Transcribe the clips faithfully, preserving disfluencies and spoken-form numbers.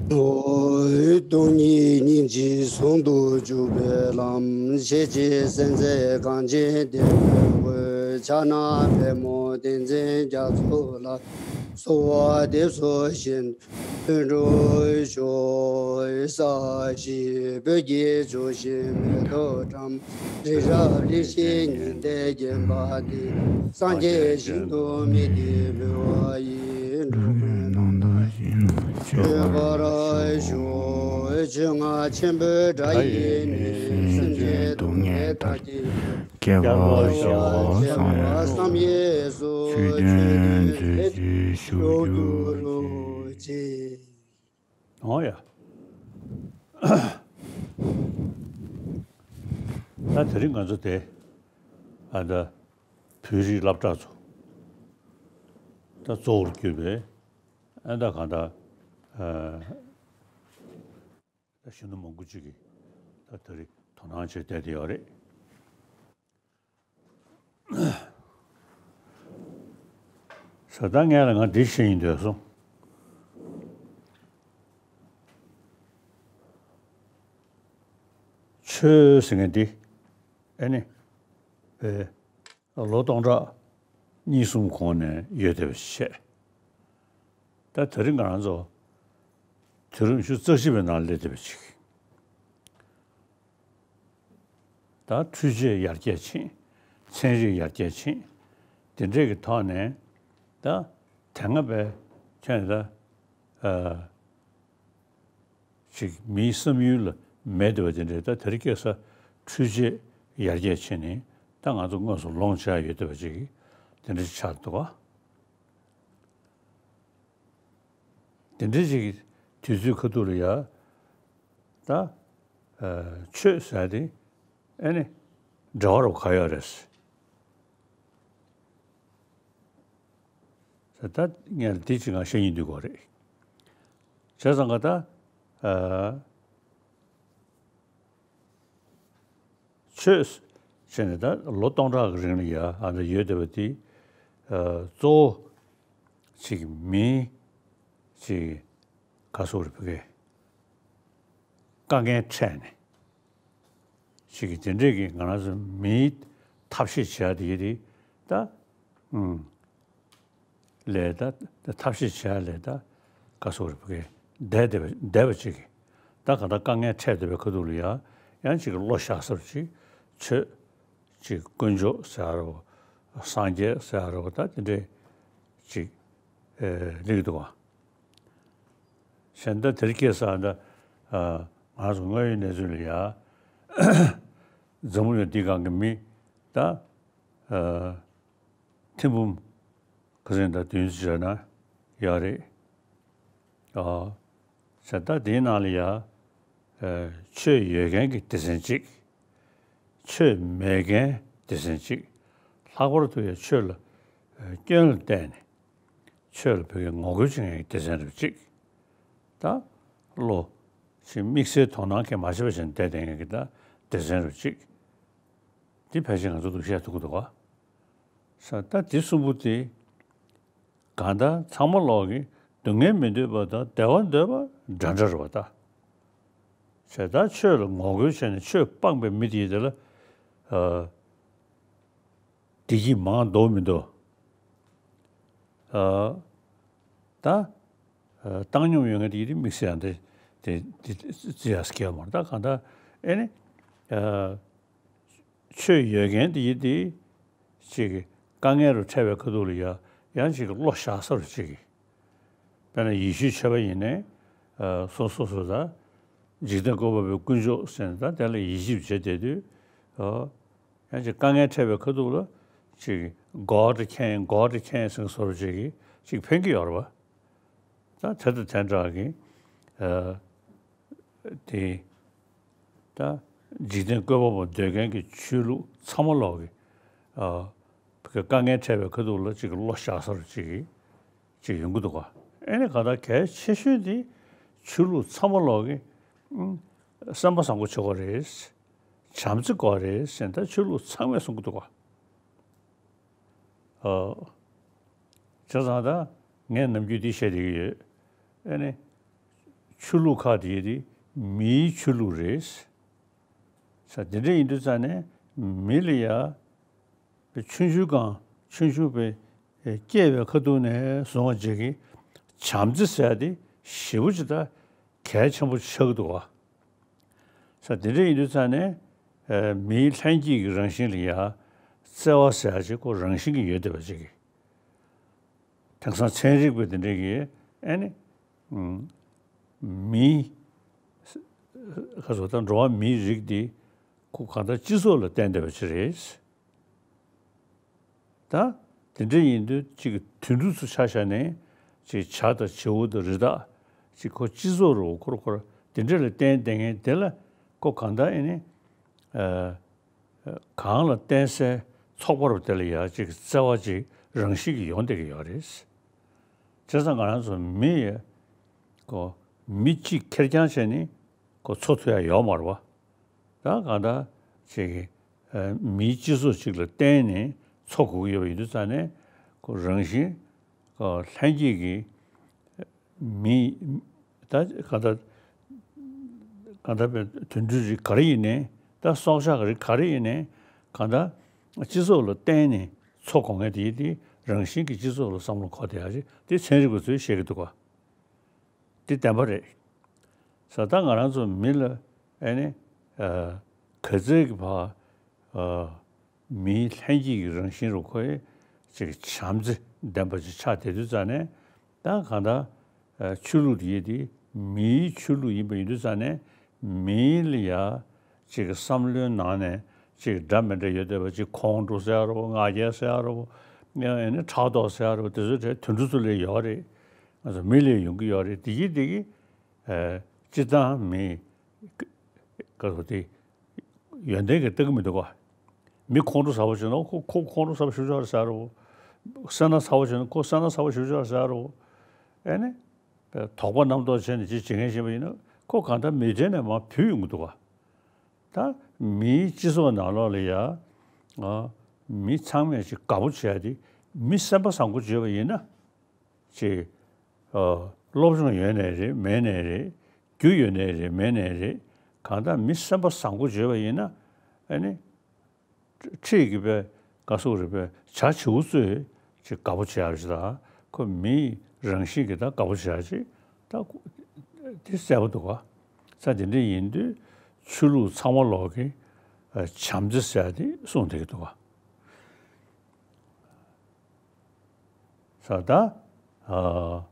སྟོང་ཉིད་སྙིང་རྗེ་ཟུང་དུ་འཇུག་པའི་ལམ། ཤེས་བྱའི་སེམས་རྩེ་གངས་ཅན་བསྟན་པའི་དབུས། ཕྱག་ན་པདྨོ་བསྟན་འཛིན་རྒྱ་མཚོ་ལ། གསོལ་བ་འདེབས་སོ་བཞིན་དུ་འགྲོ་ཞོག་ས་གཞི་བོད་ཀྱི་ལྗོན་ཤིང་མེ་ཏོག་བཀྲམ། རི་རབ་གླིང་བཞི་ཉི་ཟླས་བརྒྱན་པ་འདི། སངས་རྒྱས་ཞིང་དུ་མི་འདི་འབུལ་བ་ཡིན། འགྲོ་ཀུན་སྣང་དག་བཞིན་དུ་སྤྱོད་པར་ཤོག་ཆོས་རྔ་ཆེན་པོའི་སྒྲ་ཡིས་ནི། སེམས་ཅན་སྡུག་བསྔལ་མཐའ་ཀྱི། སྐྱེ་བ་བཞི་པོ་བསམ་ཡས་སུ། ཆོས་དོན་མཛད་ཅིང་བཞུགས་གྱུར་ཅིག་འོ་ཡ། ད་དེ་རིང་ང་ཚོ་དེ་ཨ་ད་བོད་རིགས་སློབ་གྲྭ་ཚོ་ད་གཙོ་བོར་གྱུར་པའི་ཨ་ད་གང་ལྟར་ཨ་ད་གཞོན་ནུ་མང་པོ་ཅིག་གིས་ད་དེ་རིང་དོ་སྣང་བྱས་བསྡད་དེ་ཡོད་རེད། ས་ད་ངས་ལ་ང་འདི་བཤད་སྙིང་འདོད་སོང་། ཆོས་ཟེར་མཁན་འདི་ཨེ་ནི་པའི་ལོ་སྟོང་ཕྲག་གཉིས་གསུམ་གོང་ནས་ཡོད་བསྡད་པ་ཞིག་བཤད། ད་དེ་རིང་ང་རང་ཚོ་དུས་རབས་ཉི་ཤུ་རྩ་གཅིག་པའི་ནང་སླེབས་བསྡད་པ་ཅིག་ད་འཕྲུལ་ཆས་ཡར་རྒྱས་ཕྱིན། ཚན་རིག་ཡར་རྒྱས་ཕྱིན། དེ་འདྲས་ཀྱི་ཐོག་ནས་ད་དེ་སྔ་བས་ཁྱོན་ད་ཨ་ཅིག་མིའི་བསམ་ཡུལ་ལ་མེད་བསྡད་པ་དེ་འདྲས་ད་དེ་རིང་ཁ་སང་འཕྲུལ་ཆས་ཡར་རྒྱས་ཕྱིན་ནས་ད་ང་ཚོ་དངོས་སུ་ལོངས་སྤྱད་ཡོད་བསྡད་པ་ཅིག་དེ་འདྲས་ཆགས་འདུག་ག་དེ་འདྲའི་ཅིག་དུས་ཚོད་ཁ་ཐུག་ལ་ཡ་ད་ཨ་ཆོས་ཟེར་དེ་ཨེ་ནི་འབྲེལ་བ་རུ་ག་ཡོད་རེད་ཟེར། ད་ངས་ལ་དེ་ཅིག་ང་བཤད་སྙིང་འདོད་གོ་རེད། བྱས་ཙང་ག་ད་ཨ། ཆོས་བྱས་ནས་ད་ལོ་སྟོང་ཕྲག་གི་རིང་ལ་ཡ་ཨ་འདྲ་ཡོད་བསྡད་པ་དེ་ཨ་གཙོ་བོ་ཅིག་མིའི་ཅིག་ག་སོགས་རེད་བོད་སྐད་དཀའ་ངལ་འཕྲད་ནས་ཅིག་དེ་འདྲས་ཀྱི་ང་རང་ཚོ་མིའི་ཐབས་ཤེས་བྱེད་ཡ་དེ་ཡི་དེ་ད་ཨུམ། ལས་ད་ཐབས་ཤེས་བྱས་ལས་ད་ག་སོགས་རེ་བ་གི་བསྡད་བསྡད་པ་བསྡད་པ་ཅིག་གིས་ད་ག་ད་དཀའ་ངལ་འཕྲད་བསྡད་པའི་ཁ་ཐུག་ལ་ཡ་ཡང་ཅིག་གི་བློ་བཞག་ས་རུ་ཅིག་ཆོས་ཅིག་དཀོན་མཆོག་ཟེར་རོ་སངས་རྒྱས་ཟེར་རོ་ད་དེ་འདྲས་ཅིག་ཨེ་སླེབས་འདུག་བ། གཞན་ད་དེར་སྐྱེས་ས་ད་ང་ཚོ་དངོས་ཡོད་གནས་ཚུལ་ལ་ཡ་འཛམ་བུ་གླིང་འདི་སྒང་གི་མི་ད་ཨ། ཐེར་འབུམ་ཁ་སང་དང་བདུན་ཅུ་ན་ཡོད་རེད། ཨོ། ཟེར་ད་དེའི་ནང་ལ་ཡ། ཨ། ཆོས་ཡོད་མཁན་གྱི་སྡེ་ཚན་གཅིག་ཆོས་མེད་མཁན་སྡེ་ཚན་གཅིག་ལྷག་པར་དུ་ཡ་ཆོས་ལ་ཨ་སྐྱོན་ལ་བལྟས་ནས་ཆོས་ལ་བོད་ཀྱི་ངོ་རྒོལ་བྱེད་མཁན་གྱི་སྡེ་ཚན་རེ་གཅིག་ད་བློ་ཞིག་དམིགས་བསལ་དོ་སྣང་གང་མ་བྱས་པ་བྱས་ནས་བསྡད་བསྡད་མཁན་གྱི་ད་སྡེ་ཚན་རེ་གཅིག་འདི་ཕལ་ཆེར་ང་ཚོ་འདུ་ཤེས་ཐུབ་ཀྱི་འདུག་ག་ས་ད་འདི་གསུམ་པོ་དེ་གང་ལྟར་ཚང་མ་ལོག་གི་སྡུག་བསྔལ་མི་འདོད་པ་དང་བདེ་བ་འདོད་པ་འདྲ་འདྲ་རེད་པ་ད། ཞེ་ད་ཆོས་ལ་ངོ་རྒོལ་བྱས་ནས་ཆོས་སྤངས་པའི་མི་དེ་དེ་ལ་ཨ། བདེ་སྐྱིད་མང་འདུག་མི་འདུག་ཨ། ད་ཨ་བཏང་སྙོམས་ཡོད་མཁན་དེ་ཡིན་དེ་དམིགས་བསལ་ཡང་དེ་དེ་དེ་བརྩི་ཡག་སྐལ་མ་རེད། ད་གང་ལྟར་ཨེ་ནི་ཨ། ཆོས་ཡོད་མཁན་དེ་ཡིན་དེ་ཅིག་དཀའ་ངལ་རུ་འཕྲད་པའི་ཁ་ཐུག་ལ་ཡ་ཡང་ཅིག་བློ་བཞག་ས་རུ་ཅིག་དཔེར་ན་ཡེ་ཤུའི་ཆོས་པ་ཡིན་ནའི་ཨ། སོ་སོ་སོ་ད་འཇིག་རྟེན་བཀོད་པ་པོའི་དཀོན་མཆོག་ཟེར་ནས་ད་དེ་ལ་ཡིད་ཆེས་བྱེད་བསྡད་དུས་ཨ། ཡང་ཅིག་དཀའ་ངལ་འཕྲད་པའི་ཁ་ཐུག་ལ་ཅིག་God can, God can ཟེར་བཟོ་འདྲ་ཅིག་གིས་ཅིག་ཕན་གྱི་ཡོད་རེད་པ། ད་དེ་དང་དེ་འདྲ་གི་ཨ། དེ་ད་འཇིག་རྟེན་བཀོད་པ་པོ་འདོད་མཁན་གྱི་ཆོས་ལུགས་ཚང་མ་ལོག་གི་ཨ། དཀའ་ངལ་འཕྲད་པའི་ཁ་ཐུག་ལ་ཅིག་བློ་བཞག་ས་རུ་ཅིག་གི་ཅིག་ཡོང་གི་འདུག་ག་ཨེ་ནི་ག་ད་གལ་ཆེ་ཤོས་དེ་ཆོས་ལུགས་ཚང་མ་ལོག་གི་ཨུམ། བསམ་པ་བཟང་པོ་བྱེད་དགོས་རེད། བྱམས་བརྩེ་དགོས་རེད་ཟེར་ད་ཆོས་ལུགས་ཚང་མས་གསུང་གི་འདུག་ག་ཨོ། བྱས་ཙང་ད་ངས་ནམ་རྒྱུན་འདི་བཤད་བསྡད་ཀྱི་ཡོད། ཨེ་ནི། ཆོས་ལུགས་ཁག་དེ་དེ་མིའི་ཆོས་ལུགས་རེད། ས་དེ་འདྲ་ཡིན་དུས་ཙང་ནས་མི་ལ་ཡ་ཆུང་ཆུང་སྒང་ཆུང་ཆུང་པའི་སྐྱེས་པའི་ཁ་ཐུག་ནས་བཟུང་བ་བྱེད་ཀྱི་བྱམས་བརྩེ་ཟེར་ཡ་དེ་ཞེ་པོ་ཅིག་ད་གལ་ཆེན་པོ་ཆགས་ཀྱི་འདུག་བ། ས་དེ་འདྲ་ཡིན་དུས་ཙང་ནས་མིའི་ལྷན་སྐྱེས་ཀྱི་རང་བཞིན་ལ་ཡ་བརྩེ་བ་ཟེར་ཡ་ཅིག་ཁོ་རང་བཞིན་གྱིས་ཡོད་བསྡད་པ་ཅིག་གིས། དེང་སང་ཚན་རིག་པ་དེ་འདྲ་གིས་ཨེ་ནི། མི། ཁ་སོ་ད་འགྲོ་བ་མིའི་རིགས་འདི་ཁོ་གང་ལྟར་སྤྱི་ཚོགས་ལ་བརྟེན་བསྡད་པ་ཅིག་རེད། ད་དེ་འདྲ་ཡིན་དུས་གཅིག་དུད་འགྲོ་ཚོ་ཆ་བཞག་ནས་གཅིག་བྱ་དང་བྱིའུ་དང་རི་དྭགས་གཅིག་ཁོ་སྤྱི་ཚོགས་རུ་ཁོར་ཁོར་དེ་འདྲ་ལ་བརྟེན་བསྡད་མཁན་དེ་ལ་ཁོ་གང་ལྟར་ཨེ་ནི། གང་ལ་བརྟེན་སའི་ཚོགས་པ་རུ་དེ་ལ་ཡ་གཅིག་བརྩེ་བ་གཅིག་རང་བཞིན་གྱིས་ཡོང་བསྡད་ཀྱི་ཡོད་རེད། བྱས་ཙང་ང་རང་ཚོ་མི་ཡི་ཁོ་མི་གཅིག་ཁེར་རྐྱང་བྱས་ནས་ཁོ་འཚོ་ཐུབ་ཡ་ཡོད་མ་རེད་བ། ད་གང་ལྟར་ཅིག་མིའི་སྤྱི་ཚོགས་གཅིག་ལ་བརྟེན་ནས་འཚོ་དགོས་ཀྱི་ཡོད་པ་ཡིན་དུས་ཙང་ནས་ཁོ་རང་བཞིན་ལྷན་སྐྱེས་ཀྱི་མི་ད་ག་ད་ག་ད་པའི་དུད་འགྲོའི་རིགས་ག་རེ་ཡིན་ནའི་ད་སྲོག་ཆགས་ཀྱི་རིགས་ག་རེ་ཡིན་ནའི་གང་ལྟར་སྤྱི་ཚོགས་ལ་བརྟེན་ནས་འཚོ་དགོས་མཁན་དེ་དེ་རང་བཞིན་གྱིས་སྤྱི་ཚོགས་ལ་བསམ་བློ་འཁོར་བསྡད་ཡ་རེད། དེ་ཚན་རིག་པ་ཚོས་བཤད་ཀྱི་འདུག་ག་དེ་བདེན་པ་རེད། ས་ད་ང་རང་ཚོ་མི་ལ་ཨེ་ནི་ག་ཚད་ཀྱི་བར་མིའི་ལྷན་སྐྱེས་ཀྱི་རང་བཞིན་རུ་ཁོའི་ཅིག་བྱམས་བརྩེ་ལྡན་པ་ཅིག་ཆགས་བསྡད་དུས་ཙང་ནས་ད་གང་ལྟར་ཆོས་ལུགས་དེ་ཡི་དེ་མིའི་ཆོས་ལུགས་ཡིན་པ་ཡིན་དུས་ཙང་ནས་མིའི་ལ་ཡ་ཅིག་བསམ་བློའི་ནང་ནས་ཅིག་འདྲ་མི་འདྲ་ཡོད་བསྡད་པ་ཅིག་ཁོང་ཁྲོ་ཟེར་ཡ་རོ་ང་རྒྱལ་ཟེར་ཡ་རོ་ཨེ་ནི་ཕྲག་དོག་ཟེར་ཡ་རོ་དེ་ཚོ་དེ་དུད་འགྲོ་ཚོ་ལས་ཡོད་རེད། ང་ཚོ་མི་ལས་ཡོང་གི་ཡོད་རེད། དེ་གི་དེ་གི་སྤྱིར་བཏང་མི་ག་ཚོད་དེ་ཡོན་ཏན་གྱི་ལྟ་གི་མི་འདུག་ག་མི་ཁོང་ཁྲོ་ཟ་བ་བྱུང་ན་ཁོ་ཁོ་ཁོང་ཁྲོ་ཟ་བ་ཞུ་ཆོག་རེད་ཟེར་རོ། སེར་སྣ་ཚ་བ་བྱུང་ན་ཁོ་སེར་སྣ་ཚ་བ་ཞུ་ཆོག་རེད་ཟེར་རོ། ཨེ་ནི། དོགས་པ་རྣམ་རྟོག་བྱས་ནས་ཅི་བྱེད་མཁན་ཞིག་ཡིན་ན་ཁོ་གང་ལྟར་མི་གྲལ་ནས་མར་བུད་ཡོང་གི་འདུག་ག་ད་མིའི་སྤྱི་ཚོགས་ནང་ལོགས་ལ་ཡ། མི་ཚང་མས་ཅིག་དགའ་པོ་བྱས་ཏེ་མི་སེམས་པ་བཟང་པོ་བྱས་པ་ཡིན་ན། ཅིག་ཨ། སློབ་སྦྱོང་ཡོད་ནའི་རེད་མེད་ནའི་རེད། རྒྱུ་ཡོད་ནའི་རེད་མེད་ནའི་རེད། གང་ལྟར་མི་སེམས་པ་བཟང་པོ་བྱས་པ་ཡིན་ན་ཨ་ནི། ཁྲིད་ཀྱི་པའི་བཀའ་ཟུར་རེད་པའི་བྱ་བྱིའུ་ཚོས་ཅིག་དགའ་པོ་བྱེད་ཡག་ཅིག་དང་ཁོ་མིའི་རང་བཞིན་གྱིས་ད་དགའ་པོ་བྱེད་ཡག་ཅིག་ད་དེ་གསལ་པོ་འདུག་ག་ས་དེ་འདྲ་ཡིན་དུས་ཆོས་ལུགས་ཚང་མ་ལོག་གི་བྱམས་བརྩེ་ཟེར་ཡག་དེ་གསུངས་བསྡད་ཀྱི་འདུག་ག་ས་ད། ཨ།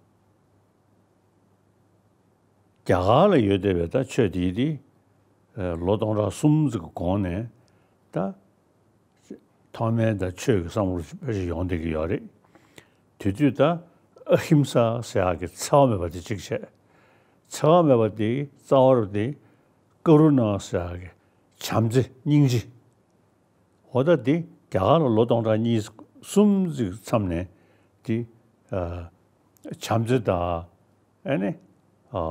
རྒྱ་གར་ལ་ཡོད་བསྡད་པའི་ད་ཆོས་དེ་དེ་ལོ་སྟོང་ཕྲག་གསུམ་ཙམ་གྱི་གོང་ནས་ད་ཐོག་མའི་ད་ཆོས་ཀྱི་བསམ་བློ་དཔེ་ཞིག་ཡོང་བསྡད་ཀྱི་ཡོད་རེད། དེ་དུས་ད་ཨ་ཧིམ་ས་ཟེར་ཡག་གི་འཚེ་བ་མེད་པ་དེ་གཅིག་བྱས། འཚེ་བ་མེད་པ་དེ་རྩ་བ་རུ་དེ་ཀ་རུ་ཎ་ཟེར་ཡག་གི་བྱམས་བརྩེ་སྙིང་རྗེ། འོ་ད་འདི་རྒྱ་གར་ལ་ལོ་སྟོང་ཕྲག་གཉིས་གསུམ་ཙམ་མཚམས་ནས་འདི་ཨ་བྱམས་བརྩེ་དང་ཨ་ནི་ཨ་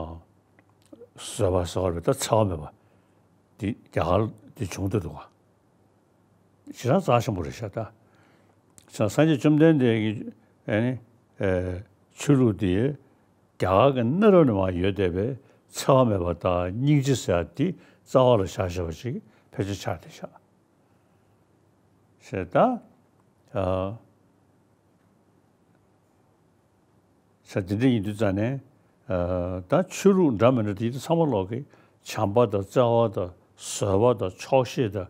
བཟོད་པ་ཟེར་བ་རེད་ད་འཚེ་བ་མེད་པ་འདི་རྒྱ་གར་འདི་བྱུང་བསྡད་འདུག་ག་ཞེ་དྲག་རྩ་ཆེན་པོ་རེད་ཤག་ད། སངས་རྒྱས་བཅོམ་ལྡན་འདས་ཀྱི་ཨ་ནི་ཨ་ཆོས་ལུགས་འདི་རྒྱ་གར་གྱི་གནའ་རབས་ནས་མར་ཡོད་བསྡད་པའི་འཚེ་བ་མེད་པ་དང་སྙིང་རྗེ་ཟེར་བ་འདི་རྩ་བ་ལ་བཞག་བཞག་པ་ཞིག་ཕལ་ཆེར་ཆགས་བསྡད་ཤག་ཞེས་ད། ཨ། ས་དེ་འདྲ་ཡིན་དུས་ཙང་ནས། ཨ། ད་ཆོས་ལུགས་འདྲ་མི་འདྲ་དེ་ཚང་མ་ལོག་གི་བྱམས་པ་དང་བརྩེ་བ་དང་བཟོད་པ་དང་ཆོག་ཤེས་དང་།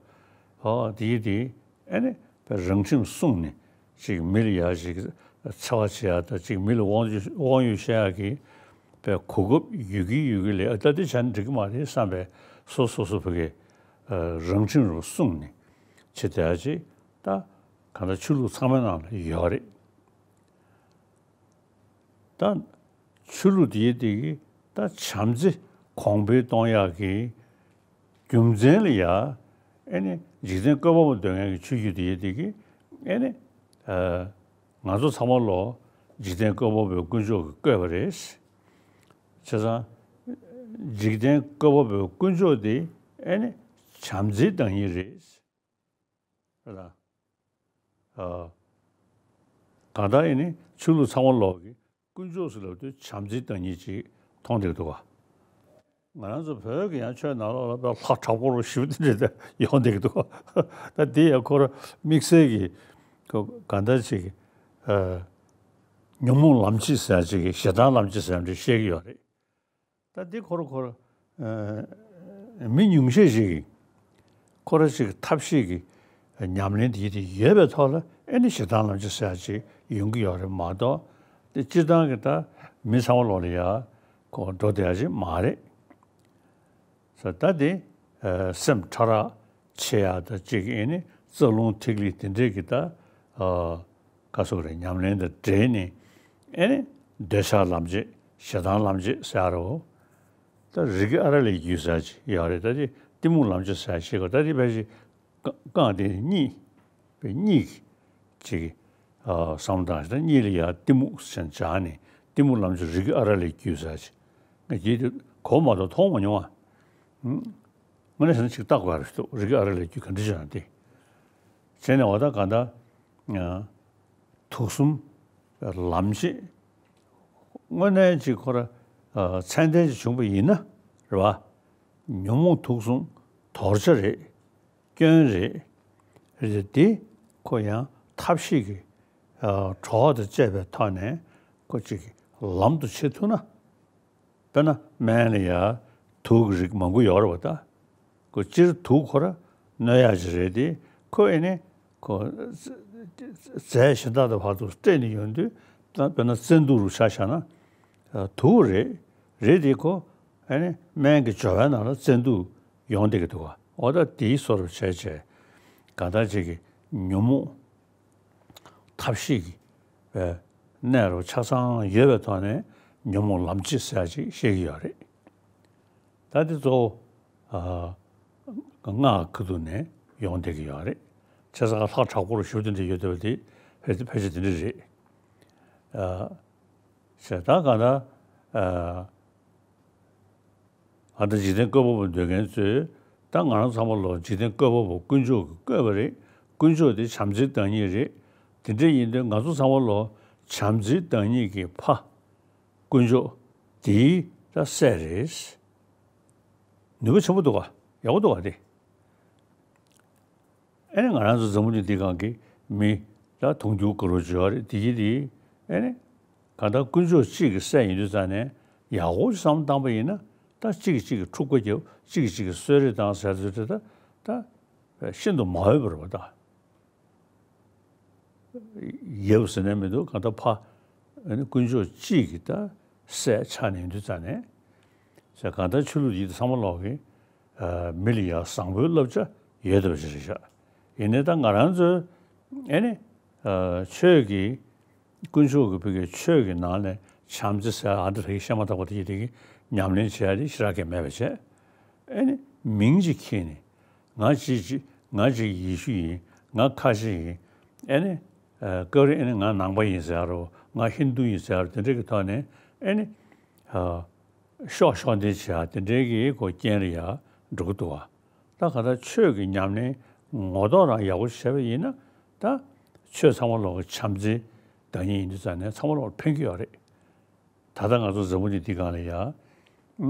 ཨ། དེ་དེ་ཨ་ནི་རང་ཁྲིམས་བསྲུངས་ནས་ཅིག་མི་ལ་ཡ་ཞིག་འཚེ་བ་བྱེད་ཡ་དང་ཅིག་མི་ལ་དབང་དབང་ཡོད་བཤད་ཡ་གི་པའི་གོ་སྐབས་ཡོད་ཀྱི་ཡོད་ཀྱི་ལས་ཨ་ད་དེ་བྱས་ན་འགྲིག་གི་མ་རེད་བསམ་པའི་སོ་སོ་སོ་བོ་གི་རང་ཁྲིམས་རུ་བསྲུངས་ནས་བྱེད་བསྡད་ཡ་ཅིག་ད་གང་ལྟར་ཆོས་ལུགས་ཚང་མའི་ནང་ལ་ཡོད་རེད། ད་ཆོས་ལུགས་དེའི་སྟེང་གི་ད་བྱམས་བརྩེ་གོང་འཕེལ་གཏོང་ཡག་གི་རྒྱུ་མཚན་ལ་ཡ་ཨེ་ནི་འཇིག་རྟེན་བཀོད་པ་པོ་འདོད་མཁན་གྱི་ཆོས་བརྒྱུད་དེའི་སྟེང་གི་ཨེ་ནི་ཨ་ང་ཚོ་ཚང་མ་ལོ་འཇིག་རྟེན་བཀོད་པ་པོའི་དཀོན་མཆོག་གིས་བཀོད་པ་རེད། བྱས་ཙང་འཇིག་རྟེན་བཀོད་པ་པོའི་དཀོན་མཆོག་དེ་ཨེ་ནི་བྱམས་བརྩེའི་བདག་ཉིད་རེད། ཨ། གང་ལྟར་ཡིན་ནའི་ཆོས་ལུགས་ཚང་མ་ལོག་གི་དཀོན་མཆོག་ཟེར་ལབ་དུས་བྱམས་བརྩེའི་བདག་ཉིད་ཅིག་མཐོང་བསྡད་འདུག་ག་ང་རང་ཚོ་བོད་ཀྱི་ཡང་ཆོས་ནང་ལོགས་ལ་དཔེ་ལྷག་དྲག་པོ་རུ་ཞིབ་དེ་འདྲ་ཡོང་བསྡད་ཀྱི་འདུག་ད་འདི་ཡང་ཁོ་ར་དམིགས་བསལ་གྱི་ཁོ་ག་འདྲ་ཅིག་ཨ། ཉོན་མོངས་ལམ་བྱེད་ཟེར་ཅིག་གི་ཞེ་སྡང་ལམ་བྱེད་ཟེར་འདྲ་བཤད་ཀྱི་ཡོད་རེད། ད་འདི་ཁོ་ར་ཁོ་ར་ཨ། མི་ཉུང་ཤས་ཤིག་གིས་ཁོ་ར་ཅིག་ཐབས་ཤེས་ཀྱི་ཉམས་ལེན་དེ་དེ་ཡོད་པའི་ཐོག་ལ་ཨེ་ནི་ཞེ་སྡང་ལམ་བྱེད་ཟེར་ཅིག་ཡོང་གི་ཡོད་རེད་མ་གཏོགས། དེ་སྤྱིར་བཏང་གི་ད་མི་ཚང་མ་ལོག་ལ་ཡ་ཁོ་འགྲོ་བསྡད་ཡ་ཅིག་མ་རེད། ས་ད་དེ་ཨ། སེམས་ཕྲ་རགས་ཆེ་ཡག་དང་གཅིག་ཨེ་ནི་རྩ་རླུང་ཐིག་ལེ་དེ་འདྲས་ཀྱི་ད་ཨ། ག་སོགས་རེད། ཉམས་ལེན་དང་འབྲེལ་ནས་ཨེ་ནི་འདོད་ཆགས་ལམ་བྱེད་ཞེ་སྡང་ལམ་བྱེད་ཟེར་རོ། ད་རིགས་ཨ་ར་ལས་བརྒྱུད་ཟེར་ཅིག་ཡོད་རེད། ད་དེ་གཏི་མུག་ལམ་བྱེད་ཟེར་ཞིག་གོ། ད་དེ་ཕལ་ཆེར་རྐང་དེ་གཉིས་པའི་གཉིས་ཀྱི་ཅིག་ཨ། བསམ་བློ་བཏང་ཞིག་ད་གཉིས་ལ་ཡ་གཏི་མུག་ཟེར་བྱ་ནས་གཏི་མུག་ལམ་བྱེད་རིགས་ཨ་ར་ལས་བརྒྱུད་ཟེར་ཅིག་ང་རྒྱལ་དུ་གོ་མ་གཏོགས་མཐོང་མ་མྱོང་བ། དངོས་གནས་བྱས་ན་ཅིག་བརྟག་དགོས་རེད་འདུག་རིགས་ཨ་ར་ལས་བརྒྱུད་ག་འདྲ་བྱས་ན་དེ། བྱས་ནས་འོ་ད་ག་ད་དུག་གསུམ་ལམ་བྱེད་དངོས་གནས་ཅིག་ཁོ་ར་ཚད་ལྡན་ཅིག་བྱུང་པ་ཡིན་ན་རེད་བ། ཉོན་མོངས་དུག་གསུམ་དོར་བྱ་རེད། སྐྱོན་རེད། རེད་དེ་ཁོ་ཡང་ཐབས་ཤེས་ཀྱི་གྲོགས་དང་བཅས་པའི་ཐོག་ནས་ཁོ་ཅིག་ལམ་དུ་བྱེད་ཐུབ་ན། དཔེར་ན་སྨན་ལ་ཡ་དུག་གི་རིགས་མང་པོ་ཡོད་རེད་བ་ད། ཁོ་སྤྱིར་དུག་ཁོ་ར་གནོད་ཡག་ཅིག་རེད་དེ་ཁོ་ཨེ་ནི་ཁོ་རྫས་གཞན་དག་དང་བར་དུ་སྤྲད་ནས་ཡོང་དུས་ད་དཔེར་ན་བཙན་དུག་རུ་ཆ་བཞག་ན་དུག་རེད། རེད་དེ་ཁོ་ཨེ་ནི་སྨན་གྱི་སྦྱོར་བའི་ནང་ལ་བཙན་དུག་ཡོང་བསྡད་ཀྱི་འདུག་བ། འོ་ད་དེའི་བཟོ་འདྲ་བྱས་བྱས་གང་ལྟར་ཅིག་གི་ཉོན་མོངས་ཐབས་ཤེས་ཀྱི་གནས་རུ་ཆ་ཚང་ཡོད་པའི་ཐོག་ནས་ཉོན་མོངས་ལམ་བྱེད་ཟེར་ཡག་ཅིག་བཤད་ཀྱི་ཡོད་རེད། ད་དེ་གཙོ་བོ་ཨ། སྔགས་ཀྱི་ཐོག་ནས་ཡོང་བསྡད་ཀྱི་ཡོད་རེད། བྱས་ཙང་ལྷག་དྲག་པོ་རུ་ཞུ་དེ་འདྲ་ཡོད་བསྡད་པ་དེ་ཕལ་ཕལ་ཆེར་དེ་འདྲ་རེད། ཨ། བྱས་ད་གང་ལྟར་ཨ། ཨ་ད་འཇིག་རྟེན་བཀོད་པ་པོ་འདོད་མཁན་ཚོས་ད་ང་རང་ཚང་མ་ལོ་འཇིག་རྟེན་བཀོད་པ་པོ་དཀོན་མཆོག་གིས་བཀོད་པ་རེད། དཀོན་མཆོག་དེ་བྱམས་བརྩེའི་བདག་ཉིད་རེད། དེ་འདྲ་ཡིན་དུས་ང་ཚོ་ཚང་མ་ལོ་བྱམས་བརྩེའི་བདག་ཉིད་ཀྱི་ཕ་དཀོན་མཆོག་དེའི་ད་སྲས་རེད། ནུས་པ་ཆེན་པོ་འདུག་ག་ཡག་པོ་འདུག་ག་དེ། ཨེ་ནི་ང་རང་ཚོ་འཛམ་བུ་གླིང་འདི་སྒང་གི་མི་ལ་དུང་ཕྱུར་འགའ་རེ་ཡོད་རེད། དེ་གི་དེ་ཨེ་ནི་གང་ལྟར་དཀོན་མཆོག་གཅིག་གི་སྲས་ཡིན་དུས་ཙང་ནས་ཡག་པོ་བསམ་བཏང་པ་ཡིན་ན་ད་གཅིག་གིས་གཅིག་གི་འཁྲུག་པ་རྒྱབ། གཅིག་གིས་གཅིག་གི་གསོད་རེས་བཏང་ཟེར་ཚུལ་དེ་ད་ད་ཤིན་ཏུ་མ་འོས་པ་རེད་པ་ད། ཡོད་ཟེར་ནས་མི་འདུག་གང་ལྟར་ཕ་ཨེ་ནི་དཀོན་མཆོག་གཅིག་གི་ད་སྲས་ཆགས་ནས་ཡིན་དུས་ཙང་ནས་ཟེར། གང་ལྟར་ཆོས་ལུགས་འདི་ཚང་མ་ལོག་གི་མི་ལ་ཡང་བཟང་པོའི་བསླབ་བྱ་ཡོད་བསྡད་པ་ཞིག་རེད་ཤག་ཡིན་ནའི་ད་ང་རང་ཚོའི་ཨེ་ནི་ཆོས་ཀྱི་དཀོན་མཆོག་གི་བོད་ཀྱི་ཆོས་ཀྱི་ནང་ནས་བྱམས་བརྩེ་ཟེར་ཨ་འདི་ལ་ཡི་བཤད་མ་ཐག་པ་དེ་ཡི་དེ་གི་ཉམས་ལེན་བྱེད་ཡ་དེ་ཞེ་དྲག་གི་མེད་པ་བྱས། ཨེ་ནི་མིང་ཅིག་ཁྱེར་ནས་ང་ཅིག་ཅིག་ང་ཅིག་ཡེ་ཤུ་ཡིན། ང་ཁ་ཆེ་ཡིན། ཨེ་ནི་སྐབས་རེ་ཨེ་ནི་ང་ནང་པ་ཡིན་ཟེར་རོ། ང་ཧིན་དུ་ཡིན་ཟེར་རོ། དེ་འདྲ་གི་ཐོག་ནས་ཨེ་ནི་ཤོག་ཤོག་འདི་བྱ་དེ་འདྲའི་གི་གོ་རྐྱེན་རེ་ཡ་འགྲོ་གི་འདུག་བ། ད་ག་ད་ཆོས་ཀྱི་ཉམས་ལེན་ངོ་ཐོག་རང་ཡག་པོ་བྱས་པ་ཡིན་ན་ད་ཆོས་ཚང་མ་ལོག་གི་བྱམས་བརྩེའི་བདག་ཉིད་ཡིན་དུས་ཙང་ནས་ཚང་མ་ལོག་ཕན་གྱི་ཡོད་རེད། ད་ལྟ་ང་ཚོ་འཛམ་བུ་གླིང་འདི་སྒང་ལ་ཡ་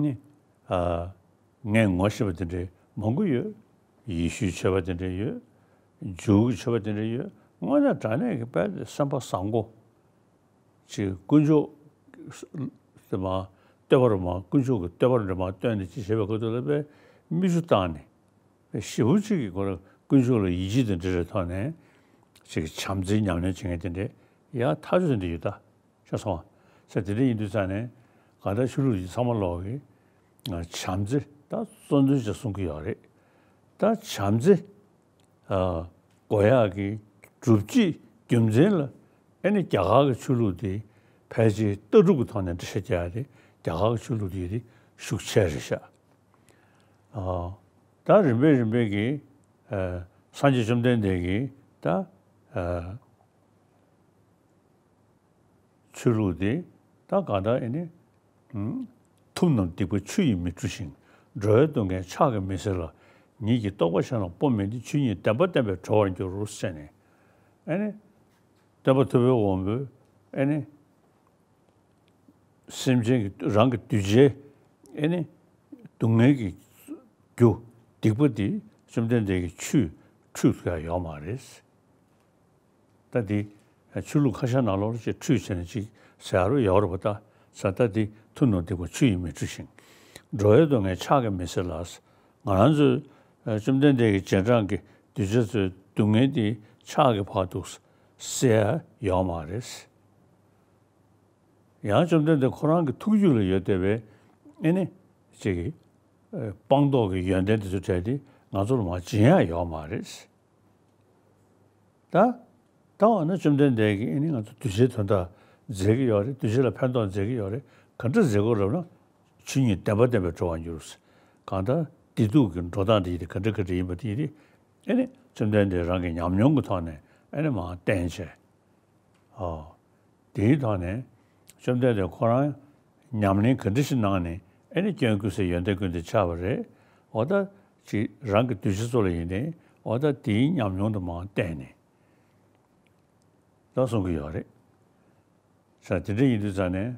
ནི་ཨ་ངས་ངོ་ཤེས་པ་དེ་འདྲའི་མང་པོ་ཡོད། ཡེ་ཤུའི་ཆོས་པ་དེ་འདྲ་ཡོད། འཇུའུ་གི་ཆོས་པ་དེ་འདྲ་ཡོད། དངོས་གནས་དྲང་གནས་ཀྱི་དཔེ་སེམས་པ་བཟང་པོ་ཅིག་དཀོན་མཆོག་དེ་མ་བསྟོད་པ་རུ་མ་དཀོན་མཆོག་གི་བསྟོད་པ་རུ་མ་བསྟོད་ནས་ཅིག་བྱེད་པའི་ཁ་ཐུག་ལ་དཔེ་མིག་ཆུ་བཏང་ནས་དཔེ་ཞེ་པོ་ཅིག་གི་སྐོར་དཀོན་མཆོག་ལ་ཡིད་ཆེས་དེ་འདྲ་རེ་ཐོག་ནས་ཅིག་བྱམས་བརྩེའི་ཉམས་ལེན་བྱེད་མཁན་དེ་འདྲ་ཡ་ཐག་ཆོད་དེ་འདྲ་ཡོད་ད། ཤེས་སོང་ང་། ཟེར་དེ་འདྲ་ཡིན་དུས་ཙང་ནས་གང་ལྟར་ཆོས་ལུགས་འདི་ཚང་མ་ལོག་གི་བྱམས་བརྩེ་ད་གཙོ་འདོན་བྱས་གསུང་གི་ཡོད་རེད། ད་བྱམས་བརྩེ་དགོས་ཡག་གི་སྒྲུབ་བྱེད་རྒྱུ་མཚན་ལ་ཨེ་ནི་རྒྱ་གར་གྱི་ཆོས་ལུགས་འདི་ཕལ་ཆེར་ལྟ་གྲུབ་ཀྱི་ཐོག་ནས་འགྲེལ་བཤད་རྒྱག་ཡ་དེ་རྒྱ་གར་གྱི་ཆོས་ལུགས་འདི་དེ་ཤུགས་ཆེ་རེད་ཤག་ད་རིམ་པས་རིམ་པས་ཀྱི་སངས་རྒྱས་བཅོམ་ལྡན་འདས་ཀྱིས་ད། ཆོས་ལུགས་དེ་ད་གང་ལྟར་ཨེ་ནི། ཐུབ་རྣམས་སྡིག་པ་ཆུ་ཡིས་མི་འཁྲུ་ཞིང་། འགྲོ་བའི་སྡུག་བསྔལ་ཕྱག་གིས་མི་སེལ་ལ། ཉིད་ཀྱི་རྟོགས་པ་གཞན་ལ་སྤོ་མིན་ཏེ། ཆོས་ཉིད་བདེན་པ་བསྟན་པས་གྲོལ་བར་འགྱུར་ཟེར་ནས་ཨེ་ནི། སྟོན་པ་ཐུབ་པའི་དབང་པོས་ཨེ་ནི། སེམས་ཅན་གྱི་རང་གི་གདུལ་བྱའི་ཨེ་ནི། སྡུག་བསྔལ་གྱི་རྒྱུ་སྡིག་པ་འདི་བཅོམ་ལྡན་འདས་ཀྱིས་ཆུས་འཁྲུད་ཐུབ་ཡ་ཡོད་མ་རེད། ད་འདི་ཆོས་ལུགས་ཁ་ཤས་ནང་ལོགས་ལ་ཅིག་ཁྲུས་བྱས་ནས་ཅིག་ཟེར་ཡ་ཡོད་རེད་པ། ད་ས་ད་འདི་མཐུ་ནུས་སྡིག་པ་ཆུ་ཡིས་མི་འཁྲུད་ཅིང་། འགྲོ་བའི་སྡུག་བསྔལ་ཕྱག་གིས་མི་སེལ་ལ། ང་རང་ཚོས་བཅོམ་ལྡན་འདས་ཀྱི་རྗེས་འབྲང་གི་གདུལ་བྱ་ཚོའི་སྡུག་བསྔལ་འདི་ཕྱག་གིས་ཕར་འདུག་སེལ་ཡ་ཡོད་མ་རེད། ཡང་བཅོམ་ལྡན་འདས་ཁོ་རང་གི་ཐུགས་རྒྱུད་ལ་ཡོད་བསྡད་པའི་ཨེ་ནི་ཅིག་གི་སྤངས་རྟོགས་ཀྱི་ཡོན་ཏན་དེ་ཚོ་བྲལ་ཏེ་ང་ཚོ་ལ་མར་སྦྱིན་ཡ་ཡོད་མ་རེད། ད་ད་འོ་ན་བཅོམ་ལྡན་འདས་ཀྱིས་ཨེ་ནི་ང་ཚོ་གདུལ་བྱའི་དོན་དག་མཛད་ཀྱི་ཡོད་རེད། གདུལ་བྱ་ལ་ཕན་ཐོགས་མཛད་ཀྱི་ཡོད་རེད། ག་འདྲ་མཛད་དགོས་ལབ་ན། ཆོས་ཉིད་བདེན་པ་བསྟན་པས་གྲོལ་བར་འགྱུར། གང་ལྟར་བདེ་སྡུག་གི་འགྲོ་སྟངས་དེ་ཡིན་ཏེ་ག་འདྲ་ག་འདྲ་ཡིན་པ་དེ་ཡིན་ཏེ་ཨེ་ནི་བཅོམ་ལྡན་འདས་རང་གི་ཉམས་མྱོང་གི་ཐོག་ནས་ཨེ་ནི་མར་བསྟན་བྱས། ཨོ། དེའི་ཐོག་ནས་བཅོམ་ལྡན་འདས་ཁོ་རང་ཉམས་ལེན་ག་འདྲ་ཞིག་གནང་ནས་ཨེ་ནི་སྐྱོན་ཀུན་ཟད་ཡོན་ཏན་ཀུན་དེ་ཆགས་པ་རེད། འོ་ད་ཅིག་རང་གི་གདུལ་བྱ་ཚོ་ལ་ཡིན་ནའི་འོ་ད་དེའི་ཉམས་མྱོང་དུ་མར་བསྟན་ནས་ད་གསུང་གི་ཡོད་རེད། ས་དེ་འདྲ་ཡིན་དུས་ཙང་ནས་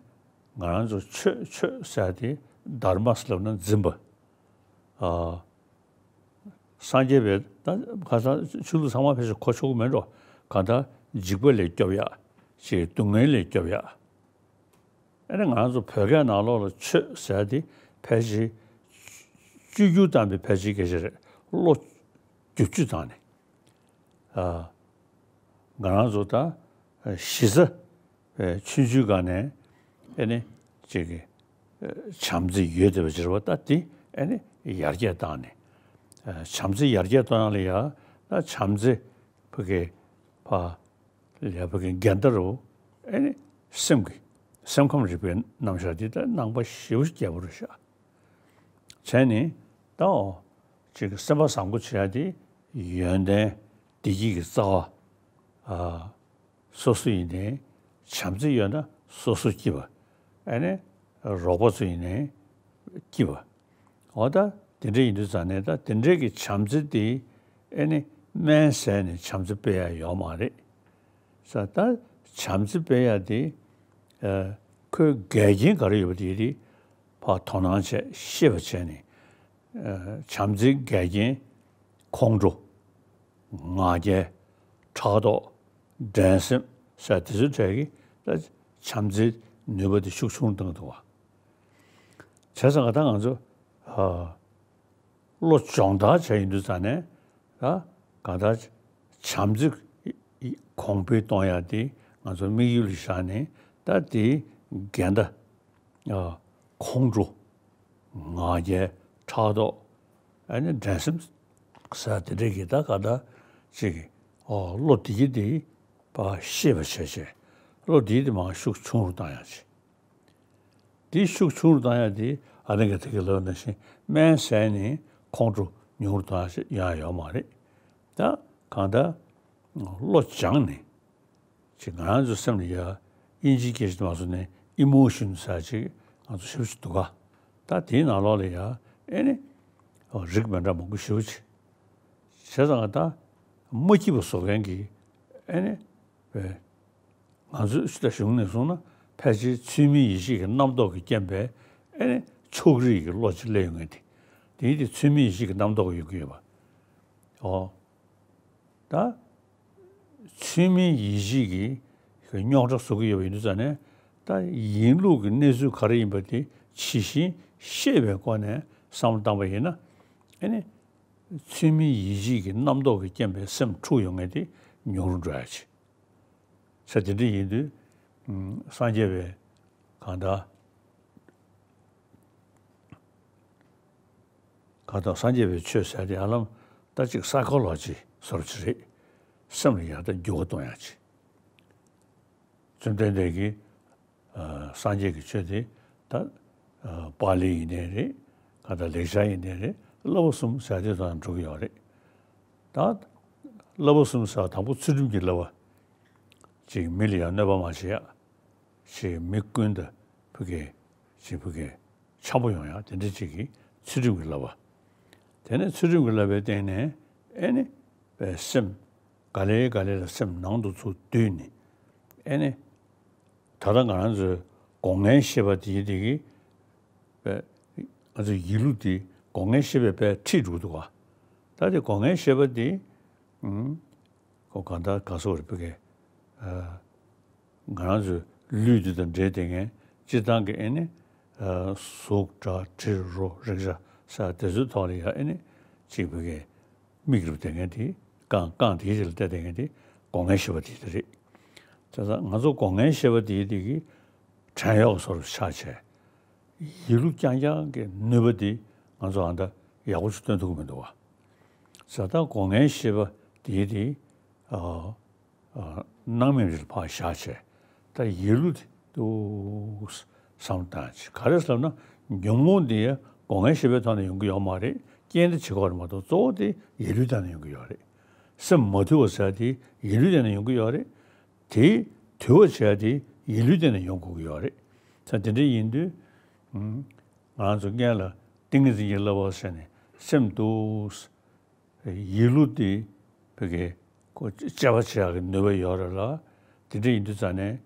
ང་རང་ཚོ་ཆོས་ཆོས་ཟེར་དེ་དྷརྨ་ལབ་ན་འཛིན་པ། ཨ། སངས་རྒྱས་པའི་ད་ཁ་སང་ཆོས་ལུགས་ཚང་མ་ཕལ་ཆེར་གོ་ཆོག་གི་མེད་འགྲོ། གང་ལྟར་འཇིགས་པ་ལས་སྐྱོབ་ཡག་ཅིག་སྡུག་བསྔལ་ལས་སྐྱོབ་ཡག་ཨ་ནི་ང་ཚོ་བོད་སྐད་ནང་ལོགས་ལ་ཆོས་ཟེར་དེ་ཕལ་ཆེར་བཅོས་བསྒྱུར་བཏང་བའི་ཕལ་ཆེར་སྐད་ཆ་རེད། བློ་བསྒྱུར་བཅོས་བཏང་ནས། ཨ། ང་རང་ཚོ་ད་གཞི་རྩ་བའི་ཆུང་ཆུང་སྒང་ནས་ཨེ་ནི་ཅིག་གི་བྱམས་བརྩེ་ཡོད་བསྡད་པ་ཅིག་རེད་པ། ད་དེ་ཨེ་ནི་ཡར་རྒྱས་བཏང་ནས། བྱམས་བརྩེ་ཡར་རྒྱས་གཏོང་ཡག་ལ་ཡ་ད་བྱམས་བརྩེ་ཕ་གི་ཕ་ལས་ཕ་གི་འགལ་ཟླ་རུ་ཨེ་ནི་སེམས་ཀྱི་སེམས་ཁམས་རིག་པའི་རྣམ་གཞག་འདི་ད་ནང་པ་ཞེ་པོ་ཅིག་རྒྱས་པོ་རེད་ཤག་བྱས་ནས་ད་འོ་ཅིག་སེམས་པ་བཟང་པོ་བྱེད་ཡ་དེ་ཡོན་ཏན་བདེ་སྐྱིད་ཀྱི་རྩ་བ། ཨ། སོ་སོ་ཡིན་ནའི་བྱམས་བརྩེ་ཡོད་ན་སོ་སོ་སྐྱིད་པ། ཨ་ནི་རོགས་པ་ཚོ་ཡིན་ནའི་སྐྱིད་པ། འོ་ད་དེ་འདྲ་ཡིན་དུས་ཙང་ནས་ད་དེ་འདྲའི་གི་བྱམས་བརྩེ་དེ་ཨ་ནི་སྨན་ཟས་ནས་བྱམས་བརྩེ་སྤེལ་ཡ་ཡོད་མ་རེད། ས་ད་བྱམས་བརྩེ་སྤེལ་ཡ་དེ་ཨ་ཁོའི་འགལ་རྐྱེན་ག་རེ་ཡོད་པ་དེ་དེ་ཕར་དོ་སྣང་བྱས་ཤེས་པ་བྱས་ནས་ཨ་བྱམས་བརྩེའི་འགལ་རྐྱེན་ཁོང་ཁྲོ། ང་རྒྱལ། ཕྲག་དོག་འགྲན་སེམས་ཟེར་དེ་ཚོའི་གྲས་ཀྱིས་ད་བྱམས་བརྩེའི་ནུས་པ་དེ་ཤུགས་ཆུང་རུ་བཏང་གི་འདུག་བ། བྱས་ཙང་ང་ད་ང་ཚོ་ཨ་བློ་སྦྱོང་བརྡར་བྱས་ཡིན་དུས་ཙང་ནས་ད་གང་ལྟར་བྱམས་བརྩེ་གོང་འཕེལ་གཏོང་ཡ་དེ་ང་ཚོ་དམིགས་ཡུལ་ལ་བཞག་ནས་ད་དེའི་འགལ་ཟླ་ཨ་ཁོང་ཁྲོ། ང་རྒྱལ། ཕྲག་དོག་ཨ་ནི་འགྲན་སེམས་ཟེར་དེ་འདྲས་ཀྱི་ད་ག་ད་ཅིག་ཨོ་བློ་བདེ་སྐྱིད་དེ་ཕར་ཤེས་པ་བྱས་བྱས་བློ་བདེ་སྐྱིད་དེ་མར་ཤུགས་ཆུང་རུ་བཏང་ཡག་ཅིག་དེ་ཤུགས་ཆུང་རུ་བཏང་ཡག་དེ་ཨ་ནི་ག་དེ་གི་ལབ་ནང་བཞིན་སྨན་ཟས་ནས་ཁོང་ཁྲོ་ཉུང་རུ་བཏང་ཡག་ཡང་ཡོད་མ་རེད། ད་གང་ལྟར་བློ་སྦྱངས་ནས། ཅིག་ང་རང་ཚོའི་སེམས་ལ་ཡ་དབྱིན་ཇིའི་སྐད་ཆ་དུ་མ་སོང་ནས་ཨི་མོ་ཤོན་ཟེར་ཅིག་ང་ཚོ་ཞེ་པོ་ཅིག་འདུག་ག་ད་དེའི་ནང་ལོགས་ལ་ཡ་ཨེ་ནི་རིགས་མི་འདྲ་མང་པོ་ཞེ་པོ་ཅིག་བྱས་ཙང་ད་མ་སྐྱིད་པ་བཟོ་མཁན་གྱི་ཨེ་ནི་བས་ང་ཚོའི་ད་གཞུང་ནས་གསུངས་ན་ཕལ་ཆེར་ཚུལ་མིན་ཡིད་བྱེད་ཀྱི་རྣམ་རྟོག་གི་རྐྱེན་པས་ཨེ་ནི་ཕྱོགས་རིས་ཀྱི་བློ་ཅིག་སླེབས་ཡོང་མཁན་དེ། དེའི་དེ་ཚུལ་མིན་ཡིད་བྱེད་ཀྱི་རྣམ་རྟོག་ཡོང་གི་ཡོད་པ། ཨོ། ད། ཚུལ་མིན་ཡིད་བྱེད་ཀྱི་རྙོག་དྲ་བཟོ་གི་ཡོད་པ་ཡིན་དུས་ཙང་ནས་ད་ཡིན་ལུགས་ཀྱི་གནས་ཚུལ་ག་རེ་ཡིན་པ་དེ་ཇི་བཞིན་ཤེས་པའི་སྒོ་ནས་བསམ་བློ་བཏང་པ་ཡིན་ན་ཨེ་ནི་ཚུལ་མིན་ཡིད་བྱེད་ཀྱི་རྣམ་རྟོག་གི་རྐྱེན་པས་སེམས་འཁྲུག་ཡོང་མཁན་དེ་ཉུང་རུ་འགྲོ་ཡ་ཆེ། ས་དེ་འདྲ་ཡིན་དུས་སངས་རྒྱས་པའི་གང་ལྟར། གང་ལྟར་སངས་རྒྱས་པའི་ཆོས་ཟེར་དེ་ཧ་ལམ་ད་ཅིག་སའི་ཁོ་ལོ་ཇི་བཟོ་འདྲ་ཅིག་རེད། སེམས་ལ་ཡང་ད་འགྱུར་བ་གཏོང་ཡག་ཅིག་བཅོམ་ལྡན་འདས་ཀྱིས་ཨ་སངས་རྒྱས་ཀྱི་ཆོས་དེ་ད་ཨ་པཱ་ལི་ཡིན་ནའི་རེད། གང་ལྟར་ལེགས་སྦྱར་ཡིན་ནའི་རེད། བསླབ་པ་གསུམ་ཟེར་དེ་དང་འགྲོ་གི་ཡོད་རེད། ད་བསླབ་པ་གསུམ་ཟེར་བ་དང་པོ་ཚུལ་ཁྲིམས་ཀྱི་བསླབ་པ། ཅིག་མི་ལ་ཡང་གནོད་པ་མ་བྱེད་ཡག་ཅིག་མི་ཀུན་ཏུ་ཕ་གི་ཅིག་ཕ་གི་འཆམ་པོ་ཡོང་ཡག་དེ་འདྲ་ཅིག་གི་ཚུལ་ཁྲིམས་ཀྱི་བསླབ་པ། དེ་ནས་ཚུལ་ཁྲིམས་ཀྱི་བསླབ་པའི་སྟེང་ནས་ཨེ་ནི་པའི་སེམས་ག་ལེ་ག་ལེ་ལ་སེམས་ནང་དུ་ཚུར་བསྡུས་ནས་ཨེ་ནི་ད་ལྟ་ང་རང་ཚོའི་སྒོ་ངའི་ཤེས་པ་དེའི་དེ་གི་པའི་ ང་ཚོ་ཡིད་བློ་དེ་སྒོ་ལྔའི་ཤེས་པས་ཕར་ཁྲིད་འགྲོ་གི་འདུག་ག། ད་དེ་སྒོ་ལྔའི་ཤེས་པ་དེ་ཨུམ། ཁོ་གང་ལྟར་ག་སོགས་རེད་པ་གི། ཨ། ང་རང་ཚོའི་ལུས་འདི་དང་འབྲེལ་བསྡད་མཁན་སྤྱིར་བཏང་གི་ཨེ་ནི། ཨ། གཟུགས་སྒྲ་དྲི་རོ་རེག་བྱ་ཟེར་དེ་ཚོའི་ཐོག་ལ་ཡ་ཨེ་ནི། གཅིག་པ་གི་དམིགས་རུབ་བསྡད་མཁན་དེ། རྐང་རྐང་དེའི་རྗེས་ལ་བལྟས་བསྡད་མཁན་དེ་སྒོ་ལྔའི་ཤེས་པ་དེ་དེ་རེད། བྱས་ཙང་ང་ཚོ་སྒོ་ལྔའི་ཤེས་པ་དེ་དེ་གི་བྲན་གཡོག་བཟོ་འདྲ་ཆགས་བྱས། ཡིད་བློ་རྐྱང་རྐྱང་གི་ནུས་པ་དེ་ང་ཚོ་ཨ་ད་ཡག་པོ་ཞིག་སྟོན་ཐུབ་ཀྱི་མི་འདུག་བ། བྱས་ཙང་སྒོ་ལྔའི་ཤེས་པ་དེ་དེ། ཨ། ཨ། སྣང་མེད་རིལ་ཕར་བཞག་བྱས། ད་ཡིད་བློ་དེ་ཏོག་བསམ་བཏང་བྱས། ག་རེ་ཟེར་ན་ཉོན་མོངས་དེ་ཡང་སྒོ་ལྔའི་ཤེས་པའི་ཐོག་ནས་ཡོང་གི་ཡོད་མ་རེད། རྐྱེན་དེ་བྱེད་ཀྱི་ཡོད་རེད་མ་གཏོགས་གཙོ་བོ་དེ་ཡིད་བློའི་སྟེང་ནས་ཡོང་གི་ཡོད་རེད། སེམས་མ་དུལ་བ་ཟེར་དེ་ཡིད་བློའི་སྟེང་ནས་ཡོང་གི་ཡོད་རེད། དེ་དུལ་བ་བྱས་དེ་ཡིད་བློའི་སྟེང་ནས་ཡོང་དགོས་ཀྱི་ཡོད་རེད། ད་དེ་འདྲ་ཡིན་དུས། ཨུམ། ང་ཚོ་སྔོན་ལ་ཏིང་ངེ་འཛིན་གྱི་བསླབ་པ་ཟེར་ནས་སེམས་འདུལ། ཡིད་བློ་དེ་བོད་སྐད་ཁོ་གཅེས་པ་བྱེད་ཡག་གི་ནུས་པ་ཡོད་རེད་ལ། དེ་འདྲ་ཡིན་དུས་ཙང་ནས་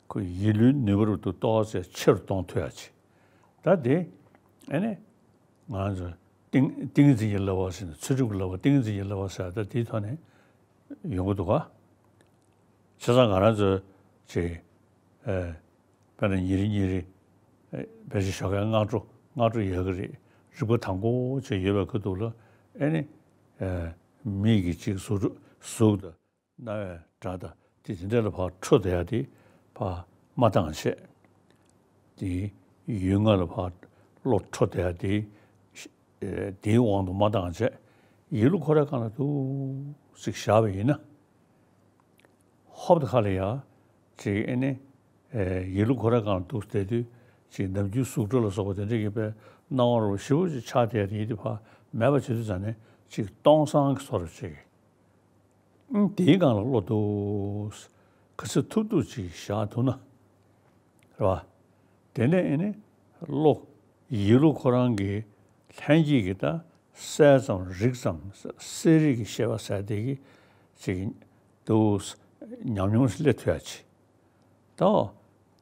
ཁོ་ཡིད་བློའི་ནུས་པ་རུ་དུ་ཏོག་ཙམ་ཆེ་རུ་གཏོང་ཐུབ་ཡག་ཅིག། ད་དེ་ཨེ་ནས་ང་ཚོ་ཏིང་ཏིང་ངེ་འཛིན་གྱི་བསླབ་པ་ཟེར་ནས་ཚུལ་ཁྲིམས་ཀྱི་བསླབ་པ་ཏིང་ངེ་འཛིན་གྱི་བསླབ་པ་ཟེར་ད་དེའི་ཐོག་ནས་ཡོང་གི་འདུག་ག། བྱས་ཙང་ང་རང་ཚོ་ཅིག་ཨེ། དཔེར་ན་ཉིན་རེ་ཉིན་རེ། ཨེ། ཕལ་ཆེར་ཞོགས་ཀས་སྔ་དྲོ་སྔ་དྲོ་ཡལ་གི་རེད། རིག་པ་དྭངས་པོ་བྱས་ཡོད་པའི་ཁ་ཐུག་ལ་ཨེ་ནི། ཨེ། མིག་གིས་ཅིག་གཟུགས་གཟུགས་དང་རྣ་བས་སྒྲ་དང་དེ་དེ་འདྲ་ལ་ཕར་འཕྲོ་བསྡད་ཡ་དེ་ཕར་མ་བཏང་བྱས། དེ་ཡུལ་ལྔ་ལ་ཕར་བློ་འཕྲོ་བསྡད་ཡ་དེ། ཨེ། དེའི་དབང་དུ་མ་བཏང་བྱས། ཡིད་བློ་ཁོ་རའི་སྒང་ལ་ཏོག་ཙམ་བཞག་པ་ཡིན་ན། ཧོབ་ཏེ་ཁ་ལ་ཡ། ཅིག་ཨེ་ནི། ཨེ། ཡིད་བློ་ཁོ་རའི་སྒང་ལ་འདུག་བསྡད་དུས་ཅིག་ནམ་རྒྱུན་གཟུགས་སྒྲ་ལ་སོགས་པ་དེ་འདྲ་གི་དཔེ་སྣང་བ་རུ་ཞེ་པོ་ཅིག་ཆགས་བསྡད་ཡ་དེ་ཡིད་དེ་ཕར་མེད་པ་བྱེད་དུས་ཙང་ནས་ཅིག་སྟོང་སང་གི་བཟོ་འདྲ་ཅིག། ཨང་། དེའི་སྒང་ལ་བློ་འདུག་ག་ཚོད་ཐུབ་ཐུབ་ཅིག་བཞག་ཐུབ་ན། རེད་བ། དེ་ནས་ཨེ་ནི་བློ། ཡིད་བློ་ཁོ་རང་གི་ལྷན་སྐྱེས་ཀྱི་ད་གསལ་ཙམ་རིག་ཙམ་གསལ་རིག་གི་ཤེས་པ་ཟེར་དེ་གི་ཅིག་འདུག། ཉམས་མྱོང་སླེབས་ཐུབ་ཡ་ཅིག། ད་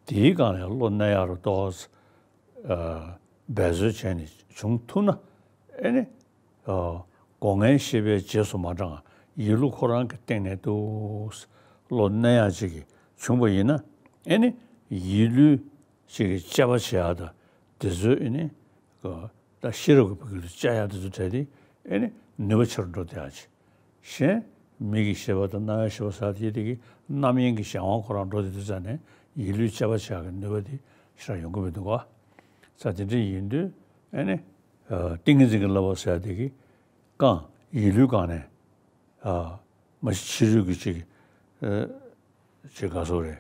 དེའི་སྒང་ལ་བློ་གནས་ཡག་རུ་ཏོག་ཙམ། ཨ། འབད་རྩོལ་བྱས་ནས་བྱུང་ཐུབ་ན་ཨེ་ནི། ཨ། སྒོ་ལྔའི་ཤེས་པའི་རྗེས་སུ་མ་འབྲང་། ཡིད་བློ་ཁོ་རང་གི་སྟེང་ནས་འདུག་བློ་གནས་ཡག་ཅིག་གི་བྱུང་བ་ཡིན་ན་ཨེ་ནི་ཡིད་བློའི་ཅིག་གི་དཔྱད་པ་བྱེད་ཡག་དང་དེ་ཚོའི་ཨེ་ནི། ཨ། ད་ཤེས་རབ་ཀྱི་བུ་གུ་དཔྱད་ཡག་དེ་ཚོ་བྲལ་ཏེ་ཨེ་ནི་ནུས་པ་ཆེ་རུ་འགྲོ་བསྡད་ཡག་ཅིག། གཞན་མིག་གི་ཤེས་པ་དང་རྣ་བའི་ཤེས་པ་ཟེར་དེ་དེ་གི་རྣམ་གཡེང་གི་གཞན་དབང་ཁོ་རང་འགྲོ་དེ་དུས་ཙང་ནས་ཡིད་བློའི་དཔྱད་པ་བྱེད་ཡག་གི་ནུས་པ་དེ་ཞེ་དྲག་ཡོང་གི་མི་འདུག་ག། ས་དེ་འདྲ་ཡིན་དུས་ཨེ་ནི། ཨ། ཏིང་ངེ་འཛིན་གྱི་བསླབ་པ་ཟེར་དེ་གི་རྐང་ཡིད་བློའི་སྒང་ནས། ཨ། མ་གཞི་ཕྱི་རོལ་གྱི་ཅིག། ཨ། ཅིག་ག་སོགས་རེད།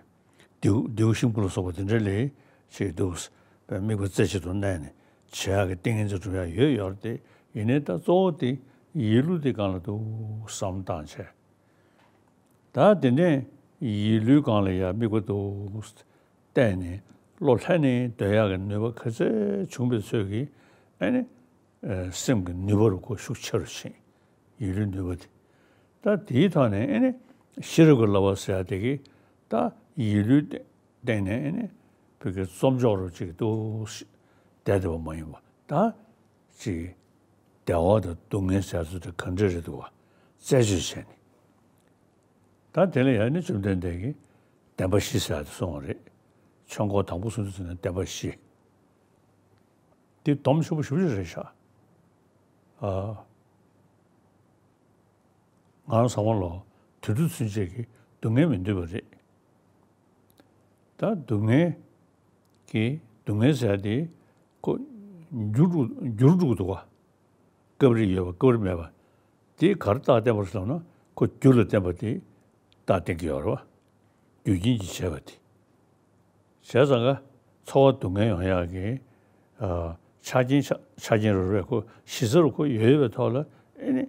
རྡེའུ་རྡེའུ་ཤིང་བུ་ལ་སོགས་པ་དེ་འདྲ་ལས་ཅིག་འདུག། དམིགས་པ་རྩེ་གཅིག་ཏུ་གནས་ནས་བྱེད་ཡག་གི་ཏིང་ངེ་འཛིན་སྒྲུབ་ཡག་ཡོད་ཡོད་རེད་དེ། ཡིན་ནའི་ད་གཙོ་བོ་དེ་ཡིད་བློ་དེ་སྒང་ལ་འདུག་བསམ་བཏང་བྱས། ད་དེ་ནས་ཡིད་བློའི་སྒང་ལ་ཡ་དམིགས་པ་འདུག་གཏད་ནས་བློ་ལྷན་ནེ་སྡོད་ཡག་གི་ནུས་པ་ག་ཚོད་བྱུང་བའི་ཚོད་ཀྱིས་ཨེ་ནི། ཨ། སེམས་ཀྱི་ནུས་པ་རུ་ཁོ་ཤུགས་ཆེ་རུ་ཕྱིན། ཡིད་བློའི་ནུས་པ་དེ། ད་དེའི་ཐོག་ནས་ཨེ་ནི་ཤེས་རབ་ཀྱི་བསླབ་པ་ཟེར་ཡ་དེ་གིས་ད་ཡིད་བློའི་སྟེང་ནས་ཨེ་ནི་བོད་ཀྱི་རྩོམ་འཇོག་རུ་ཅིག་ཏུ་བསྡད་བསྡད་པ་མ་ཡིན་པ། ད་ཅིག་བདེ་བ་དང་སྡུག་བསྔལ་ཟེར་ཚུལ་དེ་ག་འདྲ་རེད་འདུག་བ་རྩད་གཅོད་བྱས་ནས། ད་དེ་ལ་ཡང་ནི་བཅོམ་ལྡན་འདས་ཀྱིས་བདེན་པ་བཞི་ཟེར་ཡ་དེ་གསུངས་པ་རེད། ཆོས་འཁོར་དང་པོ་གསུམ་དུ་ཟེར་ན་བདེན་པ་བཞི། དེ་སྡོམ་ཆེན་པོ་ཞེ་པོ་ཅིག་རེད་ཤག། ཨ། ང་རང་ཚང་མ་ལོ་དུས་དྲུག་ཚུན་ཆད་ཀྱི་སྡུག་བསྔལ་མི་འདོད་པ་རེད། ད་སྡུག་བསྔལ་གྱི་སྡུག་བསྔལ་ཟེར་ཡ་དེ་ཁོ་འགྱུར་འགྲོ་འགྱུར་འགྲོ་གི་འདུག་ག། སྐབས་རེ་ཡོད་པ་སྐབས་རེ་མེད་པ། དེ་ག་རེ་རྟགས་བསྟན་པ་རེད་ལབ་ན་ཁོ་རྒྱུ་ལ་བརྟེན་པ་དེ་རྟགས་བསྟན་གྱི་ཡོད་རེད་བ། རྒྱུ་རྐྱེན་གྱིས་བྱས་པ་དེ། བྱས་ཙང་ཀ་ཚོར་བ་སྡུག་བསྔལ་ཡོང་ཡག་གི། ཨ། ཆ་རྐྱེན་ཆ་ཆ་རྐྱེན་རེ་རེ་ཁོ་གཞི་རྩ་རུ་ཁོ་ཡོད་པའི་ཐོག་ལ་ཨེ་ནི།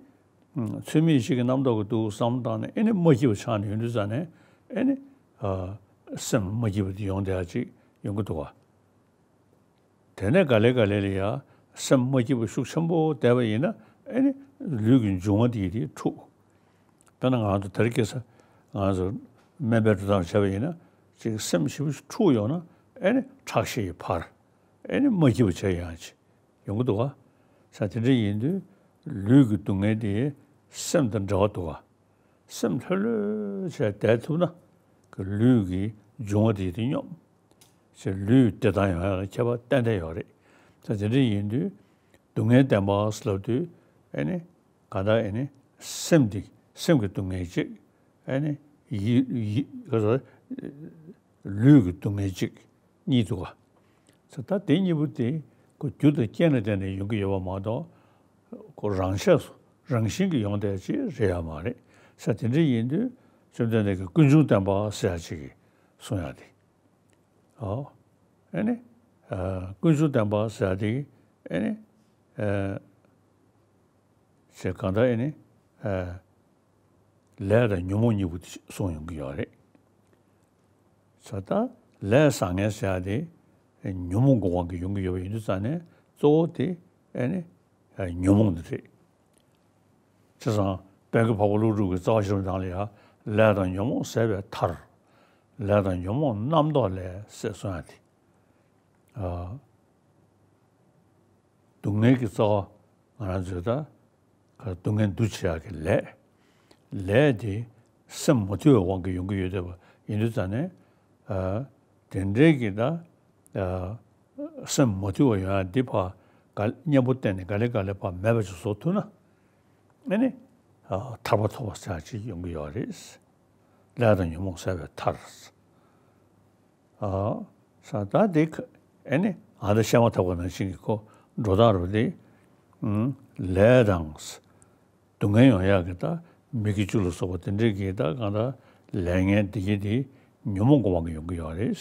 ཚུལ་མིན་ཞིག་གི་རྣམ་རྟོག་གི་འདུག་བསམ་བཏང་ནས་ཨེ་ནི་མ་སྐྱིད་པ་ཆགས་ནས་ཡོང་དུས་ཙང་ནས་ཨེ་ནི། ཨ། སེམས་མ་སྐྱིད་པ་དེ་ཡོང་བསྡད་ཡག་ཅིག་ཡོང་གི་འདུག་ག། དེ་ནས་ག་ལེ་ག་ལེ་ལ་ཡ་སེམས་མ་སྐྱིད་པ་ཤུགས་ཆེན་པོ་བསྡད་པ་ཡིན་ན་ཨེ་ནི་ལུས་ཀྱི་འབྱུང་བ་དེ་དེ་འཁྲུགས། དཔེར་ན་ང་ཚོ་དེ་རིང་ཁ་སང་ང་ཚོ་སྨན་པའི་འགྲོ་སྟངས་བྱས་པ་ཡིན་ན་ཅིག་སེམས་ཞེ་པོ་ཅིག་འཁྲུགས་ཡོང་ན་ཨེ་ནི་ཁྲག་ཤེད་ཀྱིས་འཕར། ཨེ་ནི་མ་སྐྱིད་པ་བྱེད་ཡག་ཅིག། ཡོང་གི་འདུག་ག་ས་དེ་འདྲ་ཡིན་དུས་ལུས་ཀྱི་སྡུག་བསྔལ་དེ་སེམས་དང་འབྲེལ་བ་འདུག་ག་སེམས་ལྷོད་ལྷོད་བྱས་བསྡད་ཐུབ་ན་ལུས་ཀྱི་འབྱུང་བ་དེ་དེ་སྙོམས། ལུས་བདེ་ཐང་ཡོང་ཡ་ལ་ཁྱད་པར་ཏན་ཏན་ཡོད་རེད། ད་དེ་འདྲ་ཡིན་དུས་སྡུག་བསྔལ་བདེན་པ་ཟེར་ལབ་དུས་ཨེ་ནི་གང་ལྟར་ཨེ་ནི་སེམས་འདི་སེམས་ཀྱི་སྡུག་བསྔལ་གཅིག་ཨེ་ནི་ཡིད་ཡིད་ག་ཚོད་ལུས་ཀྱི་སྡུག་བསྔལ་གཅིག་གཉིས་འདུག་ག་ས་ད་དེ་གཉིས་པོ་དེ་ཁོ་རྒྱུ་དང་རྐྱེན་ལ་བརྟེན་ནས་ཡོང་གི་ཡོད་པ་མ་གཏོགས་ཁོ་རང་ཆས་སུ་རང་བཞིན་གྱིས་ཡོང་བསྡད་ཅིག་རེད་ཡ་མ་རེད། ས་དེ་འདྲ་ཡིན་དུས་བཅོམ་ལྡན་འདས་ཀྱིས་ཀུན་འབྱུང་བདེན་པ་ཟེར་ཡ་ཅིག་གིས་གསུངས་ཡ་དེ། ཨོ། ཨེ་ནི། ཨ། ཀུན་འབྱུང་བདེན་པ་ཟེར་ཡ་དེ། ཨེ་ནི། ཨ། ཞེས་གང་ལྟར་ཨེ་ནི། ཨ། ལས་དང་ཉོན་མོངས་གཉིས་པོ་དེ་གསུངས་ཡོང་གི་ཡོད་རེད། ས་ད་ལས་བཟང་ངན་ཟེར་ཡ་དེ་ཉོན་མོངས་ཀྱི་དབང་གིས་ཡོང་གི་ཡོད་པ་ཡིན་དུས་ཙང་ནས་གཙོ་བོ་དེ་ཨེ་ནི། ཨ། ཉོན་མོངས་དེ་རེད། བྱས་ཙང་དཔལ་མགོན་འཕགས་པ་ཀླུ་སྒྲུབ་ཀྱི་རྩ་བ་བཞི་པའི་ནང་ལ་ཡང་ལས་དང་ཉོན་མོངས་ཟད་པའི་མཐར། ལས་དང་ཉོན་མོངས་རྣམ་རྟོག་ལས་ཟེར་གསུངས་ཡ་དེ། ཨ། སྡུག་བསྔལ་གྱི་རྩ་བ་ང་རང་ཚོས་ད་ག་སྡུག་བསྔལ་འདུ་བྱེད་ཡག་གི་ལས། ལས་དེ་སེམས་མ་དུལ་བའི་དབང་གིས་ཡོང་གི་ཡོད་བསྡད་པ་ཡིན་དུས་ཙང་ནས། ཨ། དེ་འདྲའི་གི་ད། ཨ། སེམས་མ་དུལ་བ་ཡོང་ཡ་འདི་ཕར་ག་གཉེན་པོ་བསྟེན་ནས་ག་ལེ་ག་ལེ་ཕར་མེད་པ་ཅིག་བཟོ་ཐུབ་ན། ཨེ་ནི། ཨ། ཐར་པ་ཐོབ་པ་ཟེར་ཡ་ཅིག་ཡོང་གི་ཡོད་རེད། ལས་དང་ཉོན་མོངས་ཟད་པའི་མཐར། ཨ། ས་ད་འདི་ཁ་ཨེ་ནི་ཨ་ད་བཤད་མ་ཐག་པ་ནང་བཞིན་གྱི་ཁོ་འགྲོ་སྟངས་རུ་དེ། ཨུམ། ལས་དང་། སྡུག་བསྔལ་ཡོང་ཡག་གི་ད་མི་དགེ་བཅུ་ལ་སོགས་པ་དེ་འདྲའི་གི་ད་གང་ལྟར་ལས་ངན་འདི་གི་དེ་ཉོན་མོངས་ཀྱི་དབང་གིས་ཡོང་གི་ཡོད་རེད།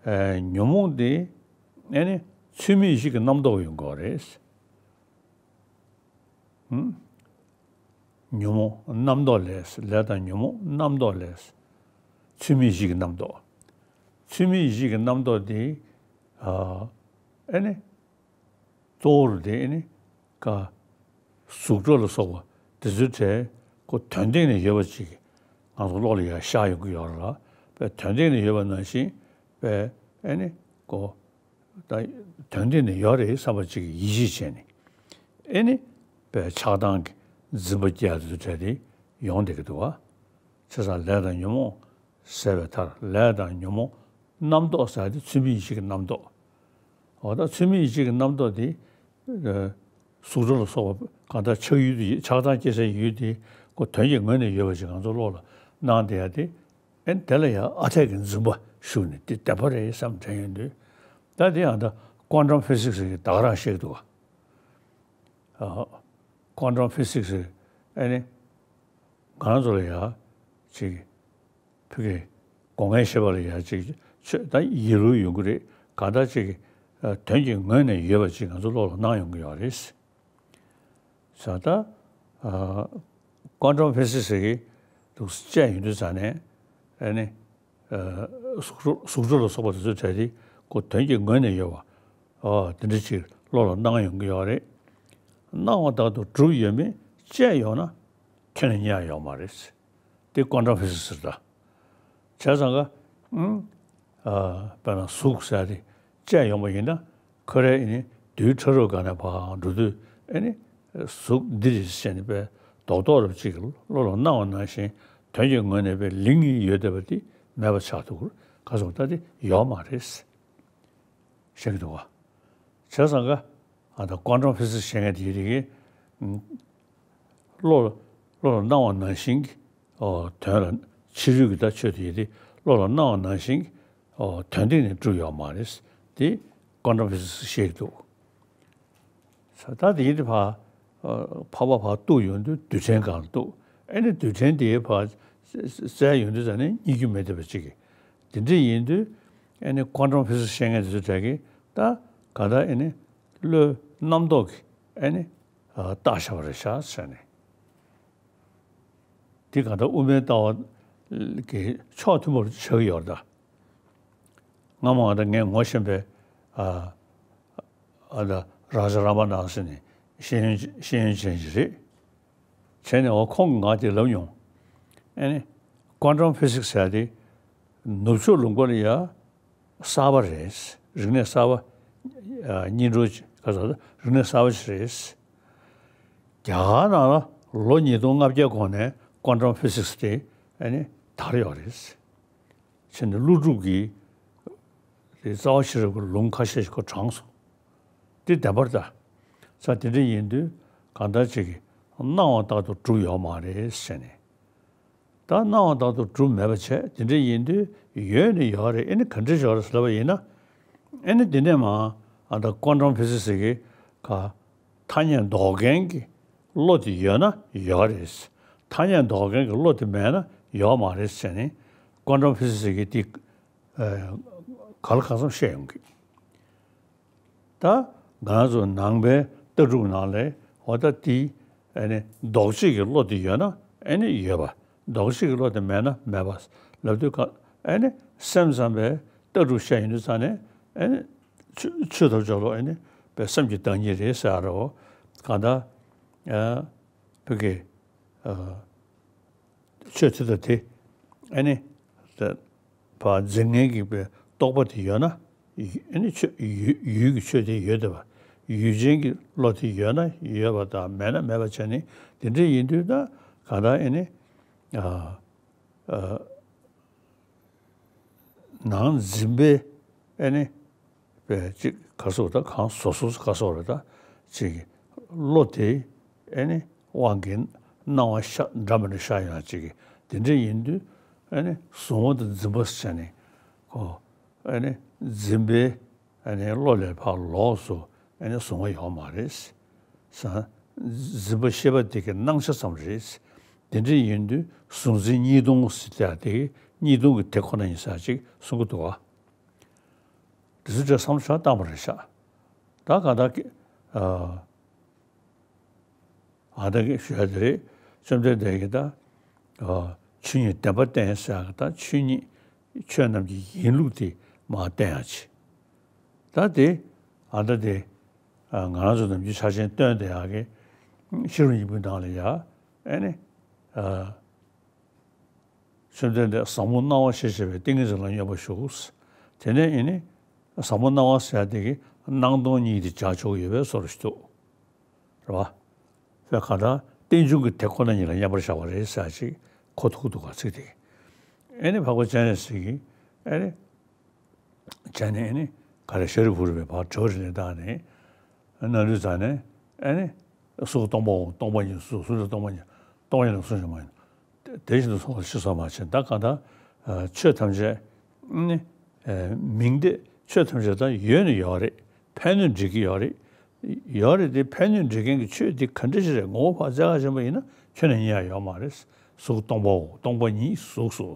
ཨེ། ཉོན་མོངས་དེ་ཨེ་ནི་ཚུལ་མིན་ཡིད་བྱེད་ཀྱི་རྣམ་རྟོག་ཡོང་གི་ཡོད་རེད། ཨུམ། ཉོན་མོངས་རྣམ་རྟོག་ལས། ལས་དང་ཉོན་མོངས་རྣམ་རྟོག་ལས། ཚུལ་མིན་ཡིད་བྱེད་ཀྱི་རྣམ་རྟོག་ཚུལ་མིན་ཡིད་བྱེད་ཀྱི་རྣམ་རྟོག་དེ། ཨ། ཨེ་ནི། གཙོ་བོར་དེ་ཨེ་ནི། ཀ། གཟུགས་སྒྲ་ལ་སོགས་པ་དེ་ཚོའི་གྲས་ཁོ་དོན་སྟེང་ནས་ཡོད་པ་ཅིག་ང་ཚོ་བློ་ལ་ཡར་ཤར་ཡོང་གི་ཡོད་རེད་ལ། པས་དོན་སྟེང་ནས་ཡོད་པ་ནང་བཞིན་པས་ཨེ་ནི་ཁོ། ད་དོན་སྟེང་ནས་ཡོད་རེད་བསམ་པ་ཅིག་གིས་ཡིད་ཆེས་བྱས་ནས། ཨེ་ནི། པས་ཆགས་སྡང་གི་འཛིན་པ་སྐྱེ་ཡ་དེ་ཚོའི་གྲས་དེ་ཡོང་བསྡད་ཀྱི་འདུག་བ། བྱས་ཙང་ལས་དང་ཉོན་མོངས་ཟད་པའི་མཐར། ལས་དང་ཉོན་མོངས་རྣམ་རྟོག་ཟེར་ཡ་དེ་ཚུལ་མིན་ཡིད་བྱེད་ཀྱི་རྣམ་རྟོག་འོ་ད་ཚུལ་མིན་ཡིད་བྱེད་ཀྱི་རྣམ་རྟོག་དེ། ཨ། གཟུགས་སྒྲ་ལ་སོགས་པ་གང་ལྟར་ཆགས་ཡུལ་དེ་ཆགས་སྡང་སྐྱེ་སའི་ཡུལ་དེ་ཁོ་དོན་གྱི་ངོས་ནས་ཡོད་པ་ཞིག་ང་ཚོ་བློ་ལ་སྣང་བསྡད་ཡ་དེ། ཨེ་དེ་ལ་ཡང་ཨ་འཐས་ཀྱི་འཛིན་པ་ཞུགས་ནས་དེ་བདེན་པ་རེད་བསམ་དྲན་ཡོང་དུས། ད་དེ་ཡང་ད་ཀོན་ཊམ་ཕི་སིག་སི་ཟེར་གྱི་ད་ག་རང་བཤད་ཀྱི་འདུག་ག་ཨ། ཀོན་ཊམ་ཕི་སིག་སི་ཟེར་ཨེ་ནི་ང་རང་ཚོ་ལ་ཡང་ཅིག་ཕ་གི་སྒོ་ལྔའི་བཤད་པ་ལ་ཡང་ཅིག་ཆོས་ད་ཡིད་ལུས་ཡོང་གི་རེད། གང་ལྟར་ཅིག་ཨ། དོན་གྱི་ངོས་ནས་ཡོད་པ་ཅིག་ང་ཚོ་བློ་ལ་སྣང་ཡོང་གི་ཡོད་རེད། ས་ད། ཨ། ཀོན་ཊམ་ཕི་སིག་སི་ཟེར་གྱི་འདུག་སེ་བཤད་ཡོང་དུས་ཙང་ནས་ཨེ་ནི། ཨ། གཟུགས་སྒྲ་གཟུགས་སྒྲ་ལ་སོགས་པ་དེ་ཚོའི་གྲས་དེ་ཁོ་དོན་གྱི་ངོས་ནས་ཡོད་པ། ཨ། དེ་འདྲ་ཅིག་བློ་ལ་སྣང་ཡོང་གི་ཡོད་རེད། སྣང་བ་ལྟར་དུ་གྲུབ་ཡོད་མེད་དཔྱད་ཡོང་ན་ཁྱོན་ནས་རྙེད་ཡ་ཡོད་མ་རེད། དེ་ཀོན་ཊམ་ཕི་སིག་སི་ཟེར་ད། བྱས་ཙང་ཀ་ཨུམ། ཨ། དཔེར་ན་གཟུགས་ཟེར་ཡ་དེ་དཔྱད་ཡོང་པ་ཡིན་ན་ཁོ་རའི་ཨེ་ནི་རྡུལ་ཕྲ་རབ་སྒང་ནས་ཕར་འགྲོ་དུས་ཨེ་ནི་གཟུགས་འདི་རེད་ཟེར་ནས་དཔེ་རྡོག་རྡོག་རབ་ཅིག་གི་བློ་ལ་སྣང་བ་ནང་བཞིན་དོན་གྱི་ངོས་ནས་དཔེ་ལིང་ངེ་ཡོད་བསྡད་པ་དེ་མེད་པ་ཆགས་ཐུབ་ཀྱི་རེད། ག་སོང་ད་དེ་ཡོད་མ་རེད། བཤད་ཀྱི་འདུག་བ། བྱས་ཙང་ཀ་ཨ་ད་ཀོན་ཊམ་ཕི་སིག་སི་བཤད་མཁན་དེ་རིགས་ཀྱིས་བློ་བློ་ལ་སྣང་བ་ནང་བཞིན་གྱི་ཨོ་དོན་ལ་ཕྱི་རོལ་གྱི་ད་ཆོས་དེ་ཡིན་ཏེ་བློ་ལ་སྣང་བ་ནང་བཞིན་གྱི་ཨོ་དོན་སྟེང་ནས་གྲུབ་ཡོད་མ་རེད། དེ་ཀོན་ཊམ་ཕི་སིག་སི་བཤད་ཀྱི་འདུག་ས་ད་དེ་ཡིན་དུས་ཕར་ཨ་འཕགས་པ་ཕར་གཏུགས་ཡོང་དུས་རྡུལ་ཕྲན་སྒང་ལ་གཏུགས། ཨེ་ནི་རྡུལ་ཕྲན་དེ་ཕར་བཙལ་ཡོང་དུས་ཙང་ནས་རྙེད་རྒྱུ་མེད་བསྡད་པ་ཅིག་གིས། དེ་འདྲ་ཡིན་དུས་ཨེ་ནི་ཀོན་ཊམ་ཕི་སིག་སི་བཤད་མཁན་དེ་ཚོའི་གྲས་ཀྱིས་ད་ག་ད་ཨེ་ནི་བློའི་རྣམ་རྟོག་གིས་ཨེ་ནི་ཨ་བཏགས་བཞག་པ་རེད་ཤག་ཟེར་ནས། དེ་ག་ད་དབུ་མའི་ལྟ་བ་གི་ཕྱོགས་མཐུན་པར་ཆགས་ཀྱི་ཡོད་རེད་ད། སྔ་མོ་ཨ་ད་ངས་ངོ་ཤེས་པའི་ཨ་ཨ་ད་རཱ་ཇ་རཱ་མ་ནཱ་ཟེར་ནས་ཤེས་ཡོན་ཤེས་ཡོན་ཅན་ཞིག་རེད། བྱས་ནས་འོ་ཁོང་གིས་ང་དེ་ལབ་མྱོང་། ཨ་ནི་ཀོན་ཊམ་ཕི་སིག་སི་ཟེར་ཡ་དེ་ནུབ་ཕྱོགས་ལུང་པ་ལ་ཡ་གསར་པ་རེད། རིག་གནས་གསར་པ་ཨ་སྙིང་རུས་ རིག་གནས་གསར་པ་ཞིག་རེད། རྒྱ་གར་ནང་ལ་ལོ་ཉིས་སྟོང་ལྔ་བརྒྱ་གོང་ནས་ཀོན་ཊམ་ཕི་སིག་སི་དེ་ཨ་ནི་དར་ཡོད་རེད། བྱས་ནས་ཀླུ་སྒྲུབ་ཀྱི་དེ་རྩ་བ་ཤེས་རབ་ཀྱི་ལུང་ཁ་ཤས་ཤིག་ཁོ་དྲངས་སོང་། འདི་བདེན་པར་ད། ས་དེ་འདྲ་ཡིན་དུས་གང་ལྟར་ཅིག་གིས་སྣང་བ་ལྟར་དུ་གྲུབ་ཡོད་མ་རེད་ཟེར་ནས། ད་སྣང་བ་ལྟར་དུ་གྲུབ་མེད་པ་བྱས་དེ་འདྲ་ཡིན་དུས་ཡོད་ནི་ཡོད་རེད། ཨེ་ནི་ག་འདྲ་ཞིག་རེད་ཟེར་ལབ་པ་ཡིན་ན། ཨེ་ནི་འདི་ནས་མ་ཨ་ད་ཀོན་ཊམ་ཕི་སིག་སི་གི་ག་ཐ་སྙད་འདོགས་མཁན་གྱི་བློ་དེ་ཡོད་ན་ཡོད་རེད། ཐ་སྙད་འདོགས་མཁན་གྱི་བློ་དེ་མེད་ན་ཡོད་མ་རེད་ཟེར་ནས་ཀོན་ཊམ་ཕི་སིག་སི་གི་དེ་ག་ལ་གང་འཚམ་བཤད་ཡོང་གི། ད་ང་རང་ཚོ་ནང་པའི་ལྟ་གྲུབ་ནང་ལ་འོ་ད་དེ་ཨ་ནི་ལྡོག་བྱེད་ཀྱི་བློ་དེ་ཡོད་ན་ཨ་ནི་ཡོད་པ། ལྡོག་བྱེད་ཀྱི་བློ་དེ་མེད་ན་མེད་པ་ལབ་དུས་ག་ཨ་ནི་སེམས་ཙམ་པའི་ལྟ་གྲུབ་བཤད་ཡོང་དུས་ཙང་ནས་ཨ་ནི་ཆོས་ཆོས་ཐམས་ཅད་ལོ་ཨ་ནི་པའི་སེམས་ཀྱི་བདག་ཉིད་རེད་ཟེར་རོ། གང་ལྟར་ཨ་བོད་ཀྱི་ཨ། ཆོས་དེ་དང་དེ་ཨ་ནི་ད་ཕར་འཛིན་མཁན་གྱི་པའི་རྟོག་པ་དེ་ཡོད་ན་ཨ་ནི་ཆོས་ཡུལ་ཡུལ་གྱི་ཆོས་དེ་ཡོད་བསྡད་པ། ཡུལ་ཅན་གྱི་བློ་དེ་ཡོད་ན་ཡོད་པ་དང་མེད་ན་མེད་པ་བྱས་ནས་དེ་འདྲ་ཡིན་དུས་ད་གང་ལྟར་ཨ་ནི་ཨ་ཨ། ནང་འཛིན་པའི་ཨ་ནི་པའི་ཅིག་ག་སོགས་ད་གང་བཟོ་སོགས་ག་སོགས་རེད་ད་ཅིག་བློ་དེ་ཨ་ནི་དབང་གིས་སྣང་བ་ཤ་འདྲ་མི་འདྲ་ཤར་ཡོང་ཅིག་དེ་འདྲ་ཡིན་དུས་ཨ་ནི་གཟུང་བ་དང་འཛིན་པ་ཟེར་ནས་ཁོ་ཨ་ནི་འཛིན་པའི་ཨ་ནི་བློ་ལས་ཕར་ལོགས་སུ་ཨ་ནི་གཟུང་བ་ཡོད་མ་རེད། ས་འཛིན་པ་ཤེས་པ་དེ་གི་སྣང་ཆ་ཙམ་རེད། དེ་འདྲ་ཡིན་དུས་གཟུང་འཛིན་གཉིས་སྟོང་ཟེར་ཡག་དེ་གཉིས་སྟོང་གི་དེ་ཁོ་ན་ཡིན་ས་ཅིག་གསུང་གི་འདུག་བ། དེ་ཚོ་འདྲ་བསམ་བློ་ཆགས་བཏང་བ་རེད་ཤག་ད་ག་ད་གི་ཨ་ཨ་ད་གི་ཞུ་ཡ་དེ་རེད། བཅོམ་ལྡན་འདས་ཀྱིས་ད་ཨ་ཆོས་ཉིད་བདེན་པ་བསྟན་ཟེར་ཡག་ད་ཆོས་ཉིད་ཆོས་རྣམས་ཀྱི་ཡིན་ལུགས་དེ་མར་བསྟན་ཡག་ཅིག་ད་དེ་ཨ་ད་དེ་ཨ་ང་རང་ཚོ་ནམ་རྒྱུན་ཆ་ཆེན་སྟོན་བསྡད་ཡག་གི་ཤེས་རབ་སྙིང་པོའི་ནང་ལ་ཡ་ཨ་ནི་ཨ། བཅོམ་ལྡན་འདས་ཟབ་མོ་སྣང་བ་ཞེས་བྱ་བའི་ཏིང་ངེ་འཛིན་ལ་སྙོམས་པར་ཞུགས། དེ་ནས་ཨེ་ནི་ཟབ་མོ་སྣང་བ་ཟེར་ཡ་དེ་གི་སྣང་སྟོང་གཉིས་དེ་སྦྱར་ཆོག་གི་ཡོད་པའི་བཟོ་འདྲ་ཞིག་འདུག་རེད་བ། ད་གང་ལྟར་རྟེན་འབྱུང་གི་དེ་ཁོ་ན་ཉིད་ལ་མཉམ་པར་བཞག་པ་རེད་ཟེར་ཡ་ཅིག་གོ་ཐུབ་འདུག་ག་ཚིག་དེ་གི། ཨེ་ནི་འཕགས་པ་སྤྱན་རས་གཟིགས་ཀྱིས་ཨེ་ནི། བྱས་ནས་ཨེ་ནི་ག་རེ་ཤཱ་རིའི་བུ་རུ་པས་ཕར་དྲི་བ་དྲིས་ལན་བཏང་ནས་གནང་དུས་ཙང་ནས་ཨེ་ནི་གཟུགས་སྟོང་པའོ། སྟོང་པ་ཉིད་གཟུགས། གཟུགས་ལས་སྟོང་པ་ཉིད། སྟོང་པ་ཉིད་ལ་གཟུགས་ཀྱང་མ་ཡིན། དེ་བཞིན་དུ་སོང་བ་ཕྱིར་སོང་མ་བྱས། ད་གང་ལྟར་ཆོས་ཐམས་ཅད་ཨེ་ནི་མིང་དེ་ཆོས་ཐམས་ཅད་ད་ཡོད་ནི་ཡོད་རེད། ཕན་ནུས་འགྲིག་གི་ཡོད་རེད། ཡོད་རེད་དེ་ཕན་ནུས་འགྲིག་མཁན་གྱི་ཆོས་དེ་ག་འདྲ་ཞིག་རེད། ངོ་བོ་ཕར་བཙལ་ག་ཕྱིན་པ་ཡིན་ན་ཁྱོན་ནས་རྙེད་ཡ་ཡོད་མ་རེད། གཟུགས་སྟོང་པའོ། སྟོང་པ་ཉིད་གཟུགས་སོ།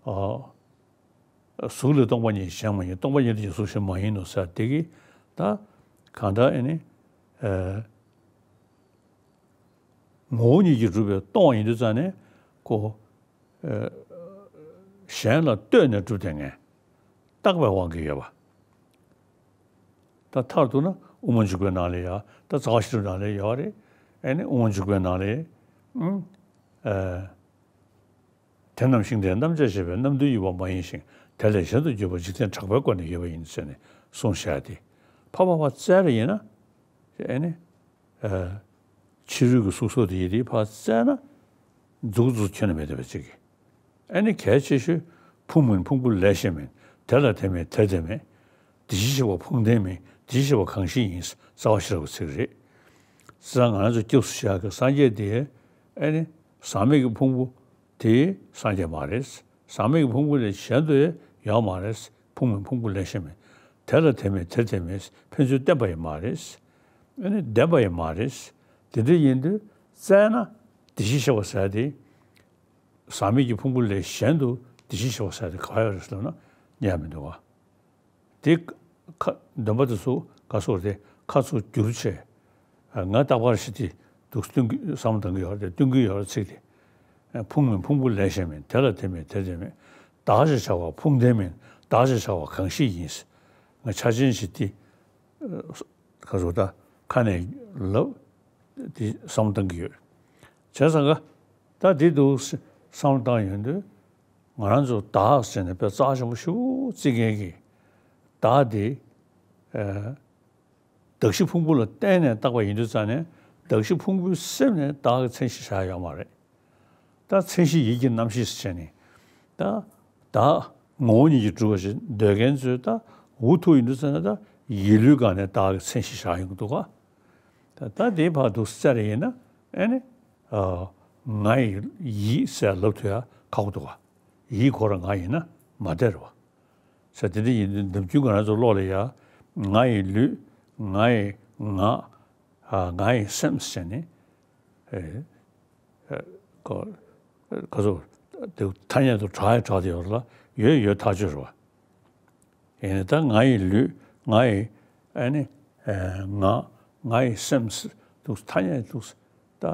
ཨ། གཟུགས་ལས་སྟོང་པ་ཉིད་གཞན་མ་ཡིན། སྟོང་པ་ཉིད་དེ་ཉིད་གཟུགས་གཞན་མ་ཡིན་ནོ་ཟེར་དེ་གི་ད་གང་ལྟར་ཨེ་ནི་ཨེ་ངོ་བོ་ཉིད་ཀྱིས་གྲུབ་པས་སྟོང་བ་ཡིན་དུས་ཙང་ནས་ཁོ་ཨེ་གཞན་ལ་ལྟོས་ནས་གྲུབ་བསྡད་མཁན་བཏགས་པའི་དབང་གིས་ཡོད་པ། ད་མཐར་གཏུགས་ན་དབུ་མ་འཇུག་པའི་ནང་ལ་ཡ་ད་རྩ་བ་ཤེས་རབ་ནང་ལ་ཡོད་རེད། ཨེ་ནི་དབུ་མ་འཇུག་པའི་ནང་ལ་ཨེ། དེ་རྣམས་ཤིང་རྟའི་རྣམ་བཅད་བྱས་པས། རྣམ་བདུན་དབྱེ་བ་མ་ཡིན་ཞིང་། དེ་ལས་གཞན་དུ་གྱུར་པ་འཇིག་རྟེན་གྲགས་པའི་སྒོ་ནས་ཡོད་པ་ཡིན་ཟེར་ནས་གསུངས་བཞག་སྟེ། ཕར་ཕར་ཕར་བཙལ་བ་ཡིན་ན། ཨེ་ནི། ཕྱི་རོལ་གྱི་གཟུགས་སོགས་དེ་ཡི་དེ་ཕར་བཙལ་ན། འཛུགས་འཛུགས་ཁྱོན་ནས་མེད་བསྡད་པ་ཅིག་ཨེ་ནི་གལ་ཆེ་ཤོས་ཕུང་མིན་ཕུང་པོ་ལས་གཞན་མིན། དེ་ལ་དེ་མེད་དེར་དེ་མེད། དེ་བཞིན་གཤེགས་པ་ཕུང་ལྡན་མིན། དེ་བཞིན་གཤེགས་པ་གང་ཞིག་ཡིན། རྩ་བ་ཤེས་རབ་ཀྱི་ཚིག་རེད། བྱས་ཙང་ང་ཚོ་སྐྱབས་སུ་བཅག་གི་སངས་རྒྱས་དེ་ཨེ་ནི་ཟག་མེད་ཀྱི་ཕུང་པོ། དེ་སངས་རྒྱས་མ་རེད། ཟག་མེད་ཀྱི་ཕུང་པོ་ལས་གཞན་དུ་ཡང་ཡོད་མ་རེད། ཕུང་མིན་ཕུང་པོ་ལས་གཞན་མིན། དེ་ལ་དེ་མེད་དེར་དེ་མེད། ཕན་ཚུན་བརྟེན་པ་ཡང་མ་རེད། ཨ་ནི་ལྡན་པ་ཡང་མ་རེད། དེ་འདྲ་ཡིན་དུས་བཙལ་ན་དེ་བཞིན་གཤེགས་པ་ཟེར་དེ། ཟག་མེད་ཀྱི་ཕུང་པོ་ལས་གཞན་དུ་དེ་བཞིན་གཤེགས་པ་ཟེར་དེ་ག་ཡོད་རེད་ཟེར་ན་རྙེད་མི་འདུག་བ། དེ་ཁ་འདོན་པ་དེ་ཚོ་ག་སོགས་དེ་ཁ་ཚུར་བསྒྱུར་བྱས། ང་རྟག་པར་ཞིག་དེ་འདུག་སྟོན་གི་བསམ་བློ་གཏོང་གི་ཡོད་རེད། སྟོན་གི་ཡོད་རེད་ཚིག་དེ། ཕུང་མིན་ཕུང་པོ་ལས་གཞན་མིན། དེ་ལ་དེ་མེད་དེར་དེ་མེད། བདག་ཅེས་བྱ་བ་ཕུང་ལྡན་མིན། བདག་ཅེས་བྱ་བ་གང་ཞིག་ཡིན། ང་ཆ་ཅན་ཞིག་དེ་ག་ཚོད་ད་ཁ་ནས་ལབ་དེ་བསམ་བློ་གཏོང་གི་ཡོད། བྱས་ཙང་ག་ད་འདི་འདུག་བསམ་བློ་བཏང་ཡོང་དུས། ང་རང་ཚོ་བདག་ཟེར་ནས་དཔེ་རྩ་ཆེན་པོ་ཞེ་པོ་བརྩི་མཁན་གྱི་བདག་དེ་ཨ་ གདགས་གཞི་ཕུང་པོ་ལ་བརྟེན་ནས་བཏགས་པ་ཡིན་དུས་ཙང་ནས། གདགས་གཞི་ཕུང་པོའི་སེམས་ནས་བདག་གི་མཚན་གཞི་བཞག་ཡོད་མ་རེད། ད་མཚན་གཞི་ཡིད་ཀྱི་རྣམ་ཤེས་ཟེར་བྱས་ནས། ད་བདག་ངོ་བོ་ཉིད་ཀྱིས་གྲུབ་པ་ཞིག་འདོད་མཁན་ཚོས་ད་འུ་ཐུག་ཡིན་དུས་ཙང་ནས། ད་ཡིད་ལུས་སྒང་ནས་བདག་གི་མཚན་གཞི་བཞག་ཡོང་གི་འདུག་ག། ད་ད་དེའི་བར་དུ་བཙལ་རེ་ཡིན་ན། ཨེ་ནི། ཨ། ང་ཡི་ཡིད་ཟེར་ལབ་ཐུབ་ཡ་ཁག་པོ་འདུག་ག། ཡིད་ཁོ་རང་ང་ཡིན་ན་མ་བདེ་རེད་བ། ས་དེ་འདྲ་ཡིན་དུས་ནམ་རྒྱུན་ང་རང་ཚོ་བློ་ལ་ཡ། ང་ཡི་ལུས། ང་ཡི་ངག། ཨ། ང་ཡི་སེམས་ཟེར་ནས། ཨེ། ཨེ། ཁོ། ཁོ་ཚོ་དེ་ཐ་སྙད་དུ་གྲགས་ཡ་གྲགས་དེ་ཡོད་ལ། ཡོད་ཡོད་ཐག་ཆོད་རེད་བ། ཡིན་ནའི་ད་ང་ཡི་ལུས། ང་ཡི། ཨ་ནི། ཨེ། ངག། ང་ཡི་སེམས་འདུག། ཐ་སྙད་འདུག། ད་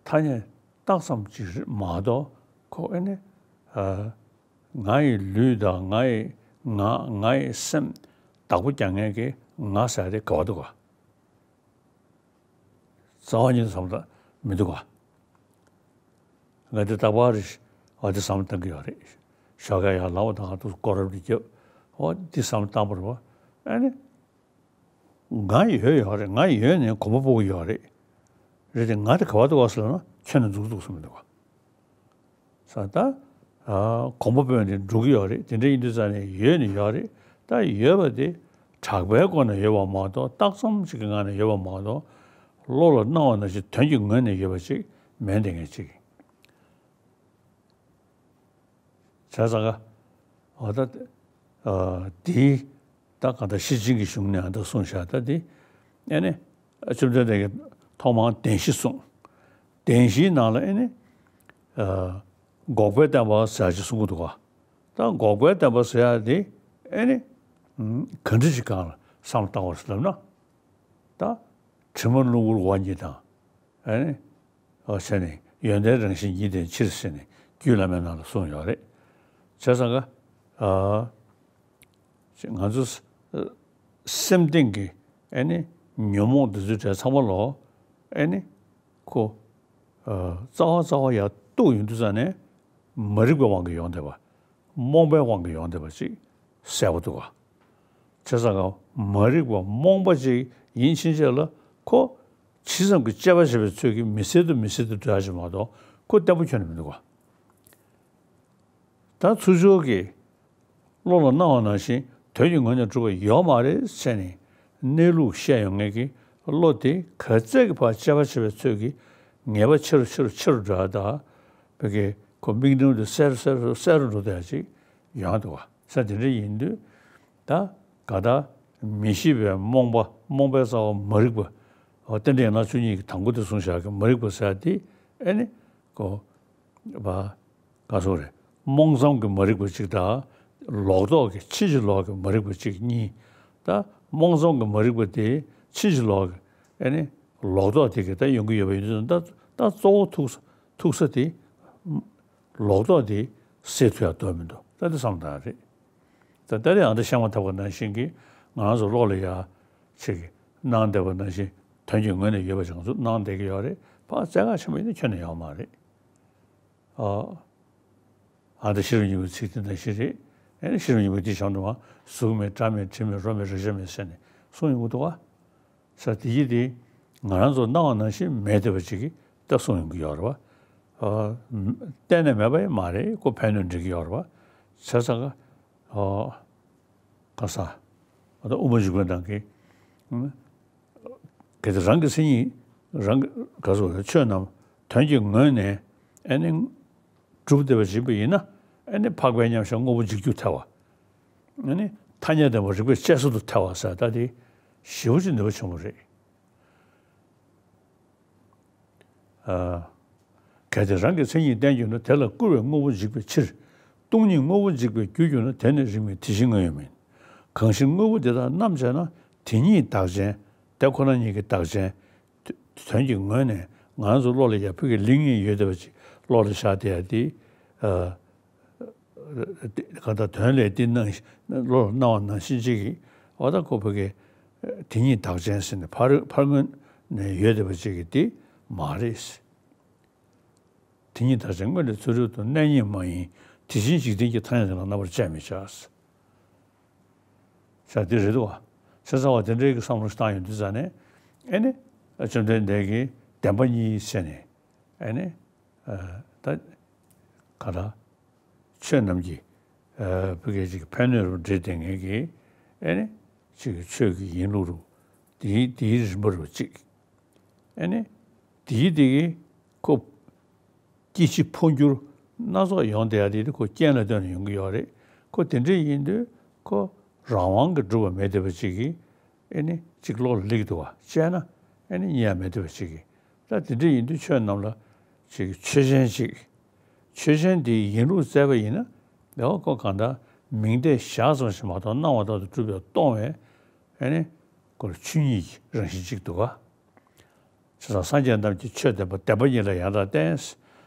ཐ་སྙད་བཏགས་ཙམ་ཅིག་རེད་མ་གཏོགས། ཁོ། ཨ་ནི། ཨ། ང་ཡི་ལུས་དང་། ང་ཡི་ངག། ང་ཡི་སེམས། བདག་པོ་རྒྱག་མཁན་གྱི་ང་ཟེར་དེ་ག་བ་འདུག་ག། རྩ་བ་ཉིད་དུ་བསམ་བློ་མི་འདུག་ག། ང་འདི་རྟག་པར་རེ་ཞིག་འོ་འདི་བསམ་བློ་བཏང་གི་ཡོད་རེད། ཞོགས་ཀས་ཡར་ལངས་པ་དང་དུས་སྐོར་ར་རེ་བརྒྱབ། འོ་འདི་བསམ་བློ་བཏང་བ་རེད་བ། ཨ་ནི། ང་ཡོད་ཡོད་རེད། ང་ཡོད་ནས་གོམ་པ་སྤོ་གི་ཡོད་རེད། རེད་དེ་ང་དེ་ག་བ་འདུག་ག་ཟེར་ན། ཁྱོན་ནས་འཛུགས་འདུག་གསུངས་མི་འདུག་ག། ས་ད། ཨ། གོམ་པ་སྤོས་ནས་འགྲོ་གི་ཡོད་རེད། དེ་འདྲ་ཡིན་དུས་ཙང་ནས་ཡོད་ནི་ཡོད་རེད། ད་ཡོད་པ་དེ་གྲགས་པའི་སྒོ་ནས་ཡོད་པ་མ་གཏོགས། བཏགས་ཙམ་ཅིག་གི་ངང་ནས་ཡོད་པ་མ་གཏོགས། བློ་ལ་སྣང་བ་ནང་བཞིན་དོན་གྱི་ངོས་ནས་ཡོད་པ་ཅིག་མེད་བསྡད་མཁན་ཅིག་བྱས་ཙང་ཀ། འོ་ད། ཨ། དེ་ད་གང་ལྟར་ཤེར་ཕྱིན་གྱི་གཞུང་ནས་ཨ་ད་གསུངས་བཞག། ད་དེ། ཨ་ནི། བཅོམ་ལྡན་འདས་ཀྱིས་ཐོག་མར་བདེན་བཞི་གསུངས། བདེན་བཞིའི་ནང་ལ། ཨ་ནི། ཨ། འགོག་པའི་བདེན་པ་ཟེར་ཡ་ཅིག་གསུང་གི་འདུག་ག། ད་འགོག་པའི་བདེན་པ་ཟེར་ཡ་དེ། ཨ་ནི། ཨམ། ག་འདྲ་ཅིག་སྒང་ལ་བསམ་བློ་བཏང་བ་རེད་ལབ་ན། ད་དྲི་མ་རླུང་བུར་འོག་གཉིས་དང་། ཨ་ནི། འོ་ཟེར་ནས། ཡོན་ཏན་རང་བཞིན་ཉིད་བསྟན་ཕྱིར་ཟེར་ནས་རྒྱུད་བླ་མའི་ནང་ལ་གསུངས་ཡོད་རེད། བྱས་ཙང་ཀ། ཨ། ང་ཚོ་སེམས་སྟེང་གི། ཨ་ནི། ཉོན་མོངས་འདི་ཚོའི་གྲས་ཚང་མ་ལོ། ཨ་ནི། ཁོ། ཨ། རྩ་བ་རྩ་བ་ཡར་གཏུགས་ཡོང་དུས་ཙང་ནས། མ་རིག་པའི་དབང་གིས་ཡོང་བསྡད་པ། རྨོངས་པའི་དབང་གིས་ཡོང་བསྡད་པ་ཅིག་གསལ་པོ་འདུག་ག། བྱས་ཙང་ཀ་མ་རིག་པ་རྨོངས་པ་ཅིག་ཡིན་ཕྱིན་ཆད་ལ། ཁོ་ཇི་ཙམ་གྱི་དཔྱད་པ་བྱེད་པའི་ཚོད་ཀྱིས་མི་སེལ་དུ་མི་སེལ་དུ་འགྲོ་ཡ་ཅིག་མ་གཏོགས། ཁོ་བརྟན་པོ་ཁྱོན་ནས་མི་འདུག་ག། ད་ཚུར་ཕྱོགས་ཀྱི་བློ་ལ་སྣང་བ་ནང་བཞིན་དོན་གྱི་ངོས་ནས་གྲུབ་པ་ཡོད་མ་རེད་ཟེར་ནས་གནས་ལུགས་བཤད་ཡོང་མཁན་གྱི་བློ་དེ། ག་ཚད་ཀྱི་ཕར་དཔྱད་པ་བྱེད་པའི་ཚོད་ཀྱིས་ངེས་པ་ཆེ་རུ་ཆེ་རུ་ཆེ་རུ་འགྲོ་ཡ། ད་བོད་སྐད་ཁོ་དམིགས་རྣམ་དེ་གསལ་རུ་གསལ་རུ་གསལ་རུ་འགྲོ་བསྡད་ཡ་ཅིག་ཡོང་འདུག་ག། ས་དེ་འདྲ་ཡིན་དུས། ད་ག་ད་མི་ཤེས་པའི་རྨོངས་པ། རྨོངས་པའི་རྩ་བ་མ་རིག་པ། འོ་རྟེན་འབྲེལ་ཡན་ལག་བཅུ་གཉིས་ཀྱི་དང་པོ་དེ་གསུངས་བཞག་གི། མ་རིག་པ་ཟེར་ཡ་དེ། ཨ་ནི། ཁོ། བ། ག་སོགས་རེད། རྨོངས་ཙམ་གྱི་མ་རིག་པ་ཅིག་དང་། ལོག་རྟོག་གི་ཕྱིན་ཅི་ལོག་གི་མ་རིག་པ་ཅིག་གཉིས། ད་རྨོངས་ཙམ་གྱི་མ་རིག་པ་དེ་ཕྱིན་ཅི་ལོག་གི། ཨ་ནི། ལོག་རྟོག་དེ་གིས་ད་ཡོང་གི་ཡོད་པ་ཡིན་དུས། ད་ད་གཙོ་བོ་ཐུག་ཐུག་ས་དེ། ལོག་རྟོག་དེ་སེལ་ཐུབ་ཡ་འདོད་མི་འདུག། ད་དེ་བསམ་སྟངས་རེད། ད་ད་རེས་ཨ་ད་བཤད་མ་ཐག་པ་ནང་བཞིན་གྱི་ང་རང་ཚོ་བློ་ལ་ཡ་ཆེ་གི་སྣང་བསྡད་པ་ནང་བཞིན། དོན་གྱི་ངོས་ནས་ཡོད་པ་ཅིག་ང་ཚོ་སྣང་བསྡད་ཀྱི་ཡོད་རེད། ཕར་རྩ་ཁ་ཆེན་པོ་ཡིན་ན་ཁྱོན་ནས་ཡོད་མ་རེད། ཨ། ཨ་ད་ཤེས་རབ་སྙིང་པོའི་ཚིག་དེ་ནང་བཞིན་རེད། ཨ་ནི་ཤེས་རབ་སྙིང་པོའི་དེ་བྱང་དུ་མ། གཟུགས་མེད་སྒྲ་མེད་དྲི་མེད་རོ་མེད་རེག་བྱ་མེད་ཟེར་ནས་གསུངས་ཡོང་གི་འདུག་ག། ས་དེ་ཡི་དེ་ང་རང་ཚོ་སྣང་བ་ནང་བཞིན་མེད་བསྡད་པ་ཅིག་གིས་ད་གསུངས་ཡོང་གི་ཡོད་རེད་བ། ཨ། གཏན་ནས་མེད་པ་ཡང་མ་རེད། ཁོ་ཕན་གནོད་འདྲེས་ཀྱི་ཡོད་རེད་བ། བྱས་ཙང་ཀ། ཨ། ག་ས། ཨ་ད་དབུ་མ་འཇུག་པའི་ནང་གི། ཨ། གལ་ཏེ་རང་གི་མཚན་ཉིད། རང་གི། ག་སོགས་ཆོས་རྣམས་དོན་གྱི་ངོས་ནས། ཨ་ནི། གྲུབ་བསྡད་པ་ཅིག་ཡིན་ན། ཨ་ནི་འཕགས་པའི་མཉམ་གཞག་དངོས་པོ་འཇིག་རྒྱུར་ཐལ་བ། ཨ་ནི་ཐ་སྙད་བདེན་པ་རིགས་པས་དཔྱད་བཟོད་དུ་ཐལ་བ་ཟེར། ད་དེ་ཞེ་པོ་ཅིག་ནུས་པ་ཆེན་པོ་རེད། ཨ། གལ་ཏེ་རང་གི་མཚན་ཉིད་བསྟན་གྱུར་ན། དེ་ལ་སྐུར་བས་དངོས་པོ་འཇིག་པའི་ཕྱིར། སྟོང་ཉིད་དངོས་པོ་འཇིག་པའི་རྒྱུར་གྱུར་ན། དེ་ནི་རིགས་མིན་དེ་བཞིན་དངོས་ཡོད་མིན། གང་ཕྱིར་དངོས་པོ་འདི་དག་རྣམ་དཔྱད་ན། དེ་ཉིད་བདག་ཅན། དེ་ཁོ་ན་ཉིད་ཀྱིས་བདག་ཅན། དོན་གྱི་ངོས་ནས་ང་ཚོ་བློ་ལ་ཡ་ཕུགས་ཀྱི་ལིང་ཡིན་ཡོད་བསྡད་པ་ཅིག་བློ་ལ་བཞག་བསྡད་ཡ་དེ། ཨ། གང་ལྟར་དོན་ལས་འདི་སྣང་། བློ་ལ་སྣང་བ་ནང་བཞིན་ཅིག་གིས། འོ་ད་ཁོ་བོད་སྐད་དེ་ཉིད་བདག་ཅན་ཟེར་ནས་ཕར་ཕར་ངོས་ནས་ཡོད་བསྡད་པ་ཅིག་གིས་དེ་མ་རེད། དེ་ཉིད་བདག་ཅན་དངོས་ལས་ཚུ་རོལ་དུ། གནས་རྙེད་མ་ཡིན་དེ་བཞིན་འཇིག་རྟེན་གྱི། ཐ་སྙད་དེ་ལ་རྣམ་པར་དཔྱད་མི་བྱ། ས་འདི་རེད་འདུག་བ། ཆ་ཚང་བ་དེ་འདྲའི་གི་བསམ་བློ་ཞིག་བཏང་ཡོང་དུས་ཙང་ནས་ཨེ་ནི་བཅོམ་ལྡན་འདས་ཀྱིས་བདེན་པ་གཉིས་བཤད་ནས་ཨེ་ནི་ད་ག་ད་ཆོས་རྣམས་ཀྱི་ཕ་གི་ཅིག་ཕན་གནོད་རུ་འབྲེལ་ལྡན་ངེས་ཀྱི་ཨེ་ནི་ཅིག་ཆོས་ཀྱི་ཡིན་ལུགས་རུ་དེའི་དེའི་རིམ་པ་རུ་གཅིག་ཨེ་ནི་དེའི་དེ་གི་ཁོ་སྐྱེ་འཆི་འཕོ་འགྱུར་སྣ་ཚོགས་ཡོང་བསྡད་ཡ་དེ་ཁོ་རྐྱེན་ལ་ལྟོས་ནས་ཡོང་གི་ཡོད་རེད། ཁོ་དེ་འདྲ་ཡིན་དུས་ཁོ་རང་དབང་གིས་གྲུབ་པ་མེད་བསྡད་པ་ཅིག་གིས་ཨེ་ནི་ཅིག་བློ་ལ་སླེབས་འདུག་བ། བྱས་ན་ཨེ་ནི་རྙེད་ཡ་མེད་བསྡད་པ་ཅིག་གིས། ད་དེ་འདྲ་ཡིན་དུས་ཆོས་རྣམས་ལ་ཅིག་ཆོས་ཅན་ཅིག་ཆོས་ཅན་དེ་ཡིན་ལུགས་བཙལ་བ་ཡིན་ན་དེ་བ་ཁོ་གང་ལྟར་མིང་བརྡས་བཞག་ཙམ་ཞིག་མ་གཏོགས་སྣང་བ་ལྟར་དུ་གྲུབ་པའི་སྟོང་བའི་ཨེ་ནི་ཁོ་ལ་ཆོས་ཉིད་ཀྱི་རང་བཞིན་ཅིག་འདུག་ག། བྱས་ཙང་སངས་རྒྱས་རྣམས་ཀྱི་ཆོས་བདེན་པ་བདེན་པ་ཉིད་ལ་ཡང་དག་བརྟེན།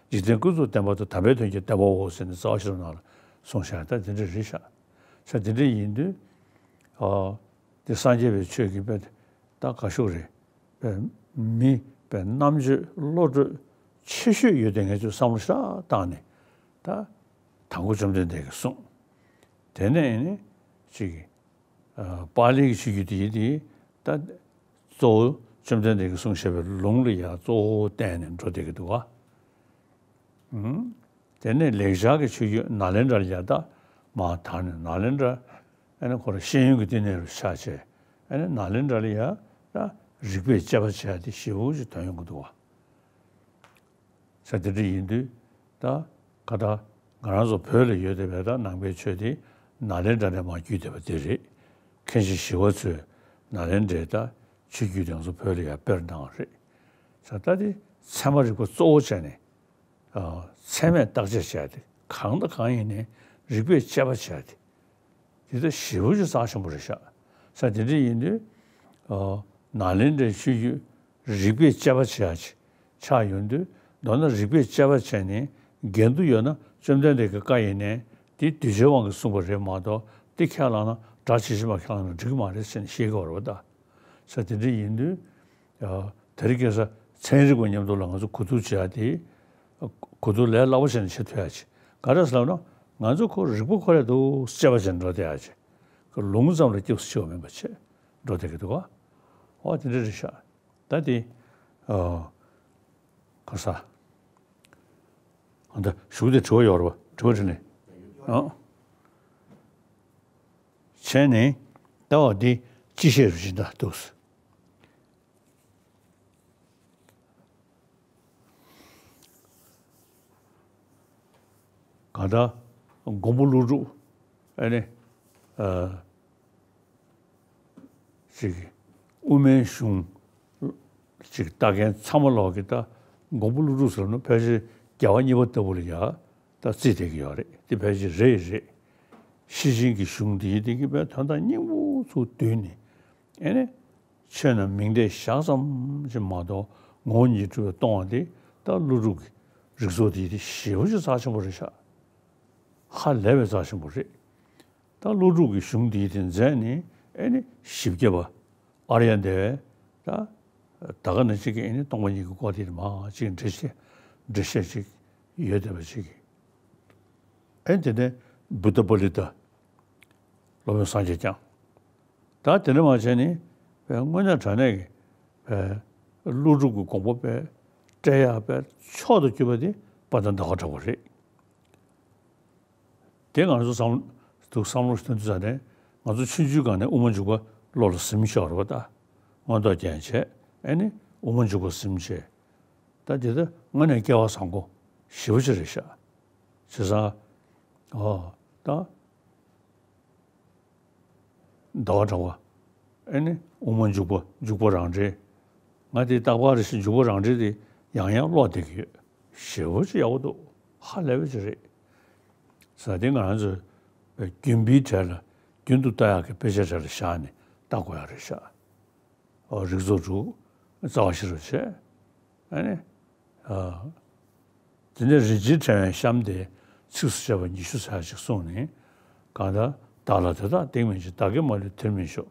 འཇིག་རྟེན་ཀུན་རྫོབ་བདེན་པ་དང་། དམ་པའི་དོན་གྱི་བདེན་པའོ་ཟེར་ནས་རྩ་བ་ཤེས་རབ་ནང་ལ་གསུངས་བཞག་ད་དེ་འདྲ་རེད་ཤག་ས་དེ་འདྲ་ཡིན་དུས་ཨ་དེ་སངས་རྒྱས་པའི་ཆོས་ཀྱི་དཔེ་ད་ག་ཤོག་རེད། དཔེ་མི་དཔེ་རྣམ་དཔྱོད་བློ་གྲོས་ཆེ་ཤོས་ཡོད་དེ་ངས་ཚོས་བསམ་བློ་ཞེ་དྲག་བཏང་ནས་ད་དང་པོ་བཅོམ་ལྡན་འདས་ཀྱིས་གསུངས། དེ་ནས་ནི་ཅིག་ཨ་པཱ་ལིའི་ཆོས་བརྒྱུད་དེ་དེ་ད་གཙོ་བོ་བཅོམ་ལྡན་འདས་ཀྱིས་གསུངས་བཞག་པའི་ལུང་ལ་ཡང་གཙོ་བོ་བསྟན་ནས་འགྲོ་བསྡད་ཀྱི་འདུག་བ། ཨུམ། དེ་ནས་ལེགས་སྦྱར་གྱི་ཆོས་བརྒྱུད་ནཱ་ལེནྡྲ་ལ་ཡང་ད་མར་དར་ནས་ནཱ་ལེནྡྲ་ཨ་ནི་ཁོ་རང་ཤེས་ཡོན་གྱི་བསྟི་གནས་རུ་ཆགས་བྱས་ཨ་ནི་ནཱ་ལེནྡྲ་ལ་ཡང་ད་རིག་པས་དཔྱད་པ་བྱས་ཏེ་ཞེ་པོ་ཅིག་ཐོན་ཡོང་གི་འདུག་བ། ས་དེ་འདྲ་ཡིན་དུས་ད་ག་ད་ང་རང་ཚོ་བོད་ལ་ཡོད་བསྡད་པའི་ད་ནང་པའི་ཆོས་དེ་ནཱ་ལེནྡྲ་ནས་མར་བརྒྱུད་བསྡད་པ་དེ་རེད། མཁན་ཆེན་ཞི་བ་འཚོས་ནཱ་ལེནྡྲའི་ད་ཆོས་བརྒྱུད་དེ་ང་ཚོ་བོད་ལ་ཡར་སྤེལ་གནང་བ་རེད། ས་ད་དེ་ཚད་མ་རིག་པ་གཙོ་བོ་བྱས་ནས་ཨ་ཚད་མས་བརྟག་དཔྱད་བྱས་ཏེ་གང་དང་གང་ཡིན་ནའི་རིགས་པས་དཔྱད་པ་བྱས་ཏེ། དེ་ལྟར་ཞེ་པོ་ཅིག་རྩ་ཆེན་པོ་རེད་ཤག་ས་དེ་འདྲ་ཡིན་དུས་ཨ་ནཱ་ལེནྡྲའི་ཆོས་བརྒྱུད་རིགས་པས་དཔྱད་པ་བྱེད་ཡག་ཅིག་ཆགས་ཡོང་དུས་མདོར་ན་རིགས་པས་དཔྱད་པ་བྱས་ནས་འགལ་འདུ་ཡོད་ན་བཅོམ་ལྡན་འདས་ཀྱི་བཀའ་ཡིན་ནའི་དེ་གདུལ་བྱའི་དབང་གིས་གསུངས་པ་རེད་མ་གཏོགས་དེ་ཁས་བླངས་ན་དགྲ་ཇི་བཞིན་པ་ཁས་བླངས་ན་འགྲིག་གི་མ་རེད་ཟེར་ནས་བཤད་ཀྱི་ཡོད་རེད་པ། ད་ས་དེ་འདྲ་ཡིན་དུས་ཨ་དེ་རིང་ཁ་སང་ཚན་རིག་པ་མཉམ་དུ་ལ་ང་ཚོ་གོ་བསྡུར་བྱེད་ཡག་དེ་གོ་བསྡུར་ལས་སླ་པོ་བྱས་ནས་བྱེད་ཐུབ་ཡག་ཅིག་ག་རེ་ཟེར་ལབ་ན་ང་ཚོ་ཁོ་རིག་པ་ཁོ་རང་འདུག་དཔྱད་པ་བྱས་ནས་འགྲོ་བསྡད་ཡག་ཅིག་ལུང་ཙམ་ལ་སྐྱབས་སུ་མཆིའོ་མིན་པ་བྱས་འགྲོ་བསྡད་ཀྱི་འདུག་ག། ཨོ་དེ་འདྲ་རེད་ཤག་ད་དེ་ཨ་ག་ས་ཨ་ད་གཞུག་དེ་དྲི་བ་ཡོད་རེད་པ། དྲི་བ་དྲིས་ལན་ཨ་བྱས་ནས་ལྟ་བ་འདི་ཅི་ཤེས་རུ་ཕྱིན་ད་འདུག་གང་ལྟར་མགོན་པོ་ཀླུ་སྒྲུབ་ཨ་ནི་ཨ་ཅིག་དབུ་མའི་གཞུང་ཅིག་ལྟ་མཁན་ཚང་མ་ལོག་གི་ད་མགོན་པོ་ཀླུ་སྒྲུབ་ཟེར་ན་ཕལ་ཆེར་རྒྱལ་བ་གཉིས་པ་ལྟ་བུ་ལ་ཡ་ད་བརྩིས་བསྡད་ཀྱི་ཡོད་རེད། དེ་ཕལ་ཆེར་རེད་རེད། ཤེར་ཕྱིན་གྱི་གཞུང་འདིའི་སྟེང་གི་དཔེ་དོན་དག་སྙིང་པོ་ཚུར་བསྡུས་ནས་ཨེ་ནི། ཆོས་རྣམས་མིང་བརྡས་བཞག་ཙམ་ཞིག་མ་གཏོགས་ངོ་བོ་ཉིད་གྲུབ་པའི་སྟོང་པ་འདི་ད་ཀླུ་སྒྲུབ་ཀྱི་རིགས་ཚོགས་འདི་དེ་ཞེ་པོ་ཅིག་རྩ་ཆེན་པོ་རེད་ཤག་ཧ་ལས་པའི་རྩ་ཆེན་པོ་རེད། ད་ཀླུ་སྒྲུབ་ཀྱི་གཞུང་འདི་དེ་མཛད་ནས་ཨེ་ནི་བཞི་བརྒྱ་པ་ཨཱརྱ་དེ་བས་ད་ད་ག་ནང་བཞིན་གྱི་ཨེ་ནི་སྟོང་པ་ཉིད་ཀྱི་སྐོར་དེ་མ་ཅིག་འགྲེལ་བཤད་འགྲེལ་བཤད་ཅིག་ཡོད་བསྡད་པ་ཅིག་གིས་ཨེ་དེ་ནས་བུདྡྷ་པཱ་ལི་ཏ་སློབ་དཔོན་སངས་རྒྱས་བསྐྱངས། ད་དེ་འདྲ་མ་བྱས་ནས་དངོས་གནས་དྲང་གནས་ཀྱི་ཀླུ་སྒྲུབ་ཀྱི་དགོངས་པ་སྤྲད་ཡག་མཆོག་ཏུ་གྱུར་པ་དེ་དཔལ་ལྡན་ཟླ་བ་གྲགས་པ་རེད། དེ་ང་ཚོ་བསམ་འདུག་བསམ་བློ་ཞིག་གཏོང་དུས་ཙམ་ནས་ང་ཚོ་ཆུང་ཆུང་སྒང་ནས་དབུ་མ་འཇུག་པ་བློ་ལ་ཟིན་ཤོར་བ་ད་མངོན་རྟོགས་རྒྱན་བྱས་ཨེ་ནི་དབུ་མ་འཇུག་པ་ཟིན་བྱས་ད་དེ་ད་དངོས་གནས་སྐལ་བ་བཟང་པོ་ཞེ་པོ་ཅིག་རེད་ཤག་བྱས་ཙང་ཨོ་ད། ཟླ་བ་གྲགས་པ། ཨེ་ནི་དབུ་མ་འཇུག་པ་འཇུག་པ་རང་འགྲེལ། ང་དེ་རྟག་པར་རེ་ཞིག་འཇུག་པ་རང་འགྲེལ་དེ་ཡང་ཡང་ཀློག་བསྡད་ཀྱི་ཡོད། ཞེ་པོ་ཅིག་ཡག་པོ་འདུག་ཧ་ལས་པ་ཅིག་རེད། ས་དེ་ང་རང་ཚོས་རྒྱུན་པའི་གྲས་ལ་རྒྱུན་དུ་ལྟ་ཡག་གི་དཔེ་ཆ་གྲས་ལ་བཞག་ནས་ལྟ་དགོས་ཡག་རེད་ཤག་ཨོ་རིགས་ཚོགས་དྲུག་རྩ་བ་ཤེས་རབ་བྱས། ཨ་ནི། ཨ། དེ་ནས་རིན་ཆེན་ཕྲེང་བའི་གཤམ་དེ་ཚིགས་སུ་བཅད་པ་ཉི་ཤུ་ཙམ་ཞིག་གསུངས་ནས། གང་ལྟར་བདག་ལ་དེ་དག་གཏིང་མིན་འཇིག་བདག་གིས་མ་ལུས་དེར་མི་ཤོག་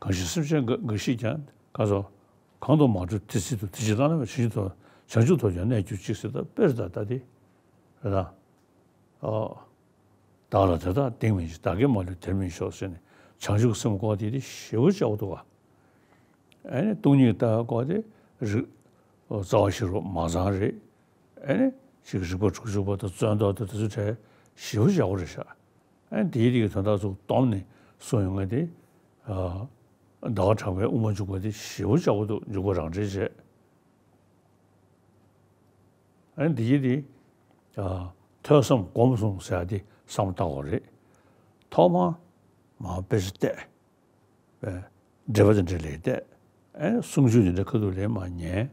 གང་ཞིག་སེམས་ཅན་འགའ་ཞིག་ཀྱང་ག་སོ། གང་དུ་མ་གྲུབ་དེ་སྲིད་དུ། དེ་ཕྱིར་བླ་ན་མེད་བྱང་ཆུབ་ཐོབ། བྱང་ཆུབ་ཐོབ་ཀྱང་གནས་གྱུར་ཅིག་ཟེར་ད་དཔེར་ད་ལྟ་དེ་རེད་ད། ཨོ། བདག་ལ་དེ་དག་གཏིང་མིན་འཇིག་བདག་གིས་མ་ལུས་དེར་མི་ཤོག་ཟེར་ནས་ བྱང་ཆུབ་སེམས་སྐོར་དེ་དེ་ཞེ་པོ་ཅིག་ཡག་པོ་འདུག་ག། ཨ་ནི་སྟོང་ཉིད་ལྟ་བའི་སྐོར་དེ་རིག་རྩ་བ་ཤེས་རབ་མ་ཚང་རེད། ཨ་ནི་ཅིག་རིག་པ་དྲུག་ཅུ་པ་དང་བརྩོན་ཐབས་དང་དེ་ཚོ་གྲས་ཞེ་པོ་ཅིག་ཡག་པོ་རེད་ཤག། ཨ་ནི་དེའི་རིགས་ཀྱི་དོན་དག་ཚོ་བསྡོམས་ནས་གསུངས་ཡོང་ང་དེ། ཨ། ཟླ་བ་གྲགས་པའི་དབུ་མ་འཇུག་པ་དེ་ཞེ་པོ་ཅིག་ཡག་པོ་འདུག། འཇུག་པ་རང་འགྲེལ་བྱས། ཨ་ནི་འདི་ཡི་དེ། ཨ། ཐོས་བསམ་སྒོམ་གསུམ་ཟེར་ཡ་དེ་བསམ་བློ་བཏང་དགོས་རེད། ཐོག་མར་མར་དཔེ་ཆ་བལྟས། པས། འགྲེལ་པ་དེ་འདྲ་ལས་བལྟས། ཨ་ནི་གསུང་ཆོས་དེ་འདྲ་ཁ་ཐུག་ལས་མར་ཉན།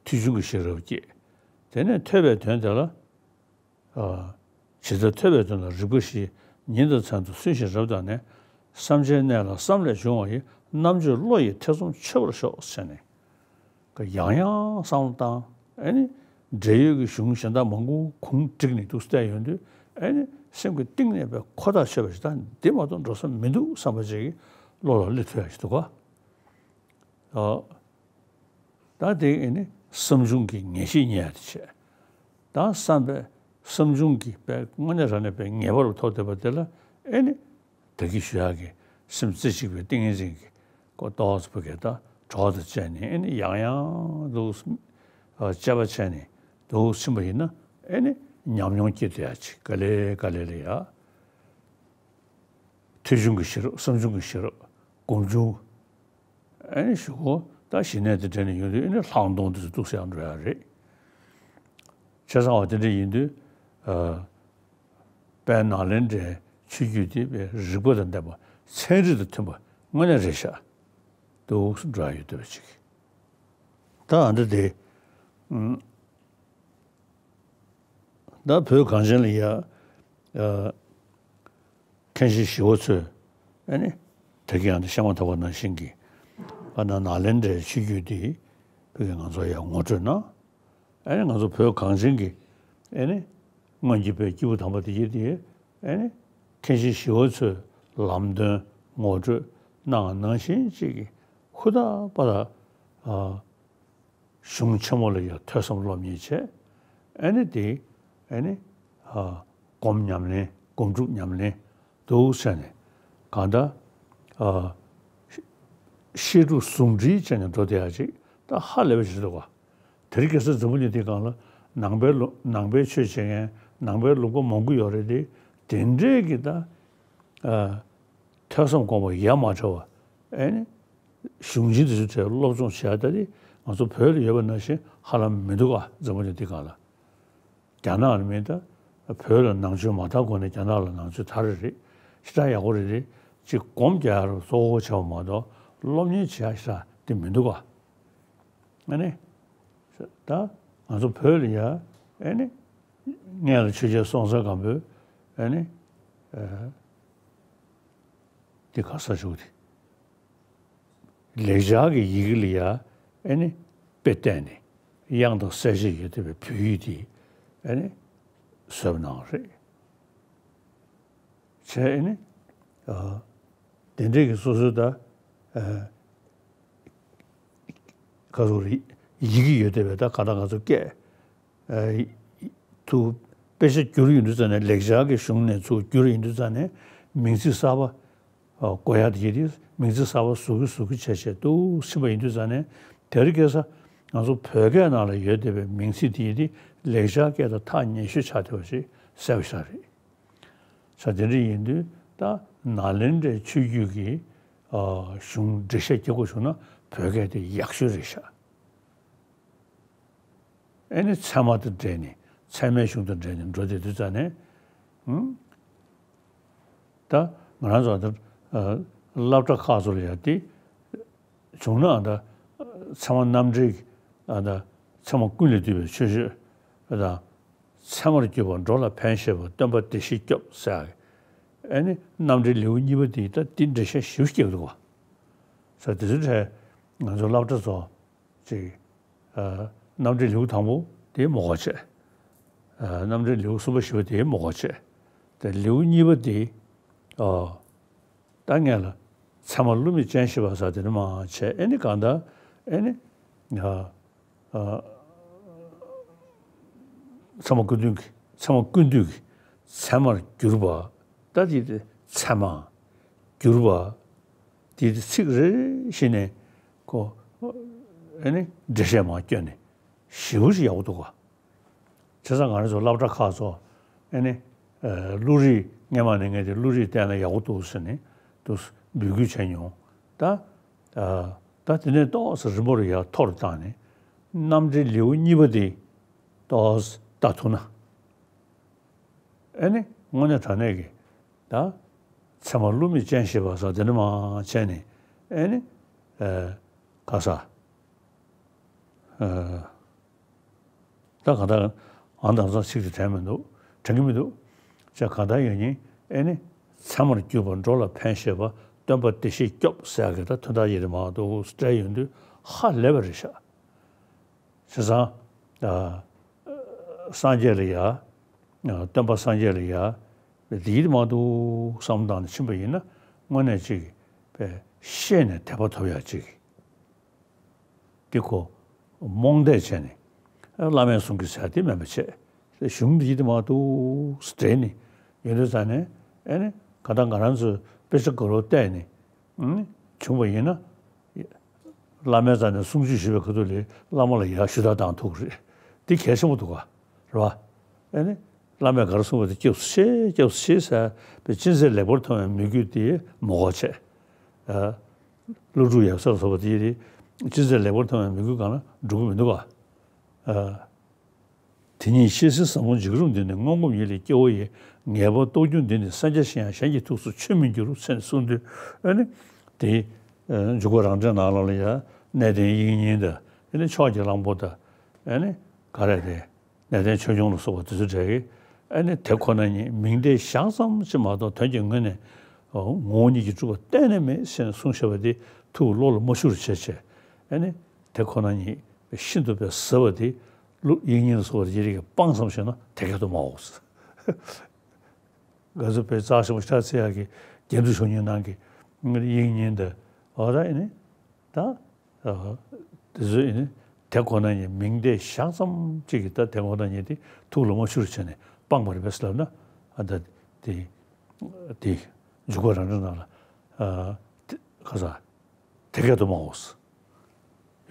ཐོས་བྱུང་གི་ཤེས་རབ་སྐྱེས། དེ་ནས་ཐོས་པའི་དོན་དེ་ལ། ཨ། ཇི་ལྟར་ཐོས་པའི་དོན་ལ་རིགས་པ་བཞི། ཉིན་དང་མཚན་དུ་སུན་ཞིང་རབ་བརྟགས་ནས། བསམ་བྱའི་གནས་ལ་བསམ་ལས་བྱུང་བ་ཡི། རྣམ་དཔྱོད་བློ་ཡི་ཐེ་ཚོམ་ཆོད་པར་ཤོག་ཟེར་ནས། ཡང་ཡང་བསམ་བློ་བཏང་། ཨ་ནི་འབྲེལ་ཡོད་ཀྱི་གཞུང་གཞན་དག་མང་པོ་གུང་བསྒྲིགས་ནས་འདུག་བལྟས་ཡོང་དུས། ཨ་ནི་སེམས་ཀྱི་གཏིང་ནས་པའི་ཁོ་ཐག་ཆོད་པ་ཞིག་དང་འདི་མ་གཏོགས་འགྲོ་ས་མི་འདུག་བསམ་པ་ཅིག་གི་བློ་ལ་སླེབས་ཐུབ་ཡ་ཞིག་འདུག་ག། ཨ། ད་དེ་ཨ་ནི་བསམ་བྱུང་གི་ངེས་ཤེས་རྙེད་ཡ་དེ་བྱས། ད་བསམ་པའི་བསམ་བྱུང་གི་པའི་དངོས་གནས་རང་གནས་པའི་ངེས་པ་རུ་ཐོབ་བསྡད་པ་དེ་ལ་ཨ་ནི། ད་གིན་ཞུ་ཡག་གི་སེམས་རྩེ་གཅིག་པའི་ཏིང་ངེ་འཛིན་གྱི་སྒོ་ཏོག་ཙམ་བུ་གས་ད་གྲོགས་དང་བཅས་ནས་ཨ་ནི་ཡང་ཡང་འདུག། ཨ། དཔྱད་པ་བྱས་ནས་འདུག་ཕྱིན་པ་ཡིན་ན་ཨ་ནི་ཉམས་མྱོང་སྐྱེ་བསྡད་ཡ་ཅིག་ག་ལེ་ག་ལེ་ལ་ཡ། ཐོས་བྱུང་གི་ཤེས་རབ། བསམ་བྱུང་གི་ཤེས་རབ། སྒོམ་བྱུང་། ཨ་ནི་གཞུག་གུ་ད་གཞི་གནས་དེ་འདྲ་ནས་ཡོང་དུས་ཨ་ནི་ལྷག་མཐོང་དེ་ཚོ་འདུག་སེ་ཡང་འགྲོ་ཡ་རེད། བྱས་ཙང་བ་དེ་འདྲ་ཡིན་དུས། ཨ། དཔལ་ནཱ་ལེནྡྲའི་ཆོས་བརྒྱུད་དེ་རིགས་པ་དང་ལྡན་པ། ཚན་རིག་དང་མཐུན་པ་དངོས་གནས་རེད་ཤག། འདུག་སེ་འགྲོ་ཡ་ཡོད་བསྡད་པ་ཅིག། ད་ཨ་འདྲ་དེ། ཨུམ། ད་བོད་གངས་ཅན་ལ་ཡ། ཨ། མཁན་ཆེན་ཞི་བ་འཚོས། ཨ་ནི། ད་གིན་ཡང་དེ་བཤད་མ་ཐག་པ་ནང་བཞིན་གྱི། ཨ་ན་ནཱ་ལེནྡྲའི་ཆོས་བརྒྱུད་འདི། བོད་ཀྱི་ང་ཚོ་ཡ་ངོ་སྤྲོད་གནང་། ཨ་ནི་ང་ཚོ་བོད་གངས་ཅན་གྱི། ཨ་ནི། སྔོན་གྱི་བོད་སྐྱེས་བུ་དམ་པ་དེ་ཡིན་དེ། ཨ་ནི། མཁན་ཆེན་ཞི་བ་འཚོས་ལམ་སྟོན་ངོ་སྤྲོད་གནང་བ་ནང་བཞིན་ཅིག་གི་ཧུར་ཐག་པ་ལ། ཨ། གཞུང་ཆེན་མོ་ལ་ཡང་ཐོས་བསམ་སློབ་གཉེར་བྱས། ཨ་ནི་དེ། ཨ་ནི། ཨ། སྒོམ་ཉམས་ལེན། སྒོམ་སྒྲུབ་ཉམས་ལེན་འདུག་བྱས་ནས། གང་ལྟར། ཨ། བཤད་སྒྲུབ་ཟུང་འབྲེལ་བྱས་ནས་འགྲོ་བསྡད་ཡ་ཅིག་ད་ཧ་ལས་པ་ཞིག་འདུག་ག། དེ་རིང་ཁ་སང་འཛམ་བུ་གླིང་འདིའི་སྒང་ལ་ནང་པའི་ལུགས། ནང་པའི་ཆོས་བྱེད་མཁན། ནང་པའི་ལུགས་པ་མང་པོ་ཡོད་རེད་དེ། དེ་འདྲའི་གི་ད། ཨ། ཐོས་བསམ་སྒོམ་པ་ཡ་མ་བྲལ་བ། ཨ་ནི། གཞུང་ཆེན་དེ་ཚོའི་གྲས་སློབ་སྦྱོང་བྱེད་ཡ་ད་དེ་ང་ཚོ་བོད་ལ་ཡོད་པ་ནང་བཞིན་ཧ་ལམ་མི་འདུག་ག། འཛམ་བུ་གླིང་འདིའི་སྒང་ལ། རྒྱ་ནག་ལ་མིན་ད། བོད་ལ་ནང་ཆོས་མ་དར་གོང་ནས་རྒྱ་ནག་ལ་ནང་ཆོས་དར་རེད། ཞེ་དྲག་ཡག་པོ་རེད་དེ། ཅིག་སྒོམ་རྒྱག་ཡ་རུ་གཙོ་བོ་བྱས་པ་མ་གཏོགས་སློབ་གཉེར་བྱེད་ཡ་ཞེ་དྲག་དེ་མི་འདུག་ག། ཨ་ནི། ད་ང་ཚོ་བོད་ལ་ཡ། ཨ་ནི། སྔོན་ལ་ཆོས་རྒྱལ་སྲོང་བཙན་སྒམ་པོས། ཨ་ནི། ཨ། དེ་ག་ས་ཞུགས་དེ། ལེགས་སྦྱར་གྱི་ཡི་གེ་ལ་ཡ། ཨ་ནི། དཔེ་བལྟས་ནས། དབྱངས་དང་གསལ་བྱེད་ཡོད་བསྡད་པའི་བོད་ཡིག་དེ། ཨ་ནི། བཟོས་པ་གནང་བ་རེད། བྱས་ཨ་ནི། ཨ། དེ་འདྲས་ཀྱི་སོ་སོའི་ད། ཨ། ག་ཚོད་རེད། ཡི་གེ་ཡོད་བསྡད་པའི་ད་ག་ད་ང་ཚོ་སྐད། ཨ། དུ་དཔེ་ཆ་བསྒྱུར་ཡོང་དུས་ཙ་ནས། ལེགས་སྦྱར་གྱི་གཞུང་ནས་ཚུར་བསྒྱུར་ཡོང་དུས་ཙ་ནས། མིང་ཚིག་གསར་པ། ཨ། བཀོད་ཡ་དེ་ཡིན་དུས་མིང་ཚིག་གསར་པ་བཟོ་གི་བཟོ་གི་བྱས་བྱས་འདུག་ཕྱིན་པ་ཡིན་དུས་ཙ་ནས། དེ་རིང་ཁ་སང་ང་ཚོ་བོད་སྐད་ནང་ལ་ཡོད་བསྡད་པའི་མིང་ཚིག་དེ་ཡིན་དུས་ལེགས་སྦྱར་སྐད་དང་ཐག་ཉེ་ཤོས་ཆགས་བསྡད་པ་ཞིག་གསལ་པོ་ཤར་རེད། ས་དེ་འདྲ་ཡིན་དུས་ད་ནཱ་ལེནྡྲའི་ཆོས་བརྒྱུད་ཀྱི། ཨ། གཞུང་འགྲེལ་བཤད་རྒྱག་དགོས་བྱུང་ན་བོད་སྐད་དེ་ཡག་ཤོས་རེད་ཤག། ཨ་ནི་ཚད་མ་དང་འབྲེལ་ནས། ཚད་མའི་གཞུང་དང་འབྲེལ་ནས་འགྲོ་བསྡད་དུས་ཙ་ནས། ཨང་། ད་ང་རང་ཚོ་ད། ཨ། སློབ་གྲྭ་ཁག་ཚོ་ལ་ཡ་དེ། བྱུང་ན་ད། ཚད་མ་རྣམ་འགྲེལ་གྱི། ཨ། ད་ཚད་མ་ཀུན་ལས་བཏུས་པའི་ཆོས་སྤྱོད་དང་། ཚད་མར་གྱུར་པ་འགྲོ་ལ་ཕན་བཞེད་པ། སྟོན་པ་བདེ་གཤེགས་སྐྱོབ་ཟེར་ཡག་གི། ཨ་ནི་རྣམ་འགྲེལ་ལེའུ་གཉིས་པ་དེ་ད་དེ་འགྲེལ་བཤད་ཞིབ་སྐྱེས་འདུག་བ། ས་དེ་ཚོའི་གྲས་ང་ཚོ་སློབ་གྲྭ་ཚོ་ཅིག། ཨ། རྣམ་འགྲེལ་ལེའུ་དང་པོ་དེ་མི་གོ་བྱས། ཨ། རྣམ་འགྲེལ་ལེའུ་གསུམ་པ་བཞི་པ་དེ་མི་གོ་བྱས། དེ་ལེའུ་གཉིས་པ་དེ། ཨ། ད་ངས་ལ་ཚད་མ་བསླུ་མེད་སྤྱན་ཤེས་པ་ཟེར་དེ་འདྲ་མ་བྱས། ཨ་ནི་གང་ལྟར། ཨ་ནི། ཨ། ཨ། ཚད་མ་ཀུན་བཏུས་ཀྱི། ཚད་མ་ཀུན་བཏུས་ཀྱི་ཚད་མར་གྱུར་པ། ད་དེ་དེ་ཚད་མ། བསྒྱུར་བ་དེ་ཚིག་རེ་རེ་བཞིན་ནས་ཁོ་ཨེ་ནི་འགྲེལ་བཤད་མར་བསྐྱོན་ནས་ཞེ་པོ་ཞིག་ཡག་པོ་འདུག་ག་བྱས་ཙང་ང་རང་ཚོ་སློབ་གྲྭ་ཁག་ཚོ་ཨེ་ནི་ཨ་བློ་རིག་སྔས་མ་ནས་ངས་དེ་བློ་རིག་བལྟས་ན་ཡག་པོ་འདུག་ཟེར་ནས་འདུག་འབོད་སྐུལ་བྱས་མྱོང་། ད་ཨ་ད་དེ་ནས་ཏོག་ཙམ་རིམ་པ་རུ་ཡར་མཐོ་རུ་བཏང་ནས་རྣམ་འགྲེལ་ལེའུ་གཉིས་པ་དེ་ཏོག་ཙམ་ལྟ་ཐུབ་ན། ཨེ་ནི་དངོས་གནས་དྲང་གནས་ཀྱི་ད་ཚད་མ་བསླུ་མེད་ཅན་ཞེས་པ་ཟེར་དེ་འདྲ་མ་བྱས་ནས་ཨེ་ནི་ཨ་ག་ས་ཨ་ད་ག་ད་ཨང་དང་ཚང་ཚིག་དེ་དྲན་མི་འདུག་དྲན་གྱི་མི་འདུག་ཅེས་གང་ལྟར་ཡང་ཡིན་ཨེ་ནི་ཚད་མར་གྱུར་པ་འགྲོ་ལ་ཕན་ཞེས་པ་སྟོན་པ་བདེ་གཤེགས་སྐྱོབ་ཟེར་ཡག་གི་ད་དོན་དག་ཡིན་རེད་མ་གཏོགས་སྤྲད་ཡོང་དུས་ཧ་ལས་པ་རེད་ཤག་བྱས་ཙང་ཨ་སངས་རྒྱས་ལ་ཡ་ཨ་སྟོན་པ་སངས་རྒྱས་ལ་ཡ་འདི་ཡིད་མ་འདུག་བསམ་བཏང་ནས་ཕྱིན་པ་ཡིན་ན་དངོས་གནས་ཅིག་པའི་ཤེས་ནས་དད་པ་ཐོབ་ཡག་ཅིག་འདི་ཁོ་རྨོངས་དད་བྱས་ནས་བླ་མས་གསུང་གི་ཟེར་དེ་མིན་པ་བྱས་གཞུང་འདི་ཡིད་མ་འདུག་འདྲེས་ནས་ཡོད་དུས་ཙང་ནས་ཨེ་ནི་ག་ད་ང་རང་ཚོས་དཔེ་ཆ་ག་རུ་བལྟས་ནས་བྱུང་བ་ཡིན་ན། བླ་མའི་རྩ་ནས་གསུང་ཆོས་ཞུས་པའི་ཁ་ཐུག་ལས་བླ་མ་ལ་ཡར་ཞུ་དག་བཏང་ཐུབ་ཀྱི་རེད། འདི་གལ་ཆེན་པོ་འདུག་ག་རེད་བ། ཨེ་ནི། བླ་མས་ག་རེ་གསུངས་པ་དེ་སྐྱབས་སུ་མཆི་སྐྱབས་སུ་མཆི་ཟེར་བའི་ཅི་མཛད་ལེགས་པར་མཐོང་བའི་མོས་གུས་དེ་མ་དགོས་བྱས། ཨ། ཀླུ་སྒྲུབ་ཡབ་སྲས་ལ་སོགས་པ་དེ་ཡི་ཅི་མཛད་ལེགས་པར་མཐོང་བའི་མོས་གུས་སྒང་ལ་འགྲོ་གི་མི་འདུག་ག་ཨ། དེ་ཉིད་ཤེས་བྱའི་ཟབ་མོ་འཇིགས་རུམ་འདི་ནི་སྔོན་གོམས་ཡིད་ལས་སྐྱེ་བོ་ཡི། ངེས་པར་རྟོགས་འགྱུར་འདི་ནི་སངས་རྒྱས་ཤིང་ཡང་གཞན་གྱི་ཐུགས་སུ་ཆུད་མི་འགྱུར་ཟེར་ནས་གསུངས་དུས་ཨ་ནི། དེ། འཇུག་པ་རང་འགྲེལ་ནང་ལོགས་ལ་ཡང་གནས་བརྟན་དབྱིག་གཉེན་དང་ཨ་ནི་ཕྱོགས་ཀྱི་གླང་པོ་དང་ཨ་ནི་ག་རེ་རེད། གནས་བརྟན་ཆོས་སྐྱོང་ལ་སོགས་པ་དེ་ཚོ་འདྲ་གི་ཨ་ནི་དེ་ཁོ་ན་ཉིད་མིང་བརྡས་བཞག་ཙམ་ཅིག་མ་གཏོགས་དོན་གྱི་ངོས་ནས་ངོ་བོ་ཉིད་ཀྱིས་གྲུབ་པ་གཏན་ནས་མེད་ཟེར་ནས་གསུངས་བཞག་པ་དེ་ཐུགས་བློ་ལ་མ་ཤོར་བྱས་བྱས་ཨ་ནི། དེ་ཁོ་ན་ཉིད་ཤིན་ཏུ་པའི་ཟབ་པ་དེ་ཀླུ་དབྱིག་གཉེན་ལ་སོགས་པ་དེ་རིགས་ཀྱིས་སྤང་ཙམ་ཞིག་ན་དེ་སྐད་དུ་མ་འོངས། ང་ཚོ་བོད་རྩ་ཞིབ་པོ་ཤ་ཚ་ཡག་གི་རྒྱན་དུ་ཞུ་མཁན་ནང་གི་དབྱིག་གཉེན་དེ་འོ་ད་ཨེ་ནི་ད་དེ་ཚོས་ཨེ་ནི་དེ་ཁོ་ན་ཉིད་མིང་བརྡས་བཞག་ཙམ་གཅིག་གིས་ད་དེ་ཁོ་ན་ཉིད་དེ་ཐུགས་ལ་མ་ཤོར་བྱས་ནས་སྤངས་པ་རེད་པས་ལབ་ན་ཨ་ད་དེ་དེ་འཇུག་པ་རང་འགྲེལ་ནང་ལ་ཨ་དེ་ག་ས། དེ་སྐད་དུ་མ་འོངས།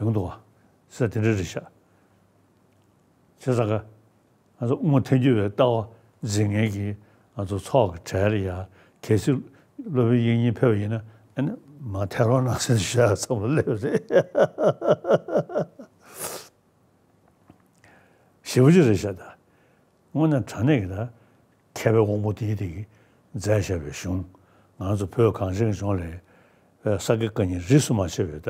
ཡོང་འདུག་བ། ས་དེ་འདྲ་རེད་ཤག་བྱས་ཙང་ཀ་ང་ཚོ་དབུ་མ་ཐལ་འགྱུར་བའི་ལྟ་བ་འཛིན་མཁན་གྱི་ང་ཚོ་ཚོགས་ཀྱི་གྲས་ལ་ཡ་གལ་སྲིད་སློབ་དཔོན་དབྱིག་གཉེན་ཕེབས་པ་ཡིན་ན་ཨ་ནི་མ་ཐལ་རོགས་གནང་ཟེར་ནས་ཞུ་ཡག་བསམ་བློ་སླེབས་རེད། ཞེ་པོ་ཅིག་རེད་ཤག་ད། དངོས་གནས་དྲང་གནས་ཀྱི་ད་མཁས་པའི་དབང་པོ་དེའི་དེ་གིས་མཛད་བཞག་པའི་གཞུང་ང་ཚོ་བོད་གངས་ཅན་གྱི་ལྗོངས་ལ་ས་དགེ་བཀའ་རྙིང་རིས་སུ་མ་ཆད་པའི་ད་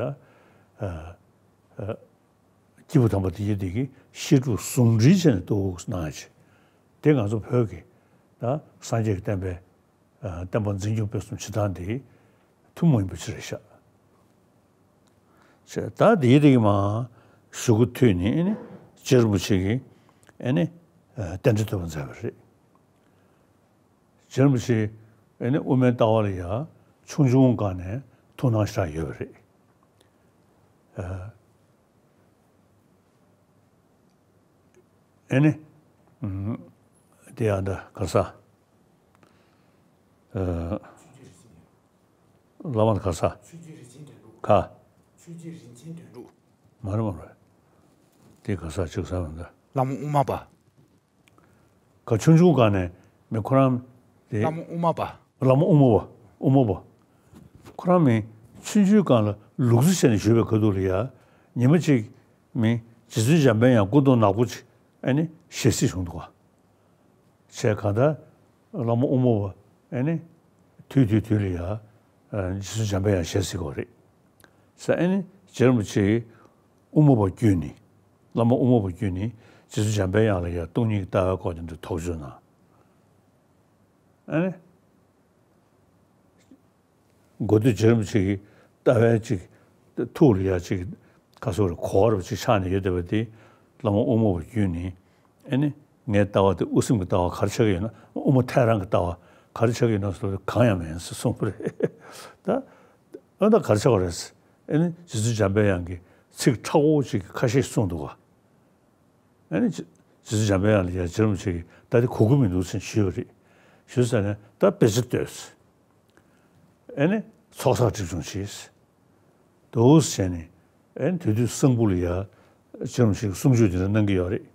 སྐྱེས་བུ་དམ་པ་དེའི་དེ་གིས་བཤད་སྒྲུབ་ཟུང་འབྲེལ་བྱས་ནས་གཏོར་གནང་ཡ་ཆེ། དེ་ང་ཚོ་བོད་ཀྱི་ད་སངས་རྒྱས་ཀྱི་བསྟན་པའི་བསྟན་པ་འཛིན་སྐྱོང་སྤེལ་གསུམ་བྱེད་སྟངས་དེ་ཐུན་མོང་ཡིན་པ་ཅིག་རེད་ཤག་ད་དེའི་རིགས་མ་ཞུ་གུ་མཐུད་ནས་ཨེ་ནི་རྗེ་རིན་པོ་ཆེ་གིས་ཨེ་ནི་རྟེན་འབྲེལ་གཏོད་པ་མཛད་པ་རེད། རྗེ་རིན་པོ་ཆེ་ཨེ་ནི་དབུ་མའི་ལྟ་བ་ལ་ཡང་ཆུང་ཆུང་སྒང་ནས་ཐུགས་སྣང་ཞེ་དྲག་ཡོད་པ་རེད། ཨེ་ནི། དེ་ཡང་འདྲ་ག་ས། བླ་མ་ག་ས། ག་མ་རེད་མ་རེད། དེ་ག་ས་ཅིག་ས་མ་འདྲ། བླ་མ་དབུ་མ་པ། ག་ཆུང་ཆུང་སྒང་ནས་མི་ཁོ་རང་དེ། བླ་མ་དབུ་མ་པ། བླ་མ་དབུ་མ་པ། དབུ་མ་པ། ཁོ་རང་མི་ཆུང་ཆུང་སྒང་ལ་ལུག་རྫི་བྱས་ནས་བཞུགས་པའི་ཁ་ཐུག་ལ་ཡ། ཉི་མ་གཅིག་མི་རྗེ་བཙུན་འཇམ་དཔལ་དབྱངས་སྐུ་གདུང་ནག་པོ་ཅིག་ཨ་ནི་ཞལ་གཟིགས་བྱུང་འདུག་ག་བྱས་གང་ལྟར་བླ་མ་དབུ་མ་པ་ཨེ་ནི་དུས་དུས་དུས་ལ་ཡ་རྗེ་བཙུན་འཇམ་དཔལ་དབྱངས་ཞལ་གཟིགས་པ་རེད། ས་ཨེ་ནི་རྗེ་རིན་པོ་ཆེ་དབུ་མ་པ་བརྒྱུད་ནས་བླ་མ་དབུ་མ་པ་བརྒྱུད་ནས་རྗེ་བཙུན་འཇམ་དཔལ་དབྱངས་ལ་ཡ་སྟོང་ཉིད་ཀྱི་ལྟ་བའི་སྐོར་དེ་འདྲ་ཐོག་བརྗོད་གནང་། ཨེ་ནི། མགོ་སྟོད་རྗེ་རིན་པོ་ཆེ་གི་ལྟ་བའི་ཅིག་ཐུགས་ལ་ཡ་ཅིག་ག་ཟེར་གོ་བ་རུ་ཅིག་ཆགས་ནས་ཡོད་བསྡད་པ་དེ་བླ་མ་དབུ་མ་པ་བརྒྱུད་ནས་ཨེ་ནི་ངའི་ལྟ་བ་དེ་དབུ་སེམས་ཀྱི་ལྟ་བ་ག་རེ་ཆགས་ཀྱི་ཡོད་ན་དབུ་མ་ཐལ་རང་གི་ལྟ་བ་ག་རེ་ཆགས་ཀྱི་ཡོད་ན་ཟེར་བ་གང་ཡང་མེད་ཟེར་གསུངས་པ་རེད། ད་ཨ་ད་ག་རེ་ཆགས་པ་རེད། ཨེ་ནི་རྗེ་བཙུན་འཇམ་དཔལ་དབྱངས་ཀྱི་ཚིག་ཕྲ་བོ་ཅིག་ཁ་ཤས་གསུངས་འདུག་ག་ཨ་ནི་རྗེ་བཙུན་འཇམ་དཔལ་དབྱངས་ལ་ཡ་རྗེ་རིན་པོ་ཆེ་གིས་ད་དེ་གོ་གི་མི་འདུག་ཟེར་ཞུས་པ་རེད། ཞུས་ཟེར་ནས་ད་དཔེ་ཆ་ལྟོས། ཨེ་ནི་ཚོགས་བསགས་སྒྲིབ་སྦྱོང་བྱས། འདུག་སེ་བྱས་ནས་ཨེ་ནི་དེ་དུས་གསང་ཕུ་ལ་ཡ་ཅི་རམ་ཞིག་གསུང་ཆོས་དེ་འདྲ་གནང་གི་ཡོད་རེད།